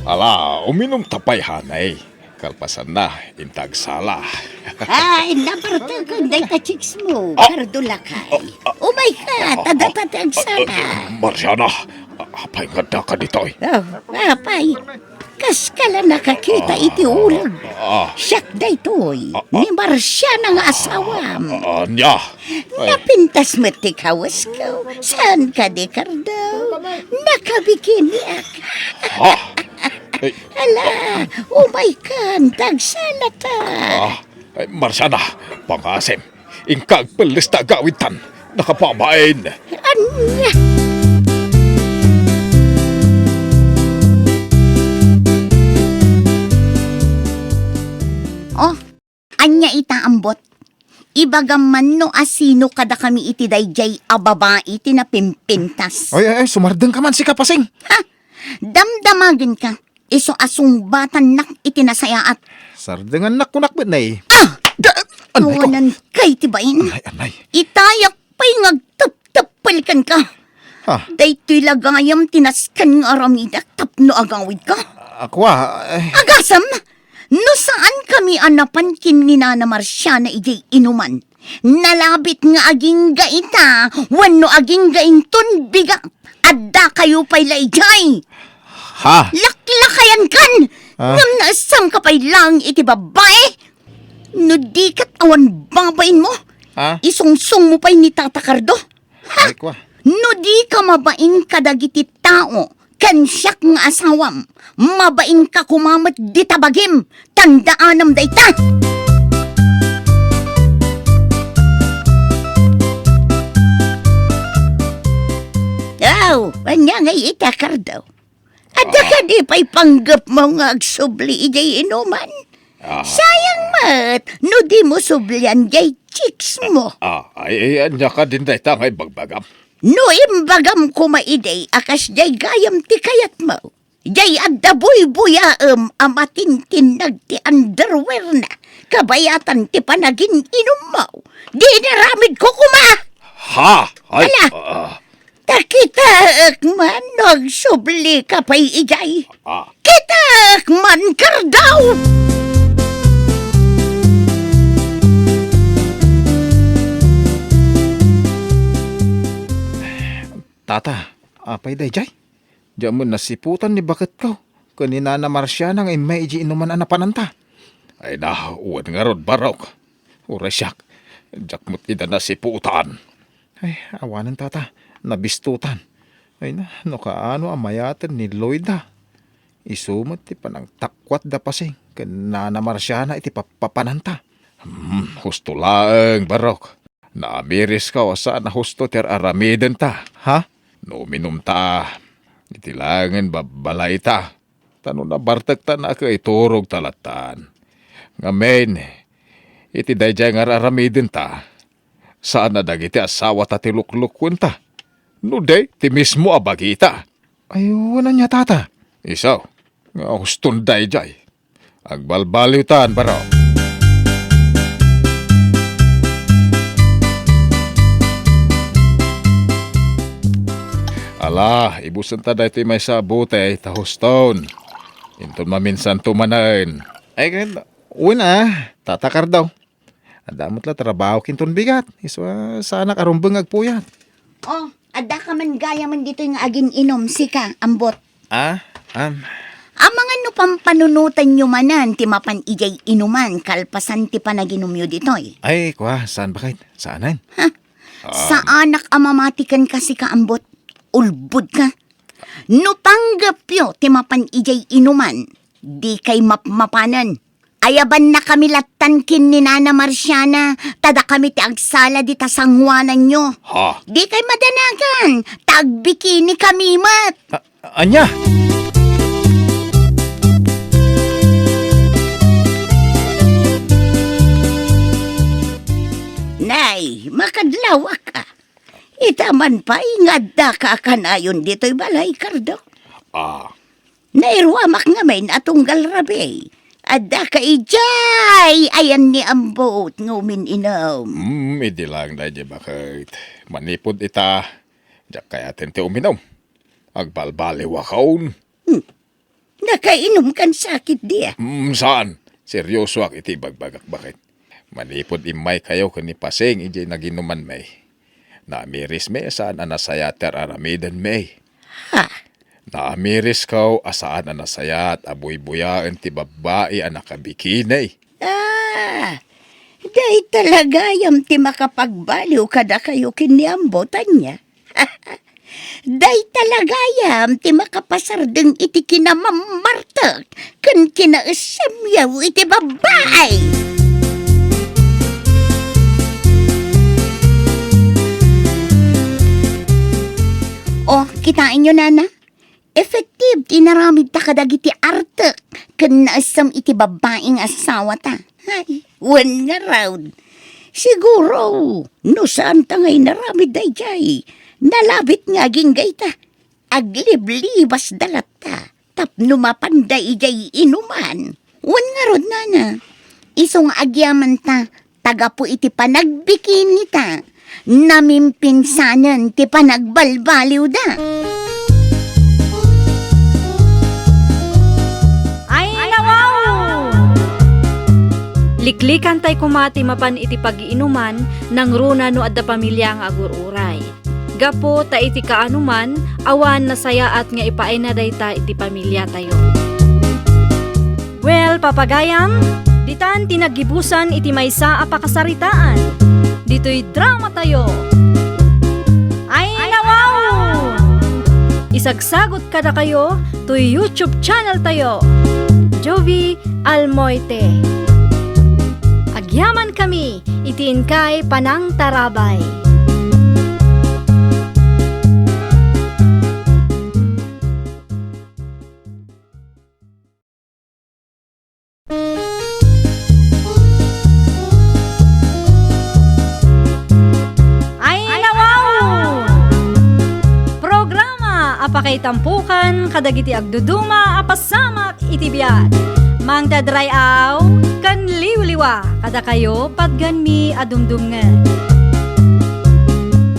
Ala, uminumta pay, hanay. Kalpasanna, inta agsala. Ay, nabarteken dayta chicks mo, ah, Kardo lakay. Ah, ah, umayka, ah, ta data ti agsala. Ah, Marciana, ah, apay nga addaka ditoy? Oh, apay, kaskala nakakita iti uleg. Ah. Siak daytoy, ah, ah, ni Marciana nga asawam. Ah, ania? Ay. Napintas met ti kawasko. Saan kadi, Kardo? Nakabikiniak. Ha? Ay. Ala, umaykan, ta agsalata. Ah, ay, Marciana, pangngaasim. Inka agpelles ta agawidtan. Nakababain. Ania? Oh, ania ita, Ambot? Ibagam man no asino kadakami iti daydiay a babai ti napimpintas. Ay, ay, ay, sumardengka man, sika, Pasing. Ha? Damdamagenka, isu a sungbatannak iti nasayaat. Sardengannak kunak met, nay. Ah! Da-, anay ko. Awanan kay ti bain. Anay, anay. Itayak pay nga agtepteppel kenka. Ah. Daytoy la gayam ti nasken nga aramidak tapno agawidka. Ako, ah, eh. Agasem! No saankami a napan ken ni Nana Marciana idiay inuman, nalabit nga agingga ita wenno agingga inton bigat, addakayo pay la idiay. Ha? Laklakayankan! Ah. Ngem naesamka pay laeng iti babbai? No di ket awan babainmo, ha? Isungsongmo pay ni Tata Cardo. Ha? Ay, kwa. No di ka mabain kadagiti tao ken siak nga asawam, mabain ka koma met dita bagim. Tandaanam dayta. Aw, ania ngay ita, Cardo? Adda kadi pay panggepmo nga agsubli idiay inuman? Ah. Sayang met no dimo sublian diay chicks mo. Ah, ay, ay, ania kadin dayta nga ibagbagam? No imbagam koma idi a kasdiay gayam ti kayatmo, diay adda buybuyaem a matintinnag ti underwear na, kabayatan ti panagin-inummo, di inaramidko koma. Ha? Ay, ala, ah. Ta kitaek man no agsubli ka pay idiay. Ah. Kitaek man, Cardo! Tata, apay daydiay? Diak met nasiputan ni baketko ken ni Nana Marciana nga immay idiay inuman a napananta. Ay na, wen ngarud, Barok. Uray siak, diak met ida nasiputan. Ay, awanen, Tata, nabistutan. Ay na, no kaano a mayaten ni Loida. Isu met ti panangtakkuat da Pasing ken Nana Marciana iti papapananta. Hmm, husto laeng, Barok. Naamiriska a saan a husto ti ar-aramidenta, ha? No uminumta, iti laengen babbalayta. Ta no nabartekta, nakaiturogta lattan. Ngamin, iti daydiay nga ar-aramidenta, saan a dagiti asawata ti luklukuenta, no di ti mismo a bagita. Ay, wen ania, Tata? Isu, nga huston daydiay. Agbalbaliwtan, Barok. Ala, ibusenta daytoy maysa a bote ta huston. Inton maminsanto manen. Ay, ken, wen a, Tata Cardo. Adda met la trabaho kinton bigat. Isu a saanak a rumbeng nga agpuyat. Oh, adda ka man gayamen ditoy nga agin-inum, sika, Ambot. Ah, am. Amangan no pampanunotanyo manen ti mapan idiay inuman kalpasan ti panaginumyo ditoy. Ay, kwa, saan baket? Saanen? Ha? Ah. Saanak a mamati kenka, sika, Ambot. Ulbodka. No panggepyo ti mapan idiay inuman, dikay mapmapanen. Ayabannakami lattan ken ni Nana Marciana, ta dakami ti agsala dita sangoananyo. Ha? Dikay madanagan, ta agbikinikami met. A-, ania? Nay, makadlawak a. Ita man pay nga addaka a kanayon ditoy balay, Cardo. Ah. Nairuamak ngamin a tunggal rabii. Addaka idiay ayan ni Ambot nga umin-inum. Hmm, idi lang daydi baket. Manipud ita, diak kayaten ti uminum. Agbalbaliwakon. Hmm. Nakainumkan sakit dia? Mm, saan. Seryosoak iti ibagbagak, baket. Manipud immaykayo ken ni Pasing idiay naginumanmi, naamirismi a saan a nasayaat ti ar-aramidenmi. Ha? Naamirisko a saan a nasayaat a buybuyaen ti babbai a nakabikini. Ah, dayta la gayam ti makapagbaliw kadakayo ken ni Ambo, ania? Dayta la gayam ti makapasardeng iti kinamammartek ken kinaesemyo iti babbai. O, kitaenyo, nana? Effective ti inaramidta kadagiti artek ken naesem iti babbai nga assawata. Ay, wen ngarud. Siguro, no saanta nga inaramid daydiay, nalabit nga agingga ita. Agliblibasda latta tapno mapanda idiay inuman. Wen ngarud, nana, isu nga agyamanta, ta gapu iti panagbikinita, namimpinsanen ti panagbalbaliwda. Ay, nawaw! Liklikan tay koma ti mapan iti pagiinuman, nangruna no adda pamilia nga agur-uray. Gapu ta iti kaanoman, awan nasayaat nga ipaayna dayta iti pamiliatayo. Well, papagayam, ditan ti naggibusan iti maysa a pakasaritaan. Ditoy dramatayo. Ay, nawaw! Isagsagot kadakayo toy YouTube channel tayo, Jovie Almoite. Agyamankami iti inkay panangtarabay. Ay, nawaw! Programa a pakaitampukan kadagiti agduduma a pasamak iti biag. Mangted ray-aw ken liwliwa kadakayo patgenmi a dumdumngeg.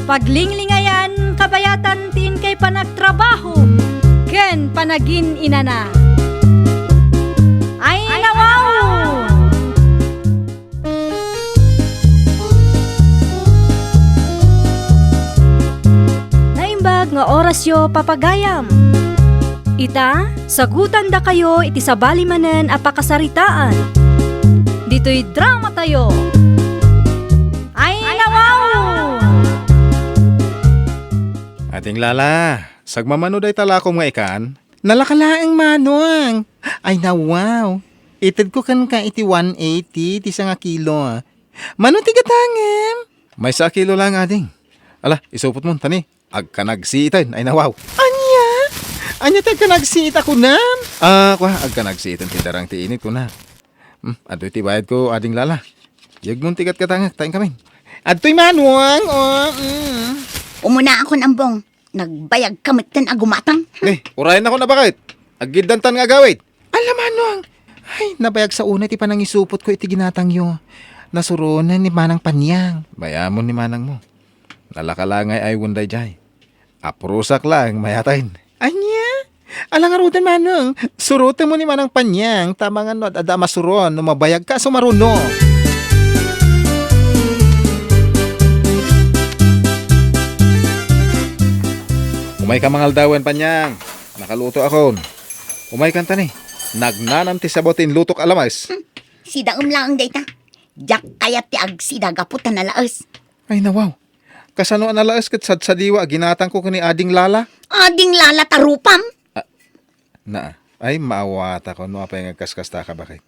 Paglinglingayan kabayatan ti inkay panagtrabaho ken panagin-inana. Ay, nawaw! Naimbag nga orasyo, papagayam. Ita, sagutandakayo iti sabali manen a pakasaritaan. Ditoy dramatayo. Ay, nawaw! Ading Lala, sagmamano dayta lakom nga ikan? Nalaka laeng, Manong. Ay, nawaw. Itedko kenka iti one eighty ti sangakilo. Mano ti gatangem? Maysa a kilo laeng, ading. Ala, isupotmon, ta ni, agkanagsiiten. Ay, nawaw. Ania? Ania ti agkanagsiit a kunam? Ah, kua, agkanagsiiten ti darang ti init, kuna. Hmm, adtoy ti bayadko, ading Lala. Yegmon ti gatgatangek, ta inkamin. Adtoy, Manong. Oh, mm. Umunaakon, Ambong. Nagbayagka metten a gumatang. Ni, urayennakon a baket. Aggiddantan nga agawid. Ala, Manong. Ay, nabayag sa una ti panangisupotko iti ginatangyo. Nasuronen ni Manang Panyang. Bayamon ni manangmo. Nalaka la ngay aywan daydiay. Aprusak laeng mayaten. Ania? Ala ngaruden, Manong. Surotenmo ni Manang Panyang, ta amangan no ad-adda a masuron no mabayagka a sumaruno. Umayka mangaldawen, Panyang. Nakalutoakon. Umaykan ta ni. Nagnanam ti sabaw ti inlutok a lames. Hmm. Sidaem laeng dayta. Diak kayat ti agsida gapu ta nalaes. Ay, nawaw. Kasano a nalaes ket sadsadiwa a ginatangko ken ni Ading Lala? Ading Lala ta rupam? Ah, na, ay, maawatak no apay nga agkaskasta ka, baket.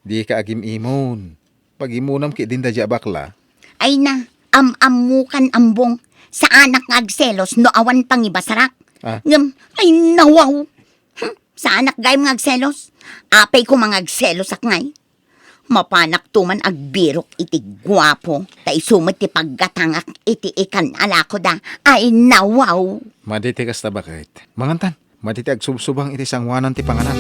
Dika agim-imon. Pagimonam ketdin daydiay a bakla. Ay na, am-ammokan, Ambong. Saanak nga agselos no awan pangibasarak. Ah. Ngem, ay nawaw. Hmm, saanak gayam nga agselos. Apay koma nga agselosak ngay. Mapanakto man agbirok iti guapo, ta isu met ti paggatangak iti ikan a lakoda. Ay nawaw. Madi ti kasta, baket. Mangantan. Madi ti agsubsubang iti sangoanan ti panganan.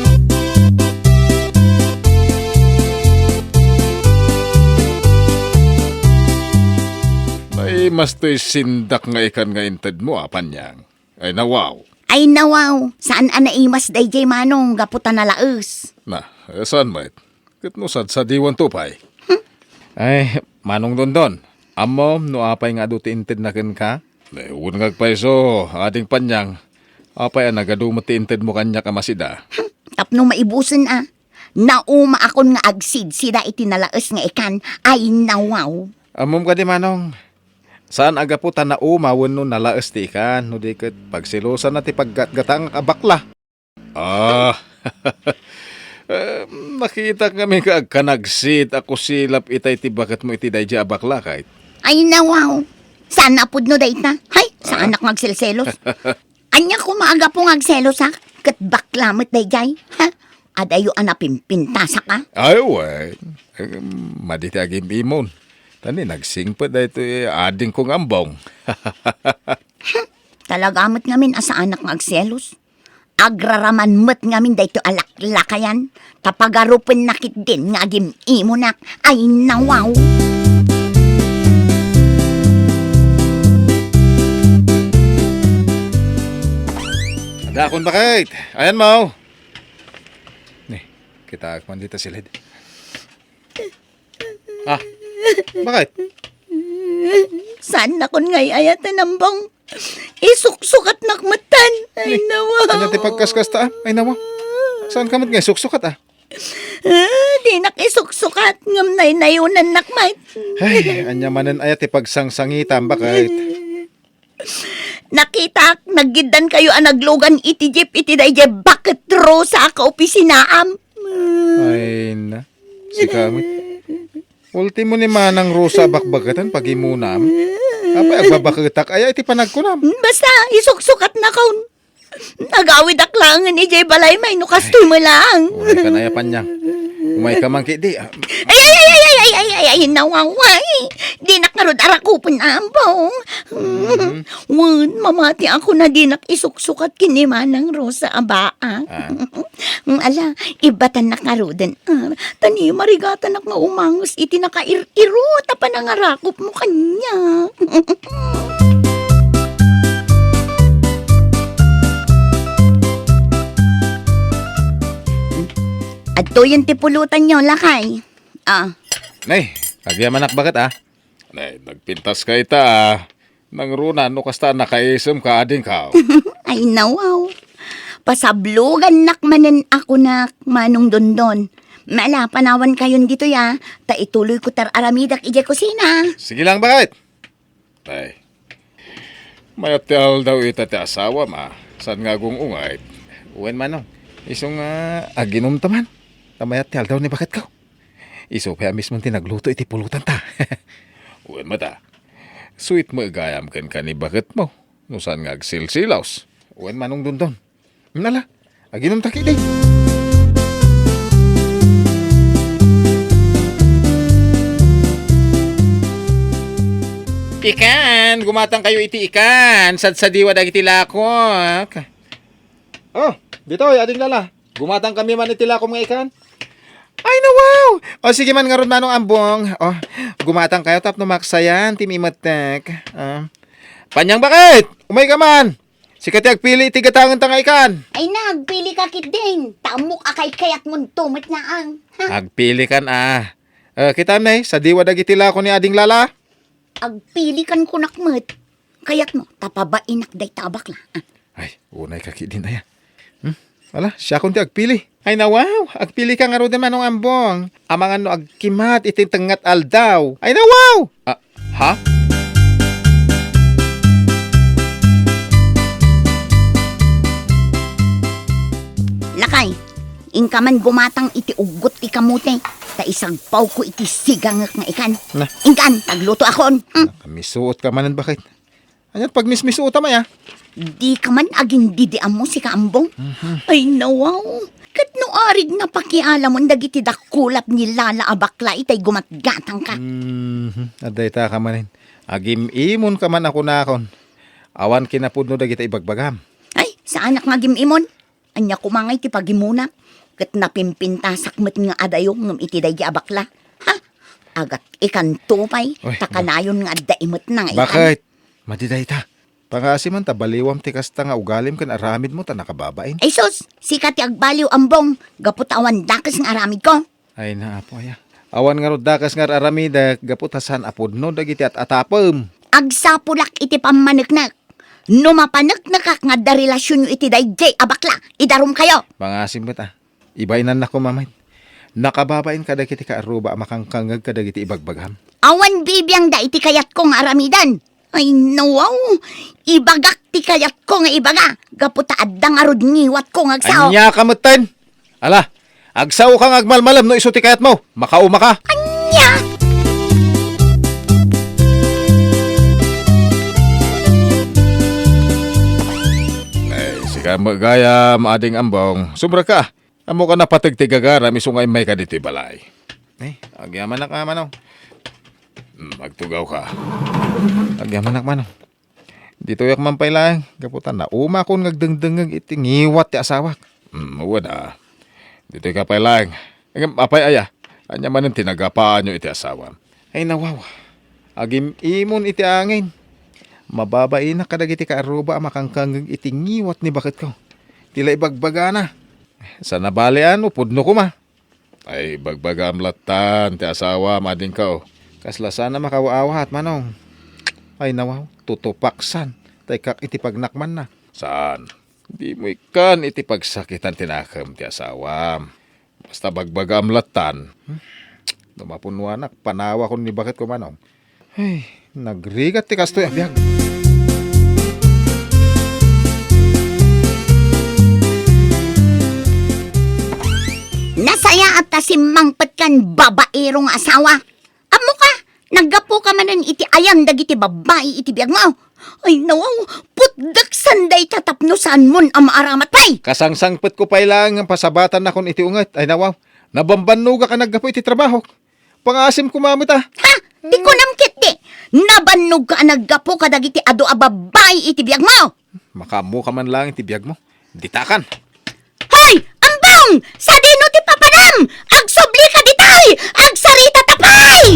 Ay, mastoy sindak nga ikan nga intedmo, a, Panyang. Ay, nawaw. Ay, nawaw. Saan a naimas daydiay, Manong, gapu ta nalaes? Na, eh, saan met? Ket no sadsadiwanto pay? Hmm? Ay, Manong Dondon, ammom no apay nga adu ti intedna kenka? Ne, wen nga agpayso, Ading Panyang, apay a nagadu met ti intedmo kaniak a masida? Hmm, tapno maibusen a. Naumaakon nga agsidsida iti nalaes nga ikan. Ay, nawaw. Ammom kadi, Manong? Saan a gapu ta nauma wenno nalaes ti ikan, no di ket pagselosanna ti paggatgatangak a bakla. Ah, eh, nakitak ngamin nga agkanagsit a kusilap itay ti baketmo iti daydiay a bakla, kayat. Ay, nawaw. Saan a pudno dayta? Hay, saanak nga agselselos. Ania koma a gapu nga agselosak? Ket bakla met daydiay, ha? Adayo a napimpintasak a? Ay, wen. Eh, madi ti agim-imon. Ta ni nagsingpet daytoy adingko nga Ambong. Talaga met ngamin a saanak nga agselos. Agraraman met ngamin daytoy a laklakayan, ta pagarupenna ketdin nga agim-imonak. Ay, nawaw! Adakon, baket. Ayan mo. Ni, kitaak man dita silid. Ah, baket? Saannakon nga ay-ayaten, Ambong. Isuksukatnak metten. Ay, nawaw. Ania ti pagkaskasta, ah? Ay, nawaw. Saan ka met nga isuksukat, ah? Ah, dinak isuksukat, ngem naynayonannak met. Ay, ania manen aya ti pagsangsangitam, baket? Nakitak, naggiddankayo a naglugan iti jeep iti daydiay baket Rosa a kaopisinaam. Ay na, sika met. Ultimo ni Manang Rosa a bakbaketen, pagimonam. Apay, agbabaketak aya iti panagkunam? Basta, isuksukatnakon. Agawidak laengen idiay balay, may no kastoy met laeng. Ay, umaykan aya, Panyang. Umayka man ketdi, ah. Ay, ay, ay, nawaway. Dinak ngarud a rakupen, Ambong. Mm. Wen, mamatiak a dinak isuksukat ken ni Manang Rosa a baak. Ah. Ala, ibbatannak ngaruden. Ah, ta ni marigatanak nga umanges iti nakair-irot a panangarakupmo kaniak. Adtoyen ti pulutanyo, lakay. Ah. Nay, agyamanak, baket, ah. Nay, nagpintaska ita, ah. Nangruna no kasta a nakaisemka, adingko. Ay, nawaw. Pasablogannak manen a kunak, Manong Dondon. Mala, panawankayon ditoy, ah. Ta ituloyko ti ar-aramidak idiay kusina. Sige lang, baket. Ay. Mayat ti aldaw ita ti asawam, ah. Saan nga agung-ungayt? Wen, Manong. Isu nga aginumta man. Ta mayat ti aldaw ni baketko. Isu pay a mismo ti nagluto iti pulotanta. Wen met a. Sweet met gayam kenka ni baketmo. No saan nga agsilsilaws. Wen, Manong Dondon. Nala, aginumta ketdi. Ikan, gumatangkayo iti ikan. Sadsadiwa dagiti lakok. Oh, ditoy, ading Lala. Gumatangkami man iti lakom nga ikan. Ay, nawaw! O, sige man ngarud, Manong Ambong. O, gumatangkayo tapno maksayan ti mimettek. Ah. Panyang, baket! Umayka man! Sika ti agpili iti gatangenta nga ikan. Ay na, agpilika ketdin. Ta ammok a kaykayatmonto met laeng. Ha? Agpilikan, ah. Eh, kitam, nay, sadiwa dagiti lako ni Ading Lala. Agpilikan kunak met. Kayatmo, ta pabainak dayta a bakla. Ah. Ay, unayka ketdin aya. Hmm? Ala, siakon ti agpili. Ay, nawaw, agpilika ngaruden, Manong Ambong. Amangan no agkimat iti tengnga ti aldaw. Ay, nawaw! Ah, ha? Ay, inka man gumatang iti uggot ti kamote, ta isagpawko iti sigangek nga ikan. Na. Inkan, taglutoakon. Hmm? Nakamisuot ka manen, baket. Ania't pagmismisuotam aya? Dika man agindidiammo, sika Ambong. Mhm. Ay, nawaw. Ket no arig napakialamon dagiti dakulap ni Lala a bakla itay gumatgatangka. Mhm. Adda ita ka manen. Agim-imonka man a kunakon. Awan kinapudno dagiti ibagbagam. Ay, saanak nga agim-imon. Ania koma nga iti pagimuna, ket napimpintasak met nga adayo ngem iti daydi a bakla. Ha? Agat ikanto pay, Uy, ta ba-, kanayon nga adda imetna nga ikan. Baket? Madi dayta. Pangaasim man ta baliwam ti kasta nga ugalim ken aramidmo ta nakababain. Ay sus, sika ti agbaliw, Ambong, gapu ta awan dakes nga aramidko. Ay, naapo aya. Awan ngarud dakes nga ar-aramidek gapu ta saan a pudno dagiti at-atapem. Agsapulak iti pammaneknek. No mapaneknekak nga adda relasionyo iti daydiay a bakla, idarumkayo. Pangaasim met a. Ibainannak koma met. Nakababain kadagiti kaarruba a makangkangngeg kadagiti ibagbagam. Awan bibiangda iti kayatko nga aramiden. Ay, nawaw! Ibagak ti kayatko nga ibaga, gapu ta adda ngarud ngiwatko nga agsao. Ania ka metten? Ala, agsaoka nga agmalmalem no isu ti kayatmo. Makaumaka. Ania? Ay, sika met gayam, Ading Ambong. Sobra ka. Ammok a napateg ti gagaram isu nga immayka ditoy balay. Eh, agyamanak a, Manong. Hmm, agtugawka. Agyamanak, Manong. Ditoyak man pay laeng, gapu ta naumakon nga agdengdengngeg iti ngiwat ti asawak. Hmm, wen a. Ditoyka pay laeng. Ngem apay aya? Ania manen ti nagapaanyo iti asawam? Ay, nawaw. Agim-imon iti angin. Mababainak kadagiti kaarruba a makangkangngeg iti ngiwat ni baketko. Ti la ibagbagana. Saan a bale a no pudno koma. Ay, ibagbagaam lattan ti asawam, adingko. Kasla saan a makaaw-awat, Manong. Ay, nawaw, tutupaksan. Taykak iti pagnakmanna. Saan? Dimo ikkan iti pagsakitan ti nakem ti asawam. Basta bagbagaam lattan. Hmm? No mapunnuanak, panawakon ni baketko, Manong. Ay, nagrigat ti kastoy a biag. Nasayaat ta simmangpetkan, babaero nga asawa. Ammoka, naggapuka manen iti ayan dagiti babbai iti biagmo. Ay, nawaw, putdeksan dayta tapno saanmon a maaramat pay. Kasangsangpetko pay laeng nga pasabatannakon iti unget. Ay, nawaw, nabambannogak a naggapu iti trabahok. Pangaasim koma met a. Ha? Ti kunam ketdi, nabannogka a naggapu kadagiti adu a babbai iti biagmo. Makaammoka man laeng iti biagmo. Ditakan. Hoy! Ambong! Sadino ti papanam? Agsublika ditay! Agsaritata pay!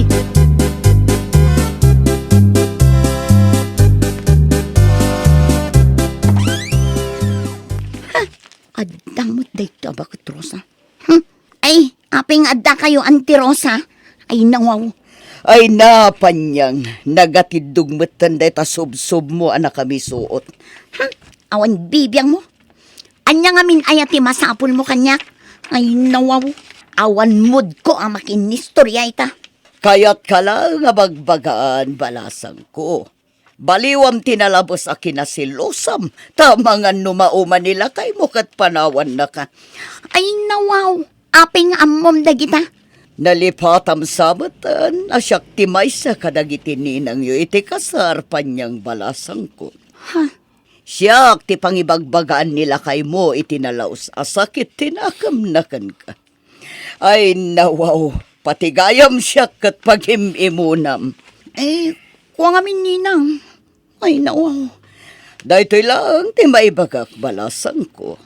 Ha? Adda met daytoy a baket, Rosa. Hmm? Ay, apay nga addakayo, Auntie Rosa? Ay, nawaw. Ay, napanyang, nagatiddog metten dayta subsubmo a nakamisuot. Hmm? Awan bibiangmo? Ania ngamin aya ti masapulmo kaniak? Ay, nawaw. Awan moodko a makinistorya ita. Kayatka la nga bagbagaan, balasangko. Baliwam ti nalabes a kinaselosam, ta amangan no mauman ni lakaymo ket panawannaka. Ay, nawaw, apay nga ammom dagita? Nalipatam sa metten a siak ti maysa kadagiti ninangyo iti kasar, panyang balasangko. Ha? Siak ti pangibagbagaan ni lakaymo iti nalaus a sakit ti nakemna kenka. Ay, nawaw, patigayam siak ket pagim-imunam. Eh, kua ngamin, ninang. Ay, nawaw. Daytoy laeng ti maibagak, balasangko.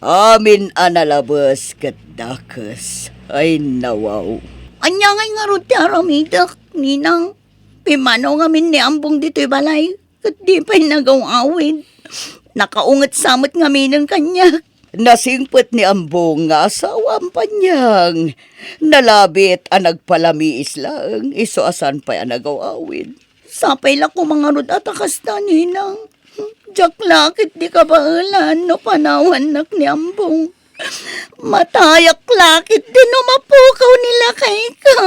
Amin a nalabes ket dakes. Ay, nawaw. Ania ngay ngarud ti aramidek, ninang? Pimmanaw ngamin ni Ambong ditoy balay. Ket di pay nagaw-awid. Nakaunget sa met ngaminen kaniak. Nasingpet ni Ambong nga asawam, panyang. Nalabit a nagpalamiis laeng, isu a saan pay a nagaw-awid. Sapay la koma ngarud a ta kasta, ninang. Diak la ketdi kabaelan no panawannak ni Ambong. Matayak la ketdi no mapukaw ni lakayko.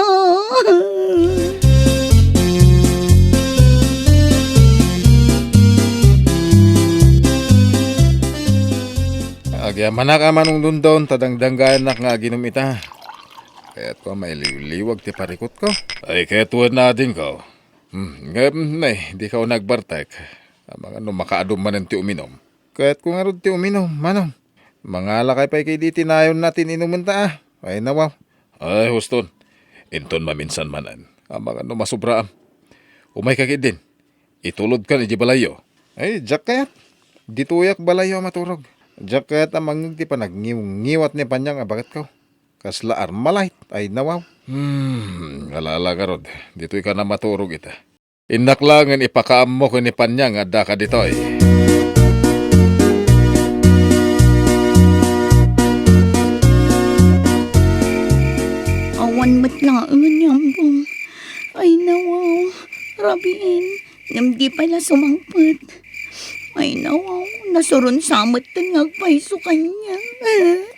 Agyam Manak a Manong Dondon, ta dangdanggayannak nga aginom ita. Kayatko a mailiwliwag ti parikutko. Ay, kayat wen adingko. Hmm, ngem, nay, dika nagbartek. Amangan no makaadum manen ti uminom. Kayatko ngarud ti uminom, Manong. Mangalakay pay ketdi ti nayonna ti inumenta, a. Ay, nawaw. Ay, huston. Inton maminsan manen. Amangan no masubraam. Umayka ketdin. Itulodkan idiay balayyo. Ay, diak kayat. Ditoyak balayyo a maturog. Diak kayat a mangngeg ti panagngiwngiwat ni Panyang a baketko. Kasla Armalite, ay nawaw. Hmm, ala-ala ngarud. Ditoyka a maturog ita. Innak laengen ipakaammo ken ni Panyang nga addaka ditoy. Awan met laengen ni Ambong. Ay, nawaw. Rabiin. Ngem di pay la sumangpet. Ay, nawaw, nasuron sa metten nga agpayso kaniak.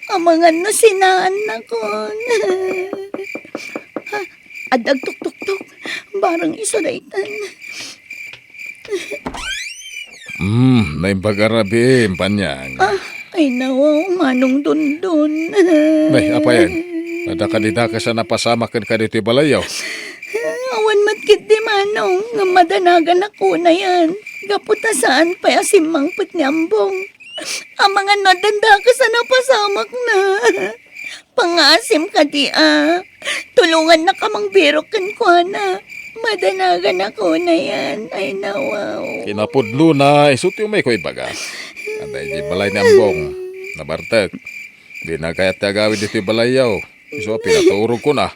Amangan no sinaannakon. Ha, adda agtuktuktok. Barang isu daytan. Hmm, naimbag a rabii, Panyang. Ah, ay, nawaw, Manong Dondon. Nay, apayen? Adda kadi dakes a napasamak kenka ditoy balayyo? Awan met ketdi, Manong, ngem madanaganak unayen. Gapu ta saan pay a simmangpet ni Ambong. Amangan no addan dakes a napasamakna. Pangngaasim kadi a. Tulongannak a mangbirok kenkuana. Madanaganak unayen. Ay, nawaw. Kinapudnona, isu ti umayko ibaga. Adda idiay balay ni Ambong. Nabartek. Dina kayat ti agawid ditoy balayyo. Isu a pinaturogkon a.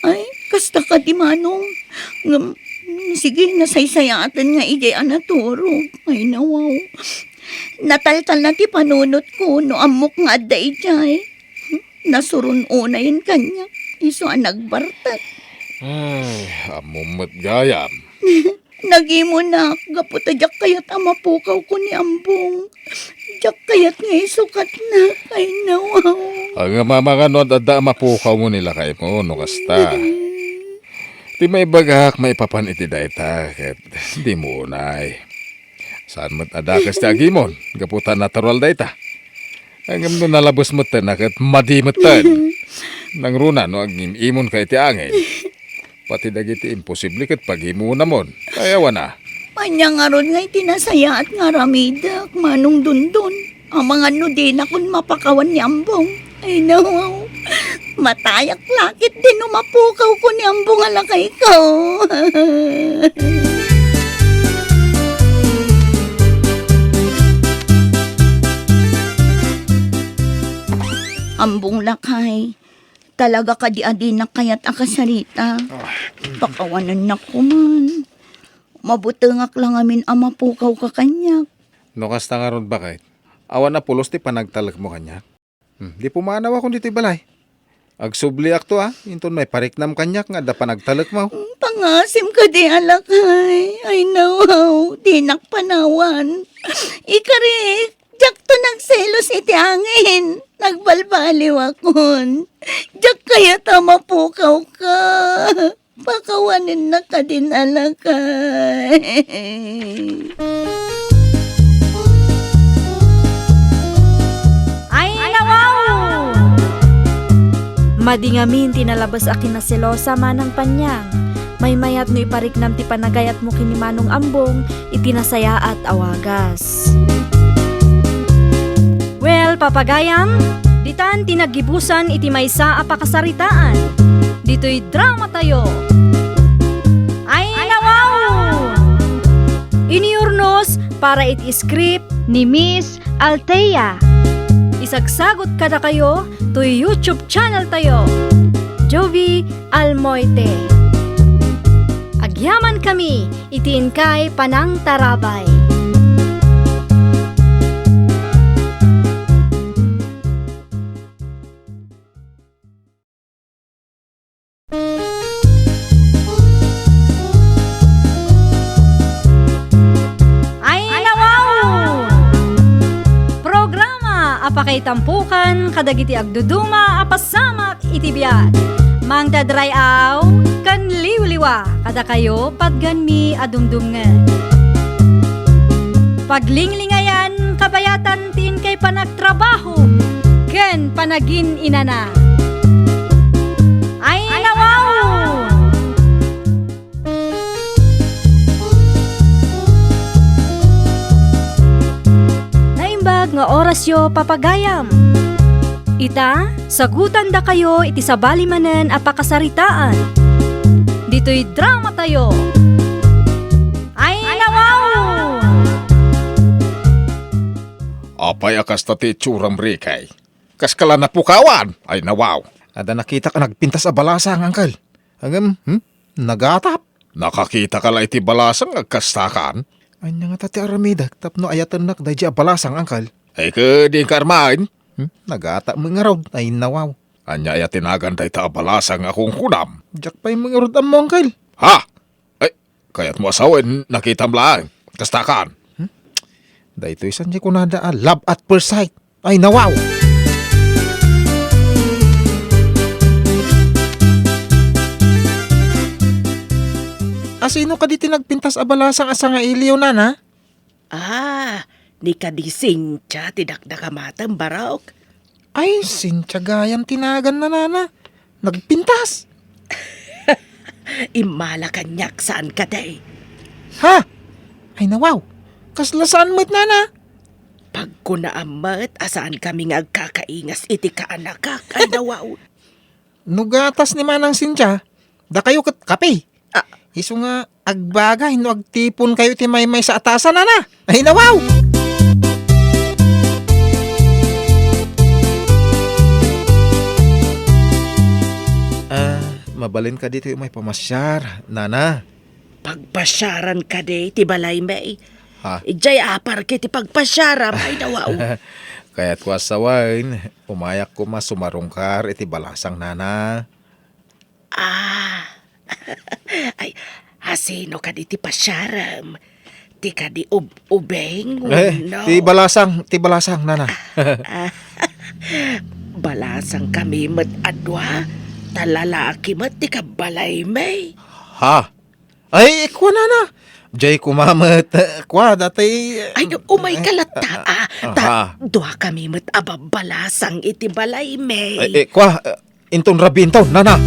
Ay, kasta kadi, Manong. Ngem, sige, nasaysayaaten nga idiay a naturog. Ay, nawaw. Nataltalna ti panunotko no ammok nga adda idiay. Nasuron unayen kaniak, isu a nagbartek. Ay, ammom met gayam. Nagimonak gapu ta diak kayat a mapukawko ni Ambong. Diak kayat nga isukatnak. Ay, nawaw. Ngem amangan no adda a mapukawmo ni lakaymo no kasta. Ti maibagak maipapan iti dayta ket dimo unay. Saan met a dakes ti agimon gapu ta natural dayta. Ngem no nalabes metten a ket madi metten. Nangruna no agim-imonka iti angin. Pati dagiti imposible ket pagimonamon. Ay, awan a. Ania ngarud nga iti nasayaat nga aramidek, Manong Dondon? Amangan no dinakon mapakawan ni Ambong. Ay, nawaw. Matayak la ketdi no mapukawko ni Ambong a lakayko. Ambong lakay, talaga kadi a dinak kayat a kasarita. Ah. Pakawanennak koman. Mabutengak la ngamin a mapukawka kaniak. No kasta ngarud, baket, awan a pulos ti panagtalekmo kaniak? Hmm, di pumanawakon ditoy balay. Agsubliakto a, inton maipariknam kaniak nga adda panagtalekmo. Hmm, pangngaasim kadi a lakay. Ay, nawaw, dinak panawan. Ikarik, diakto nagselos iti angin. Nagbalbaliwakon. Diak kayat a mapukawka. Pakawanennak kadin a lakay. Ay, nawaw! Madi ngamin ti nalabes a kinaselosa, Manang Panyang. Maymayat no ipariknam ti panagayatmo ken ni Manong Ambong iti nasayaat a wagas. Well, papagayam, ditan ti naggibusan iti maysa a pakasaritaan. Ditoy drama tayo. Ay, nawaw! Inurnos para iti script ni Miss Althea. Isagsagot kadakayo toy YouTube channel tayo, Jovie Almoite. Agyamankami iti inkay panangtarabay. Ay, nawaw! Programa a pakaitampokan kadagiti agduduma a pasamak iti biag. Mangted ray-aw ken liwliwa kadakayo patgenmi a dumdumngeg. Paglinglingayan, kabayatan ti inkay panagtrabaho. ken panagin-inana. Ay, nawaw! Naimbag nga orasyo, papagayam. Ita, sagutandakayo iti sabali manen a pakasaritaan. Ditoy dramatayo. Ay, nawaw! Apay a kasta ti itsuram, Ricky? Kaska la napukawan? Ay, nawaw. Adda nakitak a nagpintas a balasang, Uncle. Ngem, hmm? Nagatap. Nakakitaka la iti balasang nga agkastakan? Ania ngata ti aramidek tapno ayatennak daydi a balasang, Uncle? Ay, ket inka armaen? Hmm? Nagatap met ngarud. Ay, nawaw. Ania aya ti nagan dayta a balasang a kunkunam? Diak pay met ngarud ammo, Uncle. Ha? Ay, kayatmo a sawen, nakitam laeng. Kastakan? Hmm? Daytoy saan ti kunada a love at first sight. Ay, nawaw! A sino kadi ti nagpintas a balasang a sangailiw, nana? Ah, ni kadi Cynthia ti dakdakamatem, Barok. Ay, Cynthia gayam ti naganna, nana. Nagpintas. Immala kaniak, saan kadi? Ha? Ay, nawaw. Kasla saan met, nana? Pagkunaam met a saankami nga agkakaingas iti kaanakak. Ay, nawaw. No gatas ni Manang Cynthia, dakayo ket kape. Ah. Isu nga agbagay no agtiponkayo iti maymaysa a tasa, nana. Ay, nawaw! Ah, mabalin kadi ti umay pamasiar, nana? Pagpasiaran kadi ti balaymi? Ha? Idiay aparki ti pagpasiaram, ay, nawaw. Kayatko a sawen, umayak koma sumarungkar iti balasang, nana. Ah. Ay, a sino kadi ti pasiarem? Ti kadi ub-, ubing, eh, wenno? Ti balasang, ti balasang, nana. Ah, balasangkami met a dua, ta lalaki met ti kabbalaymi. Ha? Ay, kua, nana. Jay, kua met, eh, kua, dati, eh, ay, umayka latta, ah, ah, ta, ah, duakami met a babbalasang iti balaymi. Ay, eh, kua, eh, inton rabii inton, nana.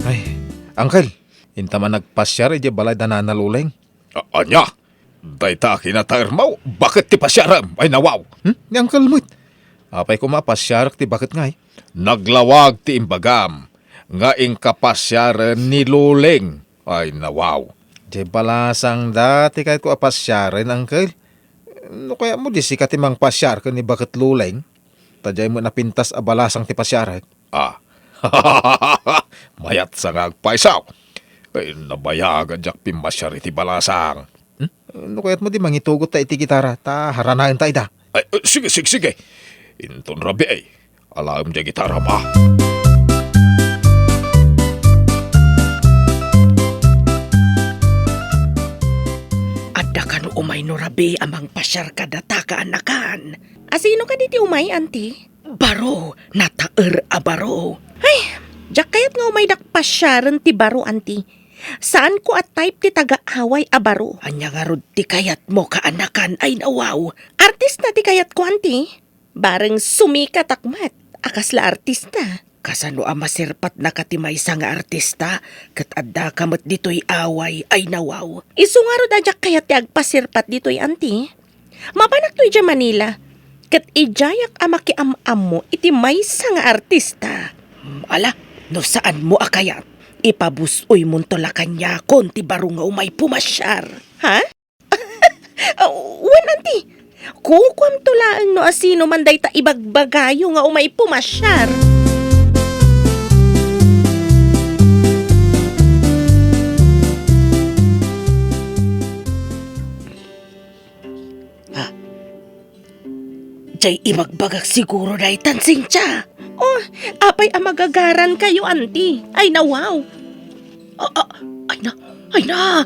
Ay, uncle, inta man nagpasiar idiay balay da Nana Luleng. A-, ania? Dayta a kinataermo, baket ti pasiarem? Ay, nawaw! Hmm? Ni Uncle met. Apay koma a pasiarek ti baket ngay? Naglawag ti imbagam nga inka pasiaren ni Luleng. Ay, nawaw! Diay balasangda ti kayatko a pasiaren, Uncle. No kayatmo, di sika ti mangpasiar ken ni baket Luleng. Ta diay met napintas a balasang ti pasiarek. Ah. Mayat sa nga agpayso. Ay, nabayagan diak pimmasiar iti balasang. Hmm? No kayatmo di mangitugot ta iti gitara, ta haranaen ta ida. Ay, eh, sige, sige, sige. Inton rabii, alaem diay gitara, ma. Adda kano umay no rabii a mangpasiar kadata kaanakan? A sino kadi ti umay, Auntie? Baro, nataer a baro. Ay, diak kayat nga umaydak pasiaren ti baro, Auntie. Saanko a type ti taga-away a baro. Ania ngarud ti kayatmo, kaanakan? Ay, nawaw. Artista ti kayatko, Auntie. Bareng sumikatak met a kasla artista. Kasano a masirpatnaka ti maysa nga artista ket addaka met ditoy away? Ay, nawaw. Isu ngarud a diak kayat ti agpasirpat ditoy, Auntie. Mapanakto idiay Manila, ket idiayak a makiam-ammo iti maysa nga artista. Hmm, ala, no saanmo a kayat, ipabus-oymonto la kaniakon ti baro nga umay pumasiar. Ha? Ah, wen, Auntie. Kukuamto laeng no asino man dayta ibagbagayo nga umay pumasiar. Ah, diay ibagbagak siguro daytan, Cynthia. Oh, apay a magagarankayo, Auntie? Ay, nawaw. Ah, ah, ay na, ay na.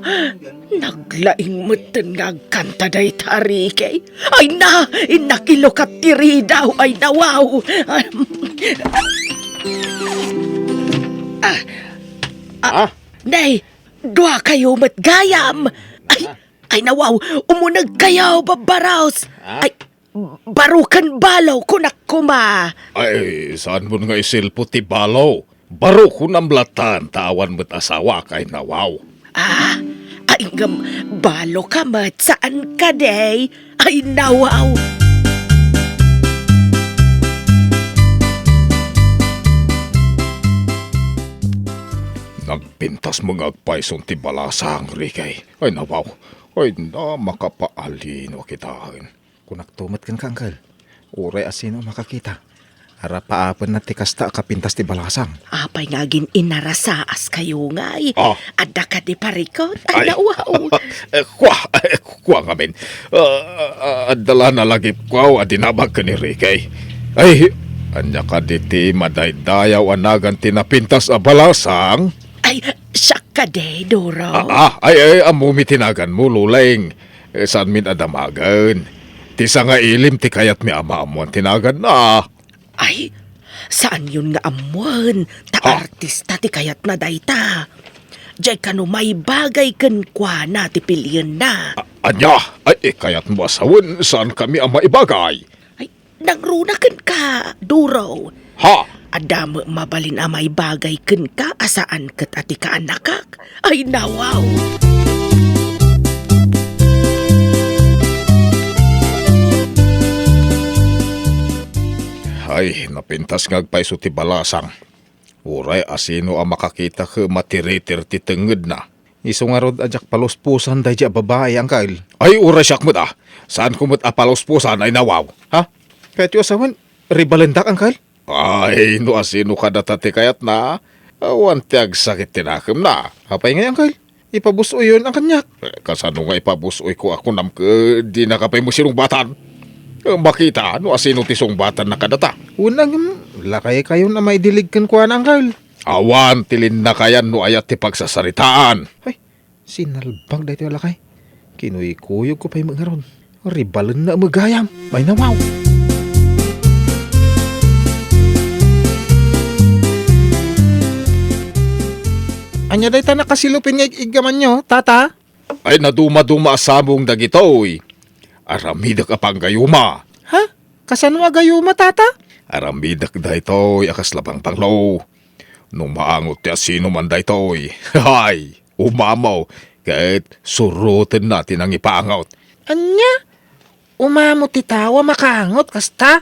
Naglaing metten nga agkanta dayta a Ricky. Ay na, innak ilukat ti ridaw. Ay, nawaw. Ah, ah, ah, nay, duakayo met gayam. Ay, ah. Ay, nawaw, umunegkayo, babbaros. Ah? Ay, baro ken balo, kunak koma. Ay, saanmon nga isilpo ti balo? Baro kunam latan ta awan met asawak, ay, nawaw. Ah, ay, ngem balo ka met, saan kadi? Ay, nawaw. Nagpintas met nga agpayson ti balasang, Ricky. Ay, nawaw. Ay, na, makapaalino a kitaen. Kunakto met kenka, Angkel. Uray a sino a makakita, arapaapenna ti kasta a kapintas ti balasang. Apay nga agin-inarasaas kayo ngay? Ah. Adda kadi parikot? Ay, ay, nawaw. Eh, kua, eh, kua ngamin. Ah, ah, adda la nalagipko a dinamag ken ni Ricky. Ay, ania kadi ti madaydayaw a nagan ti napintas a balasang? Ay, siak kadi, Duro. Ah, ah, ay, ay, ammomi ti naganmo, Luleng. Eh, saanmin a damagen? Ti sangailim ti kayatmi a maammoan ti naganna. Ay, saanyon nga ammoen ta Ha? artista ti kayatna dayta. Diay kano maibagay kenkuana ti pilienna. A-, ania? Ay, eh, kayatmo a sawen, saankami a maibagay? Ay, nangruna kenka, Duro. Ha? Adda met mabalin a maibagay kenka a saan ket a ti kaannakak. Ay, nawaw. Ay, napintas nga agpayso ti balasang. Uray a sino a makakita ket matiritir ti tengngedna. Isu ngarud a diak paluspusan daydi a babai, Angkel. Ay, uray siak met, a. Saanko met a paluspusan, ay nawaw. Ha? Kayatyo a sawen, ribalendak, Angkel? Ay, no asino kadata ti kayatna, awan ti agsakit ti nakemna. Apay ngay, Angkel? Ipabus-oyon a kaniak. Eh, kasano nga ipabus-oyko a kunam ket dinaka pay met sinungbatan? Eh, makita no asino ti sungbatanna kadata. Wen, ngem, lakaykayon a maidilig kenkuana, Angkel. Awan ti linnakayan no ayat ti pagsasaritaan. Ay, sinalbag daytoy a lakay. Kinuykuyogko pay met ngarud. Ribalenna met gayam. Ay, nawaw. Ania dayta nakasilupin nga ig-iggamanyo, Tata? Ay, naduma-duma a sabong dagitoy. Aramidek a panggayuma. Ha? Kasano a gayuma, Tata? Aramidek daytoy a kasla bangbanglo. No maangot ti asinoman daytoy, hay, umamo, ket surotenna ti nangipaangot. Ania? Umamo ti tao a makaangot kasta?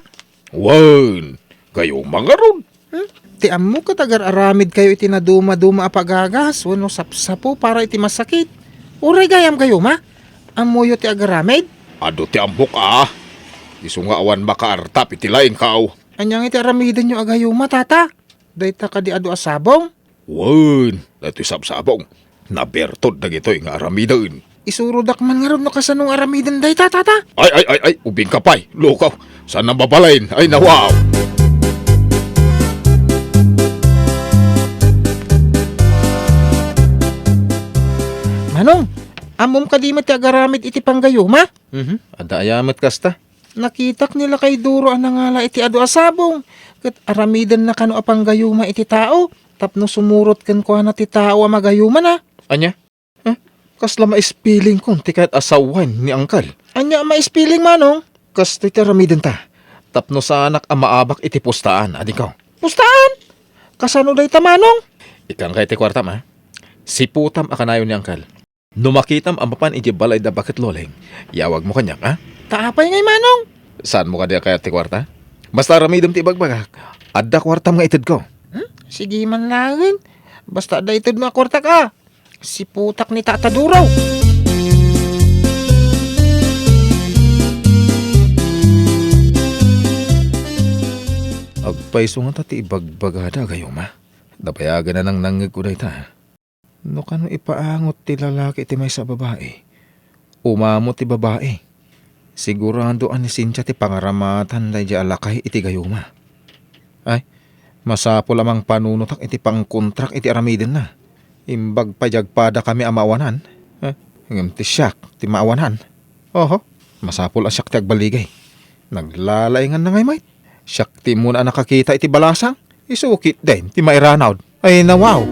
Wen, gayuma ngarud. Hmm? Ti ammo ket agar-aramidkayo iti naduma-duma a pagagas wenno sapsapo para iti masakit. Uray gayam gayuma? Ammoyo ti agaramid? Adu ti ammok a. Isu nga awan makaartap iti laingkaw. Ania nga iti aramidenyo a gayuma, Tata? Dayta kadi adu a sabong? Wen, daytoy sabsabong. Nabertod dagitoy nga aramiden. Isurodak man ngarud no kasano nga aramiden dayta, Tata. Ay, ay, ay, ay, ubingka pay. Lukaw. Saan a mabalin? Ay, nawaw. Manong, ammom kadi met ti agaramid iti panggayuma? Mhm. Adda aya met kasta? Nakitak ni lakay Duro a nangala iti adu a sabong, ket aramidenna kano a panggayuma iti tao, tapno sumurot kenkuana ti tao a magayumana. Ania? Eh, kasla maispilingkon ti kayat a sawen ni Angkel. Ania a maispiling, Manong? Kastoy ti aramidenta, tapno saanak a maabak iti pustaan, adingko. Pustaan? Kasano dayta, Manong? Ikkan kay ti kuartam, a. Siputam a kanayon ni Angkel. No makitam a mapan idiay balay da Baket Loleng, yawagmo kaniak, a? Ta apay ngay, Manong? Saanmo kadi a kayat ti kuarta? Basta aramidem ti ibagbagak. Adda kuartam nga itedko. Hmm? Sige man laeng. Basta adda itedmo a kuartak, a. Siputak ni Tata Duro. Agpayso ngata ti ibagbagada, gayuma. Napayagan a nangnangngegko dayta. No kano ipaangot ti lalaki iti maysa a babai, umamo ti babai. Sigurado a ni Cynthia ti pangaramatan daydiay a lakay iti gayuma. Ay, masapul a mangpanunotak iti pangkontrak iti aramidenna. Imbag pay di agpadakami a maawanan. Eh, ngem ti siak ti maawanan. Oho, masapul a siak ti agballigay. Naglalainganna ngay met. Siak ti immuna a nakakita iti balasang. Isu ketdin ti mairanaw. Ay, nawaw.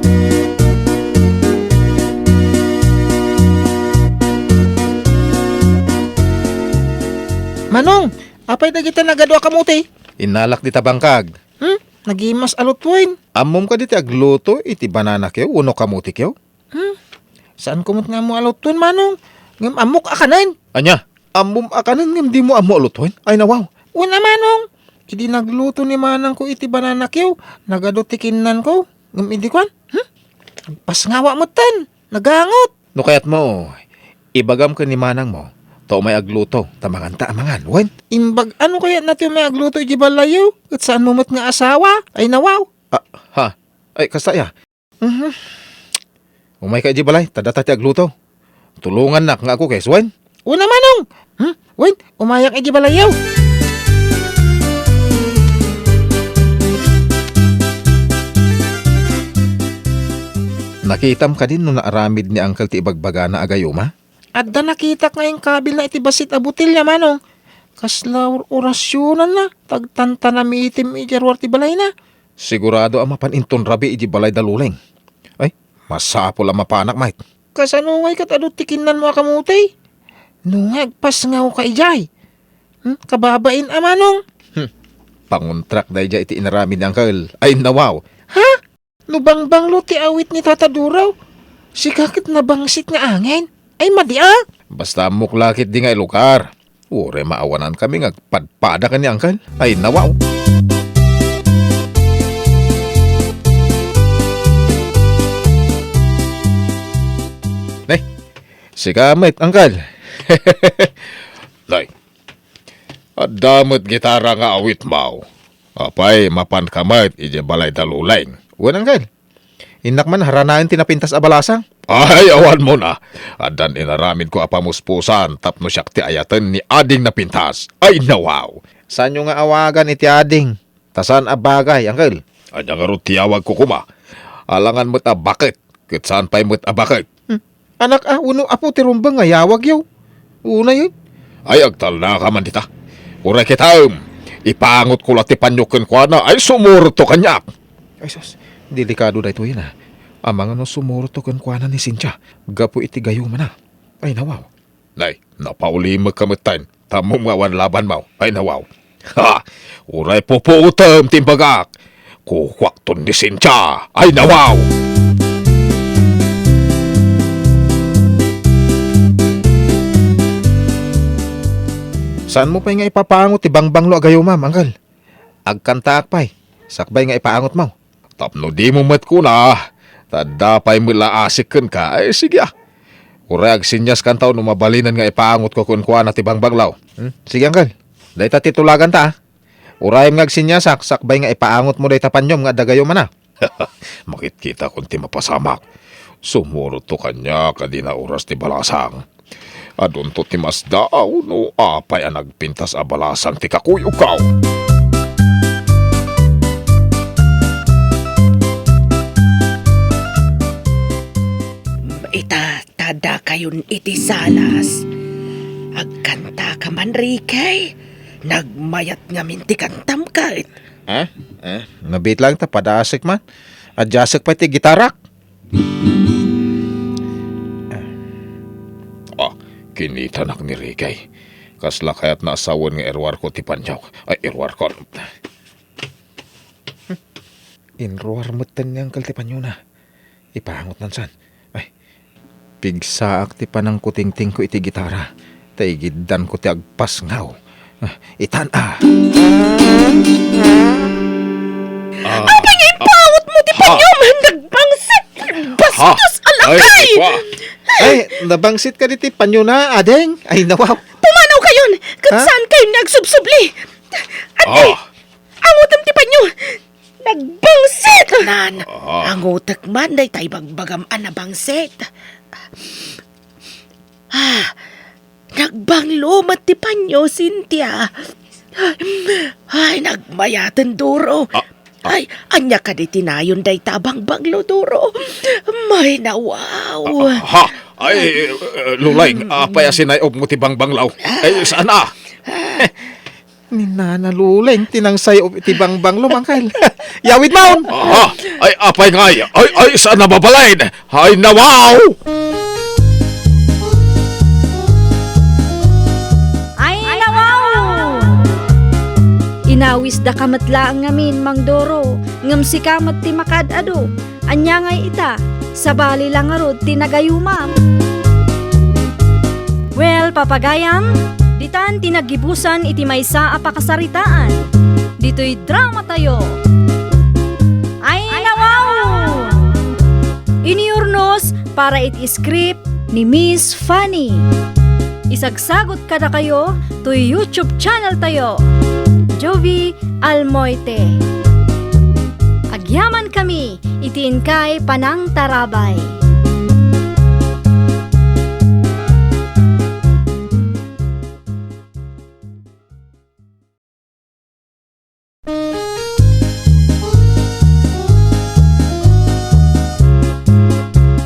Manong, apay dagita nagadu a kamuti? Innalak dita bangkag. Hmm? Nagimas a lutuen. Ammom kadi ti agluto iti banana cue wenno kamuti cue? Hmm? Saanko met nga ammo a lutuen, Manong. Ngem ammok a kanen. Ania? Ammom a kanen ngem dimo ammo a lutuen? Ay, nawaw. Wen a, Manong. Idi nagluto ni manangko iti banana cue, nagadu ti kinnanko. Ngem idi kuan, hmm? Agpasngawa metten. Nagangot. No kayatmo, ibagam ken ni manangmo, ta umay agluto, ta manganta a mangan, wen? Imbag-, ano kayatna ti umay agluto iti balayyo? Ket saanmo met nga asawa? Ay, nawaw. Ah, ha? Ay, kasta aya. Mhm. Umayka iti balay, ta data ti agluto. Tulongannak nga agkukis, wen? Wen a, Manong. Hmm? Wen, umayak iti balayyo. Nakitam kadi no naaramid ni Uncle ti ibagbagana a gayuma? Adda nakitak nga inkabilna iti bassit a botelya, Manong. Kasla or-, orasionanna, ta agtantanamitim iti ruar ti balayna. Sigurado a mapan inton rabii iti balay da Luleng. Ay, masapul a mapanak, met. Kasano ngay ket adu ti kinnanmo a kamuti? No nga agpasngawka idiay. Hmm, kababain a, Manong. Hmm, pangontrak daydiay iti inaramid ni Uncle. Ay, nawaw. Ha? No bangbanglo ti awit ni Tata Duro, sika ket nabangsit nga angin. Ay, madi a! Basta ammok la ketdi nga ilugar. Uray maawanankami nga agpadpada ken ni Uncle. Ay, nawaw. Nay, sika met, Uncle. Nay, adda met gitara nga awitmo. Apay, mapanka met idiay balay da Luleng? Wen, Uncle. Innak man haranaen ti napintas a balasang. Ay, awan mo na. Addan inaramidko a pamuspusan tapno siak ti ayaten ni Ading napintas. Ay, nawaw. Saanyo nga awagan iti ading? Ta saan a bagay, Uncle. Ania ngarud ti yawagko koma? Alangan met a baket, ket saan pay met a baket. Hmm. Anak a, wenno apo ti rumbeng nga yawagyo? Unayen. Ay, agtalnaka man dita. Uray kitam, ipangotko la ti panyo kenkuana. Ay, sumurotto kaniak. Ay, sus, delikado daytoyen a. Amangan no sumurotto kenkuana ni Cynthia gapu iti gayumana. Ay, nawaw. Nay, napaulimekka metten. Ammom nga awan labanmo. Ay, nawaw. Ha! Uray pupuotem ti imbagak. Kukuakton ni Cynthia. Ay, nawaw! Saanmo pay nga ipapangot ti bangbanglo a gayumam, Uncle? Agkantaak pay, sakbay nga ipaangotmo. Tapno dimo met kuna, ta adda pay met la asik kenka, ay, sige a. Uray agsenyaskanto no mabalinen nga ipaangotko kenkuana ti bangbanglo. Hmm? Sige, Uncle. Dayta ti tulaganta, a. Urayem nga agsenyasak, sakbay nga ipaangotmo dayta panyom nga adda gayumana. Makitkitakon ti mapasamak. Sumurotto kaniak a dina oras ti balasang. Adunto ti masdaaw no apay a nagpintas a balasang ti kakuyogko. Ita, ta dakayon iti salas. Agkantaka man, Ricky. Nagmayat ngamin ti kantam ket. Ah? Ah, nabiit laeng ta padasek man. Adjasek pay ti gitarak. Ah, kinitanak ni Ricky. Kasla kayatna a sawen nga iruarko ti panyok. Ay, iruarko. Inruar metten ni Uncle ti panyona. Ipangotnan san. Ay, pigsaak ti panangkutingtingko iti gitara, ta igiddanko ti agpasngaw. Ah, itan a. Ah. Apay nga ipaawatmo ti panyom? Nagbangsit! Bastos a lakay! Ay, nabangsit kadi ti panyona, ading? Ay, nawaw. Pumanaw kayon! Ket saan kayon nga agsubsubli? Adi, angotem ti panyo! Nagbangsit! Nan, angotek man dayta ibagbagam a nabangsit. Ah, nagbanglo met ti panyo, Cynthia. Ay, nagmayaten, Duro. Ah, ah. Ay, ania kadi ti nayon dayta a bangbanglo, Duro? Ay, nawaw. Ah, ah, ha? Ay, eh, Luleng, apay a sinay-obmo ti bangbanglo? Ay, saan a? Ni Nana Luleng ti nangsay-ob iti bangbanglo, Uncle. Yawidmon! Aha! Ay, apay ngay! Ay, ay, saan a mabalin? Ay, nawaw! Ay, nawaw! Nawisdaka met laeng ngamin, Mang Doro, ngem sika met ti makaad-adu. Ania ngay ita? Sabali la ngarud ti nagayumam. Well, papagayam, ditan ti naggibusan iti maysa a pakasaritaan. Ditoy drama tayo. Ay, nawaw! Iniurnos para iti script ni Miss Fanny. Isagsagot kadakayo toy YouTube channel tayo, Jovie Almoite. Agyaman kami iti inkay panangtarabay.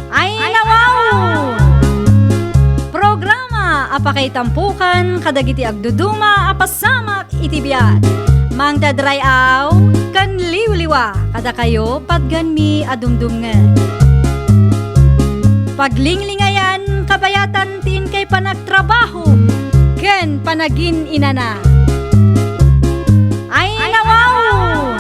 Ay, nawaw! Programa a pakaitampokan kadagiti agduduma a pasamak iti biag. Mangted ray-aw ken liwliwa kadakayo patgenmi a dumdumngeg. Paglinglingayan, kabayatan ti inkay panagtrabaho ken panagin-inana. Ay, nawaw!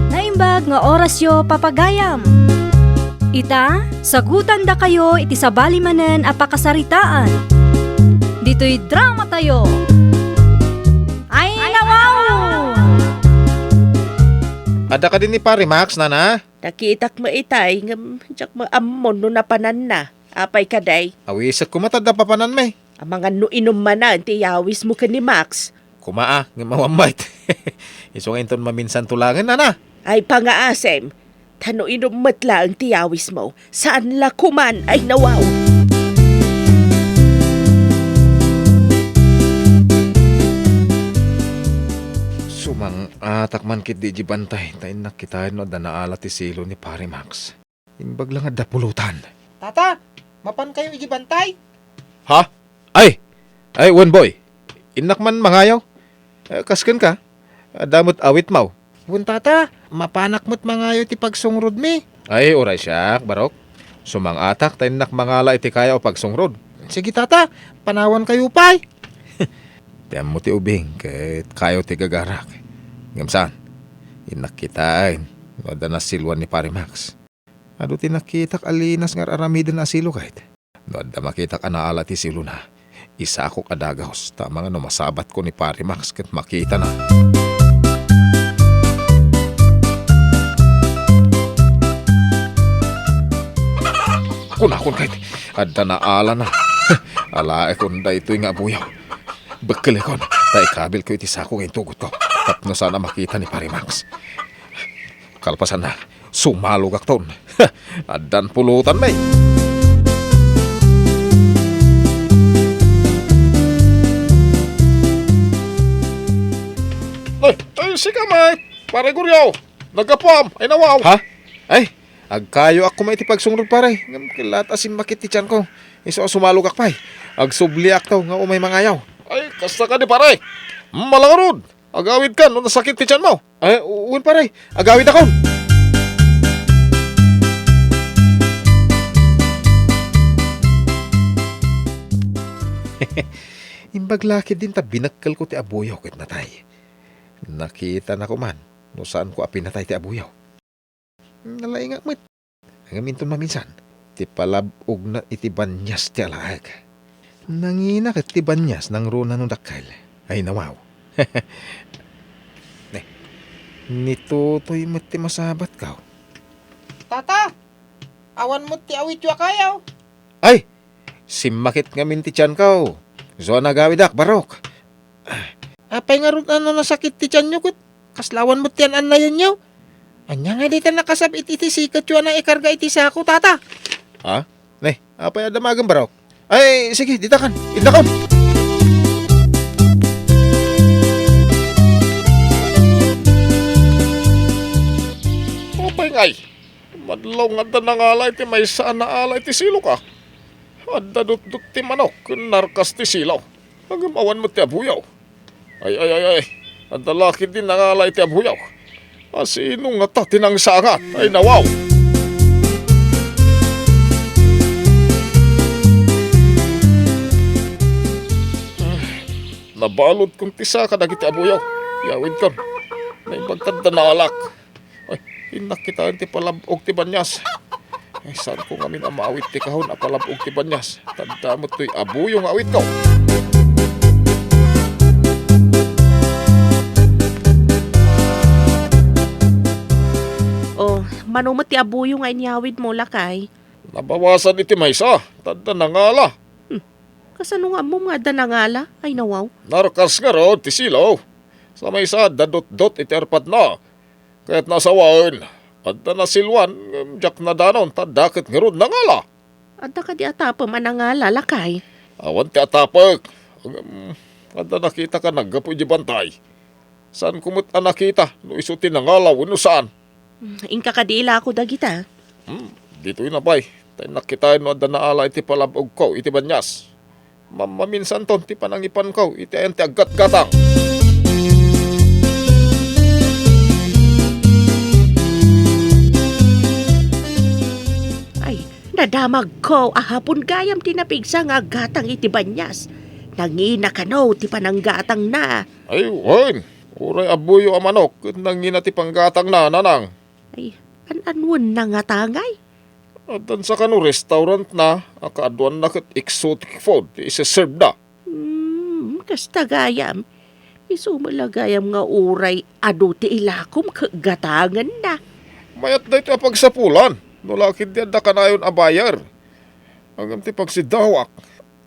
Naimbag nga orasyo, papagayam. Ita, sagutandakayo iti sabali manen a pakasaritaan. Ditoy drama tayo. Ay, nawaw! Adda kadi ni Pare Max, nana? Nakitak met itay, ngem diak met ammon no napananna. Apay kadi? Awisek koma ta adda papananmi. Amangan no inum manen ti iyawismo ken ni Max. Koma a, ngem awan met. Isu nga inton maminsan to laengen, nana. Ay, pangaasem. Ta no inum met laeng ti iyawismo, saan la koman. Ay, nawaw. Sumang-atak man ketdi idiay bantay, ta innak kitaen no adda naala ti silo ni Pare Max. Imbag la nga adda pulutan. Tata, mapankayo idiay bantay? Ha? Ay! Ay, wen, boy. Innak man mangayo. Eh, kas kenka, adda met awitmo. Wen, tata, mapanak met mangayo ti pagsungrodmi. Ay, uray siak, barok. Sumang-atak ta innak mangala iti kayo a pagsungrod. Sige, tata, panawankayo pay. Ti ammo ti ubing ket kayo ti gagarak. Ngem saan, innak kitaen no adda nasiloan ni Pare Max. Adu ti nakitak a linas nga ar-aramiden a silo ket. No adda makitak a naala ti silona, isakok a dagus, ta amangan no masabatko ni Pare Max ket makitana. Kunakon ket, adda naalana. Alaekon daytoy nga abuyaw. Bekkelekon, ta ikabilko iti sako nga intugotko, tapno saan a makita ni Pare Max. Kalpasanna, sumalogakton. Addan pulutanmi. Ay, ay, sika met, Pare Goryo. Naggapuam, ay nawaw. Ha? Ay, agkayoak koma iti pagsungrod, pare. Ngem ket la ta simmakit ti tianko. Isu a sumalogak pay. Agsubliakto nga umay mangayaw. Ay, kasta kadi, pare. Malangarud. Agawidkan no nasakit ti tianmo. Ay, u-, wen, pare. Agawidakon. Imbag la ketdin ta binekkelko ti abuyaw ket natay. Nakitanako man no saanko a pinatay ti abuyaw. Nalaingak met. Ngem inton maminsan, ti palab-ogna iti banias ti alaek. Nangina ket ti banias nangruna no dakkel. Ay, nawaw. Ne, ni Totoy met ti masabatko. Tata, awan met ti awityo a kayaw. Ay, simmakit ngamin ti tianko. Isu a nagawidak, barok. Apay ngarud a no nasakit ti tianyo ket kasla awan met ti an-annayenyo? Ania nga dita nakasab-it iti siketyo a naikarga iti sako, tata? Ha? Ne, apay a damagen, barok? Ay, sige, ditakan. Indakon. Apay ngay? Madlaw nga adda nangala iti maysa a naala iti siloka. Adda dutdot ti manok ken narkas ti silo. Ngem awan met ti abuyaw. Ay, ay, ay, ay. Adda la ketdi nangala iti abuyaw. A sino ngata ti nangsangat? Ay, nawaw. Baludkon ti saka dagiti abuyo. Yawidkon. Naimbag ta adda naalak. Ay, innak kitaen ti palab-og ti banias. Ay, saanko ngamin a maawit ti kahon a palab-og ti banias. Ta adda met toy abuyo nga awitko. Oh, mano met ti abuyo nga inyawidmo, lakay? Nabawasan iti maysa, ta adda nangala. Hmm. Kasano nga ammom nga adda nangala? Ay, nawaw. Narkas ngarud ti silo. Sa maysa, adda dotdot iti arpadna. Kayatna a sawaen, adda nasiloan, ngem diak nadanon, ta adda ket ngarud nangala. Adda kadi atapem a nangala, lakay? Awan ti atapek. Ngem, adda nakitaka naggapu idiay bantay. Saanko met a nakita no isu ti nangala wenno saan. Hmm, inka kadi ilako dagita? Hmm, ditoy na pay. Ta innak kitaen no adda naala iti palab-ogko iti banias. Mammaminsanton ti panangipanko iti ayan ti aggatgatang. Ay, nadamagko a hapon gayam ti napigsa nga aggatang iti banias. Nangina kano ti pananggatangna. Ay, wen. Uray abuyo a manok ket nangina ti panggatangna, nanang. Ay, an-anuenna ngata ngay? Addan sa kano restaurantna a kaaduanna ket exotic food ti iseserveda. Hmm, kasta gayam. Isu met la gayam nga uray adu ti ilakom ket gatangenna. Mayat daytoy a pagsapulan, no la ketdi adda kanayon a buyer. Ngem ti pagsidawak,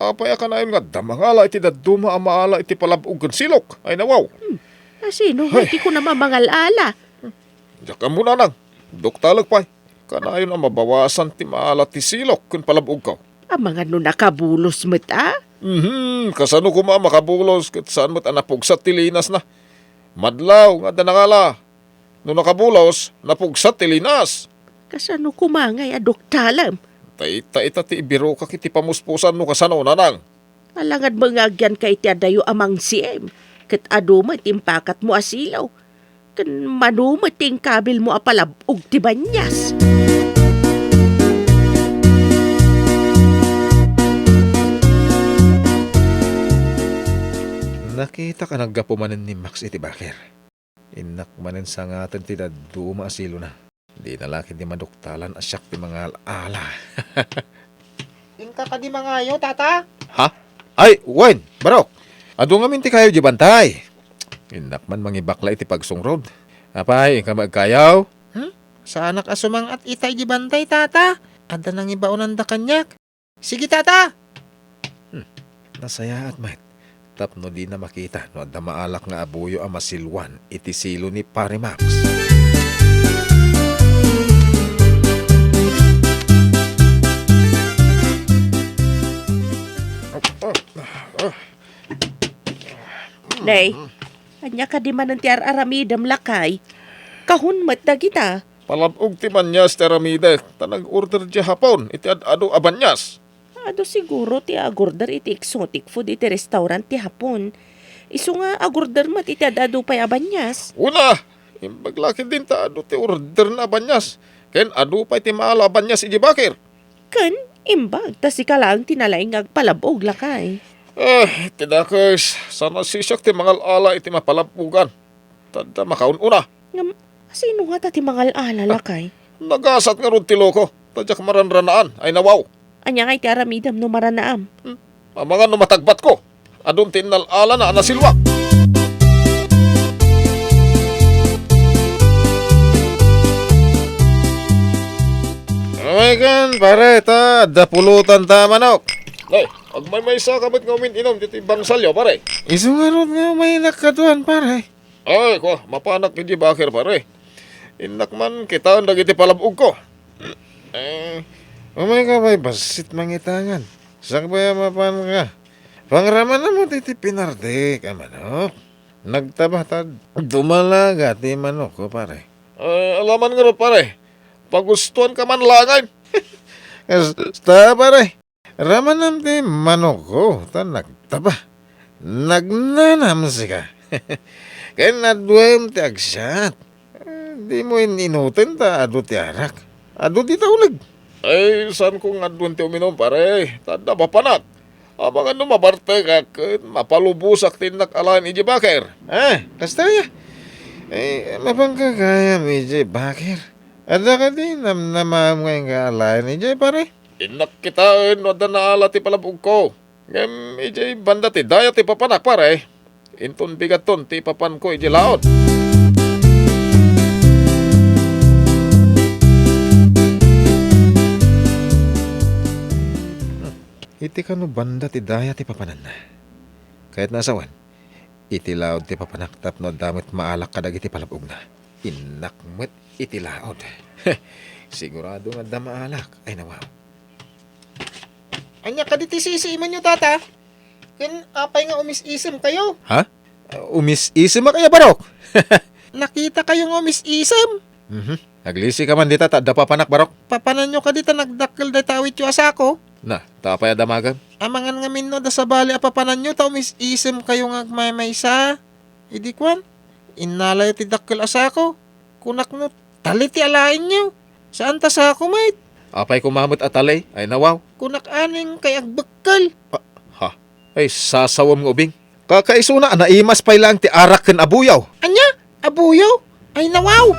apay a kanayon nga adda mangala iti dadduma a maala iti palab-og ken silok? Ay, nawaw. Hmm. Asino nga Ay. Ti kunam a mangal-ala? Diak ammo, nanang. Doktalek pay. Kanayon a mabawasan ti maala ti silok ken palab-ogko. Amangan no nakabulos met a? Mhm, kasano koma a makabulos ket saan met a napugsat ti linasna? Madlaw nga adda nangala. No nakabulos, napugsat ti linas. Kasano koma ngay a doktalem? Dayta ita ti ibirokak iti pamuspusan no kasano, nanang. Alangad met nga agyanka iti adayo a mangsim, ket adu met ti impakatmo a silo, ken mano met ti inkabilmo a palab-og ti banias. Nakitak a naggapu manen ni Max iti bakir. Innak manen sangaten ti dadduma a silona. Dina la ketdi madoktalan a siak ti mangal-ala. Inka kadi mangayo, tata? Ha? Ay, wen, barok. Adu ngamin ti kayo di bantay. Innak man mangibakla iti pagsungrod. Apay, inka agkayaw? Hmm? Saanak a sumang-at itay di bantay, tata. Adda nangibaonanda kaniak. Sige, tata! Hmm, nasayaat met tapno dina makita no adda maalak nga abuyo a masiloan iti silo ni Pare Max. Nay, ania kadi manen ti ar-aramidem, lakay? Kahon met dagita. Palab-og ti banias ti aramidek, ta nag-order diay Hapon iti ad-adu a banias. Adu siguro ti ag-order iti exotic food iti restaurant ti Hapon. Isu nga ag-order met iti ad-adu pay a banias. Una, imbag la ketdin ta adu ti orderna a banias, ken adu pay ti maala a banias idiay bakir. Ken imbag ta sika laeng ti nalaing nga agpalab-og, lakay. Eh, ti dakes, saan a sisiak ti mangal-ala iti mapalab-ogan. Ta adda makaun-una. Ngem, asino ngata ti mangal-ala, lakay? Nagasat ngarud ti loko, ta diak maranranaan, ay nawaw. Ania ngay ti aramidem no maranaam? Hmm, amangan no matagbatko. Adun ti innal-alana a nasiloak. Ay, kan, pare, ta adda pulutan ta manok. Ay, agmaymaysa ka met nga umin-inom ditoy bangsalyo, pare. Isu ngarud nga umaynak kaduan, pare. Ay, kua, mapanak idiay bakir, pare. Innak man kitaen dagiti palab-ogko. Eh, umay ka pay bassit mangitangan. Sakbay a mapan ka. Pangramanam met iti pinardik a manok. Nagtaba ta dumalaga ti manokko, pare. Eh, alaman ngarud, pare. Pagustuan ka man laengen. Kasta, pare. Ramanam ti manokko, ta nagtaba. Nagnanam sika. Ken aduem ti agsiat. Eh, dimo in-inuten ta adu ti arak. Adu ti tauleg. Ay, saanko nga aduen ti uminum, pare. Ta adda mapanak. Amangan no mabartekak ken mapalubosak ti innak alaen idiay baker. Ah, kasta aya? Eh, mapanggagayam idiay baker. Adda kadi namnamaem nga inka alaen idiay, pare? Innak kitaen no adda naala ti palab-ogko. Ngem idiay banda ti daya ti papanak, pare. Inton bigatton ti ipapanko idiay laod. Iti kano banda ti daya ti papananna? Kayatna a sawen, iti laod ti papanak tapno adda met maalak kadagiti palab-ogna. Innak met iti laod. Sigurado nga adda maalak. Ay, nawaw. Ania kadi ti sisiimanyo, Tata? Ken apay nga umis-isemkayo? Ha? Umis-isemak aya, Barok? Nakitakayo nga umis-isem. Mhm. Naglisika man dita ta adda papanak, Barok. Papananyo kadi ta nagdakkel dayta awityo a sako? Na, ta apay a damagan? Amangan ngamin no adda sabali a papananyo ta umis-isemkayo nga agmaymaysa. Idi kuan, innalayo ti dakkel a sako. Kunak no tali ti alaenyo. Saan ta sako met? Apay koma met a tali? Ay, nawaw. Kunak aning kay agbekkel. Ah, ha? Ay, sasawem nga ubing. Kakaisuna, naimas pay laeng ti arak ken abuyaw. Ania? Abuyaw? Ay, nawaw!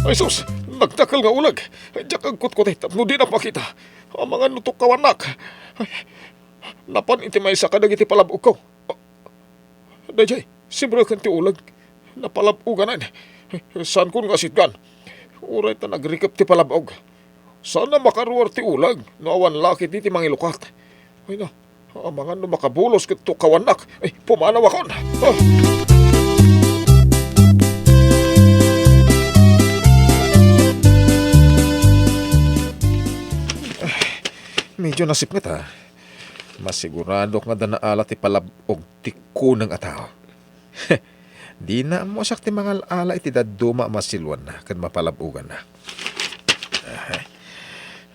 Ay, sus! Nagdakkel nga uleg! Diak agkutkuti tapno dinak makita. Amangan no tukkawannak. Ay, napan iti maysa kadagiti palab-ogko. Daydiay, sibreken ti uleg. Napalab-oganan. Saankon nga asitgan. Uray ta nagrikep ti palab-og. Saan a makaruar ti uleg no awan la ketdi ti mangilukat. Ay na, amangan no makabulos ket tukkawannak. Ay, pumanawakon. Ah! Medyo nasipnget, ah. Masiguradok nga adda naala ti palab-og ti kuneng a tao. Dina ammo a siak ti mangal-ala iti dadduma a masiluanna ken mapalab-oganna. Aha.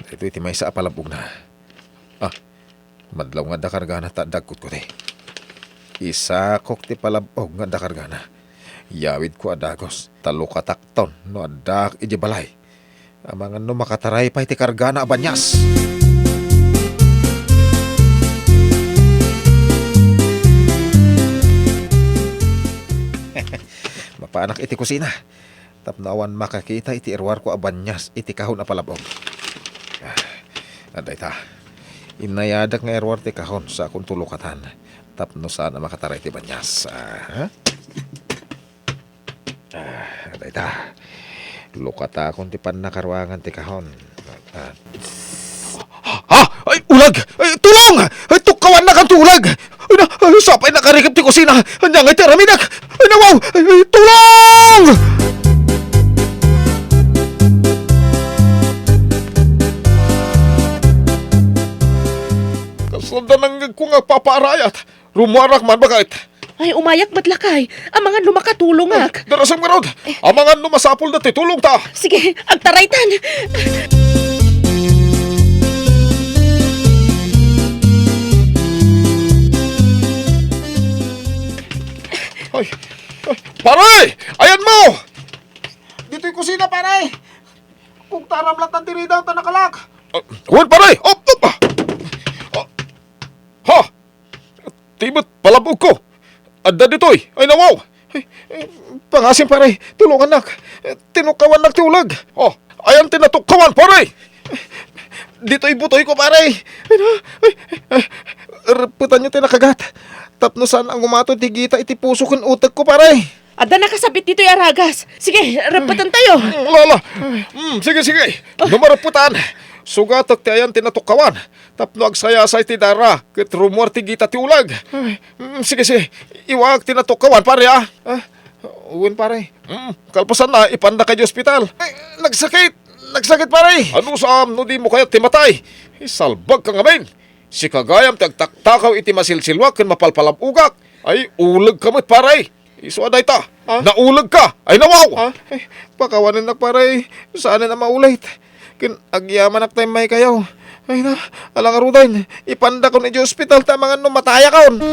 Daytoy ti maysa a palab-ogna. Ah, madlaw nga adda kargana ta adda agkutkuti. Isakok ti palab-og nga adda kargana. Yawidko a dagus, ta lukatakton no addaak idiay balay. Amangan no makataray pay ti kargana a banias. Mapanak iti kusina tapno awan makakita iti iruarko a banias iti kahon a palab-og. Ah, adda ita. Innayadak nga iruar ti kahon, sakonto lukatan tapno saan a makataray ti banias. Ah, ha? Ah, dayta. Lukatakon ti pannakaruangan ti kahon. Ah. Ha? Ay, uleg! Ay, tulong! Ay, tukkawannakan ti uleg! Ay, na, ay, sapay nakarikep ti kusina! Ania ngay ti aramidek? Ay, nawaw! Ay, ay, tulong! Kasla da nangngegko nga agpapaarayat. Rumuarak man, baket. Ay, umayak met lakay. Amangan no makatulongak. Darasem ngarud. Amangan no masapulda ti tulongta. Sige, agtaraytan. Ay, ay, pare! Ayanmo! Ditoy kusina, pare! Kugtaram latta ti ridaw ta nakalak. Ah, wen, pare! Op, op, ah! Ah, ha! Ti met palab-ogko. Adda ditoy. Ay, nawaw. Ay, eh, pangasim, pare. Tulongannak. Eh, tinukkawannak ti uleg. Oh, ayan ti natukkawan, pare? Ditoy butoyko, pare. Ay, na, ay, ay, ay, reppetanyo ti nakagat. Tapno saan a ngumato ti gita iti puso ken utekko, pare. Adda nakasabit ditoy a ragas. Sige, reppetentayo. Mm, ala, ala. Mm, sige, sige. Oh. No mareppetan, sugatek ti ayan ti natukkawan. Tapno agsayasay ti dara, ket rumuar ti gita ti uleg. Ay. Mm, sige, sige. Iwaak ti natukkawan, pare, ah. Ah, wen, pare. Mm, kalpasanna, ipandaka idiay ospital. Ay, nagsakit! Nagsakit, pare! Ano saan no dimo kayat ti matay? Isalbagka ngamin. Sika gayam ti agtaktakaw iti masilsiluak ken mapalpalab-ogak. Ay, ulegka met, pare. Isu a dayta. Ha? Naulegka. Ay, nawaw! Ha? Ay, pakawanennak, pare. Saanen a maulit. Ken agyamanak ta immaykayo. Ay na, ala ngaruden. Ipandakon idiay ospital ta amangan no matayakon.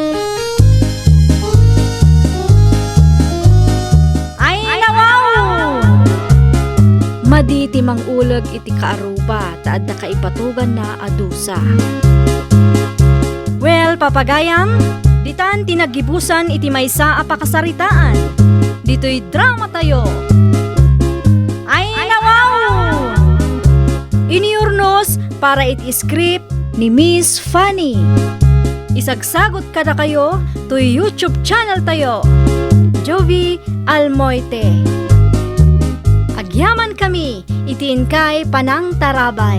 Ay, nawaw! Adi ti manguleg iti kaaruba ta adda kaipatuganna a dusa. Well, papagayam, ditan ti naggibusan iti maysa a pakasaritaan. Ditoy drama tayo. Ay, nawaw! Iniurnos para iti script ni Miss Fanny. Isagsagot kadakayo toy YouTube channel tayo, Jovie Almoite. Agyaman kami iti inkay panangtarabay.